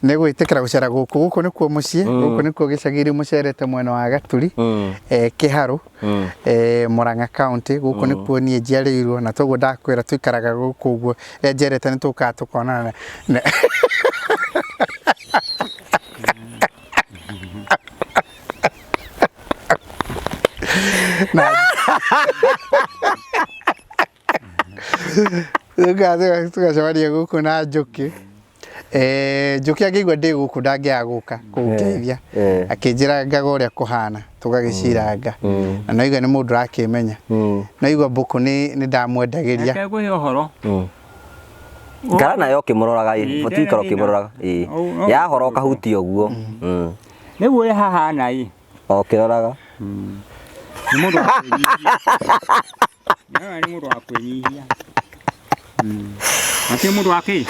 S3: Nĩ gwĩtĩkĩra gũcera gũkũ. Gũkũ nĩkuo mũciĩ, gũkũ nĩkuo gĩcagi-inĩ mũcerete mwena wa Gaturi, eh, Kĩharũ, eh, Murang'a County. Gũkũ nĩkuo niĩ njiarĩirwo na toguo ndakwĩra tũikaraga gũkũ ũguo. Rĩrĩa njerete nĩ tũkaga tũkonana. Na Tũkaga tũgacemania gũkũ na Njũkĩ. Eh, Njũkĩ angĩigua ndĩ gũkũ ndangĩaga gũka kũngeithia.
S2: Eh.
S3: Akĩnjĩra ngaga ũrĩa kũhana tũgagĩciranga. Na no igua nĩ mũndũ ũrakĩmenya. No igua mbũkũ nĩ ndamwendagĩria.
S1: Reke ngũhe ũhoro.
S2: Ikara nayo ũkĩmũroraga ĩ,
S1: Ĩĩ,
S2: batiĩ ikara
S1: ndĩna
S2: ũkĩmũroraga ĩ.
S1: Au- au-
S2: Yahora ũkahutia ũguo.
S1: Rĩu ũrĩa hahana ĩ.
S2: O ũkĩroraga.
S1: Nĩ mũndũ wa kwĩnyihia. Nĩ mũndũ wa kwĩnyihia. Akĩ mũndũ wa kĩ?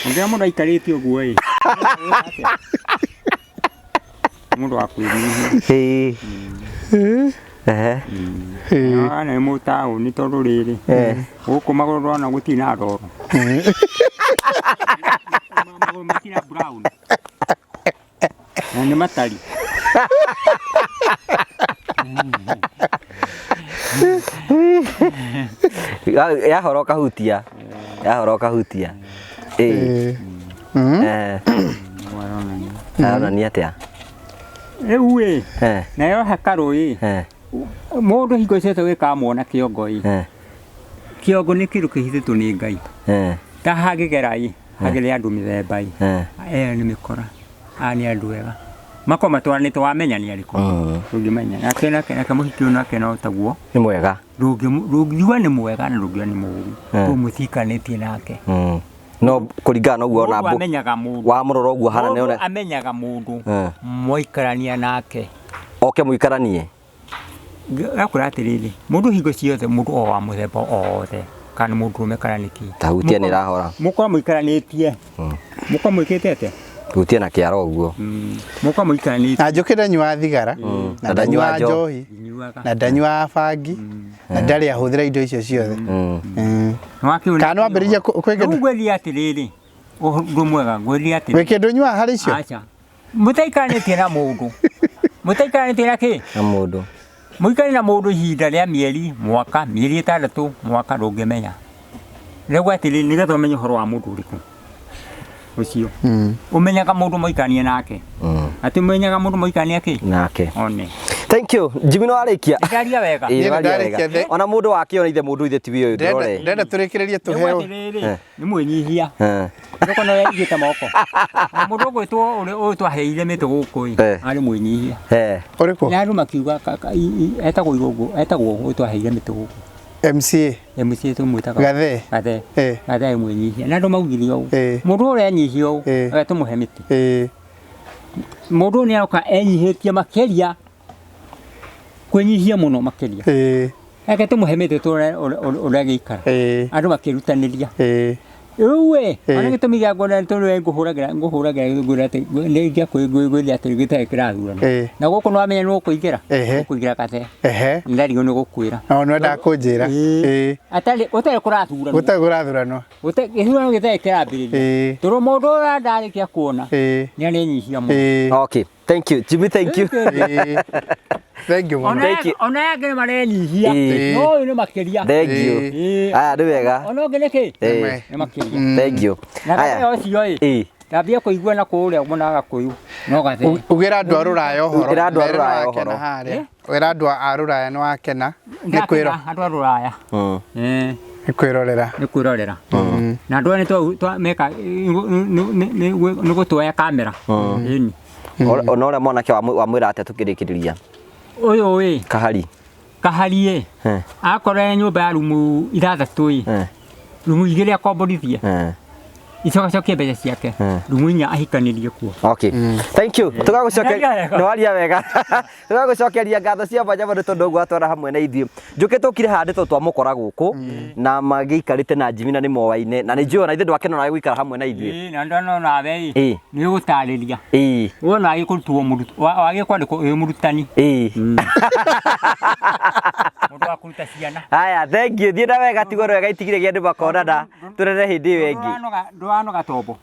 S1: Ũngĩona mũndũ aikarĩte ũguo ĩ. Nĩ mũndũ wa kwĩnyihia.
S2: Ĩĩ. Ehe.
S1: Ah, nĩ mũtaũni tondũ rĩrĩ gũkũ magũrũ ndona gũtirĩ na ndoro. Magũrũ matirĩ na brown. Na nĩ matari.
S2: Yahora ũkahutia. Yahora ũkahutia. Ĩĩ. Eh. Aronania atĩa?
S1: Rĩu ĩ
S2: Eh.
S1: nayo hekarũ ĩ
S2: Eh.
S1: mũndũ hingo ciothe wĩkaga mwana kĩongo ĩ
S2: Eh.
S1: kĩongo nĩ kĩndũ kĩhithĩtwo nĩ Ngai.
S2: Eh.
S1: Ta hangĩgera ĩ hagere andũ mĩthemba ĩ
S2: Eh.
S1: aya nĩ mĩkora aya nĩ andũ ega makorwo matwaranĩte wamenya nĩ arĩkũ ndũngĩmenya nake nake nake mũhiki ũyũ nake no taguo
S2: Nĩ mwega.
S1: ndũngiuga nĩ mwega na ndũngiuga nĩ mũũru tondũ mũtiikanĩtie nake.
S2: No kũringana na ũguo ona
S1: Mũndũ amenyaga mũndũ
S2: wamũrora ũguo hana nĩ
S1: Mũndũ
S2: ona
S1: amenyaga mũndũ
S2: Eh.
S1: mwaikarania nake.
S2: Oke mũikaranie.
S1: Gakwĩra atĩrĩrĩ, mũndũ hingo ciothe mũndũ o wa mũthemba o wothe kana nĩ mũndũrũme kana nĩ kĩ.
S2: Ta hutia nĩ ĩrahora.
S1: Mũkorwo mũikaranĩtie. Mũkorwo mwĩkĩte atĩa?
S2: Hutia na kĩara ũguo.
S1: Mũkorwo mũikaranĩtie.
S3: Na Njũkĩ ndanyuaga thigara, na ndanyuaga njohi,
S1: Nyuaga.
S3: na ndanyuaga bangi, na ndarĩ ahũthĩra indo icio ciothe.
S1: Nĩwakĩona
S3: Kana nĩwambĩrĩria kwĩ
S1: Rĩu
S3: kĩndũ
S1: ngwĩrire atĩrĩrĩ, ũndũ mwega ngwĩrire
S3: gwĩ
S1: atĩrĩrĩ.
S3: kĩndũ ũnyuaga harĩ icio?
S1: Aca. Mũtaikaranĩtie na mũndũ. Mũtaikaranĩtie na kĩ?
S2: Na mũndũ.
S1: Mũikare na mũndũ ihinda rĩa mĩeri, mwaka, mĩeri ĩtandatũ, mwaka ndũngĩmenya. Rĩu atĩrĩrĩ, nĩgetha ũmenye ũhoro wa mũndũ ũrĩkũ ũcio. Ũmenyaga mũndũ mũikaranie nake. Atĩ ũmenyaga mũndũ mũikaranie kĩ?
S2: Nake.
S1: One.
S2: Thank you. Jimmy no warĩkia.
S1: Ndaria wega.
S2: Ĩĩ,
S3: Niĩ
S2: waria
S3: nĩndarĩkia
S2: wega. Ona mũndũ wakĩona ithe mũndũ ithe tiwe ũyũ ndũrore.
S3: Ndĩrenda tũrĩkĩrĩrie
S1: Rĩu
S3: tũheo.
S1: atĩrĩrĩ, nĩ mwĩnyihia.
S2: Eh.
S1: Ndũkona ũrĩa aigĩte moko. Na mũndũ ũgwĩtwo ũrĩa ũyũ twaheire mĩtĩ gũkũ ĩ,
S2: Eh.
S1: arĩ mwĩnyihia.
S2: Eh.
S3: Ũrĩkũ?
S1: Na andũ makiuga etagwo Irũngũ, etagwo ũyũ twaheire mĩtĩ gũkũ.
S3: MCA.
S1: MC tũmwĩtaga
S3: Gathee.
S1: Gathee.
S3: Eh.
S1: Gathee arĩ mwĩnyihia. Na andũ maugire ũũ.
S3: Eh.
S1: Mũndũ ũrĩa enyihia ũũ,
S3: Eh.
S1: reke tũmũhe mĩtĩ.
S3: Ĩĩ.
S1: Mũndũ ũyũ nĩaroka enyihĩtie makĩria, kwĩnyihia mũno makĩria.
S3: Ĩĩ.
S1: Reke tũmũhe mĩtĩ tuone ũrĩa agĩikara.
S3: Ĩĩ.
S1: Andũ makĩrutanĩria.
S3: Ĩĩ.
S1: Rĩu ĩ,
S3: Eh.
S1: ona gĩtũmi gĩa kuona tondũ we ngũhũragĩra ngũhũragĩra ngwĩra atĩ nĩ ingĩakwĩngwĩria atĩ gĩtarĩ kĩrathurano.
S3: Eh.
S1: Na gũkũ nĩ wamenya nĩ ũkũingĩra.
S3: Ehe.
S1: Ũkũingĩra Gathee.
S3: Ehe.
S1: Ndarigwo nĩ gũkwĩra.
S3: No nĩwendaga kũnjĩra. Ĩĩ.
S1: Atarĩ gũtarĩ kũrathuranwo.
S3: Gũtarĩ kũrathuranwo.
S1: Gĩthurano gĩtarĩ kĩrambĩrĩria.
S3: Ĩĩ.
S1: Tondũ mũndũ ũrĩa ndarĩkia kuona
S3: Ĩĩ.
S1: nĩ arenyihia mũno.
S3: Ĩĩ.
S2: Okay. Thank you. Jimmy, thank you.
S3: Ĩĩ. Thank you mũno.
S1: Ona
S2: Thank you.
S1: ona yangĩ nĩ marenyihia.
S2: Ĩĩ.
S1: No ũyũ nĩ makĩria.
S2: Thank you.
S1: Ĩĩ.
S2: Aya nĩ wega.
S1: Ona ũngĩ nĩ kĩ?
S2: Ĩĩ.
S1: Nĩ makĩria.
S2: Thank you.
S1: Na
S2: Aya.
S1: Gathee ũcio ĩ.
S2: Ĩĩ.
S1: Ndambia kũigua na kũrĩa mwena wa Gakũyũ. No Gathee.
S3: Ugĩra andũ a rũraya ũhoro.
S2: Ĩra andũ a
S3: Mere
S2: rũraya
S3: nĩwakena
S2: ũhoro.
S3: harĩa. Wĩra andũ a rũraya nĩwakena. Nĩ kwĩra.
S1: Ndakena andũ a rũraya. Eh.
S3: Nĩ kwĩrorera.
S1: Nĩ kwĩrorera na andũ aya nĩ meka nĩ gũtwoya kamera ĩni.
S2: Ona ũrĩa mwanake wamwĩra atĩa tũkĩrĩkĩrĩria?
S1: Ũyũ ĩ?
S2: Kahari.
S1: Kahari ĩ, akorwo e nyũmba ya rumu 6 ĩ, rumu 2 akomborithie, icokacokie mbeca ciake, rumu 4 ahikanĩrie kuo.
S2: Okay. Thank you. Tũgagũcokeria nĩ waria wega. Tũgagũcokeria ngatho cia mwanya mũno tondũ ũguo atwara hamwe na ithuĩ. Njũkĩ tũkire haha nĩ tondũ twamũkora gũkũ na magĩikarĩte na Jimmy na nĩ moaine na nĩ njũĩ ona ithuĩ ndwakena nawe gũikara hamwe na ithuĩ.
S1: Ĩĩ, na ndona nawe ĩ, nĩ ũgũtarĩria. Wona wagĩkũrutwo wagĩ kwandĩkwo wĩ mũrutani. Mũndũ wa kũruta ciana.
S2: Haya, thank you. Thiĩ na wega, tigwo wega itigire gĩa andũ makonana. Tũrere hĩndĩ ĩyo ĩngĩ.
S1: Ndũranoga tombo.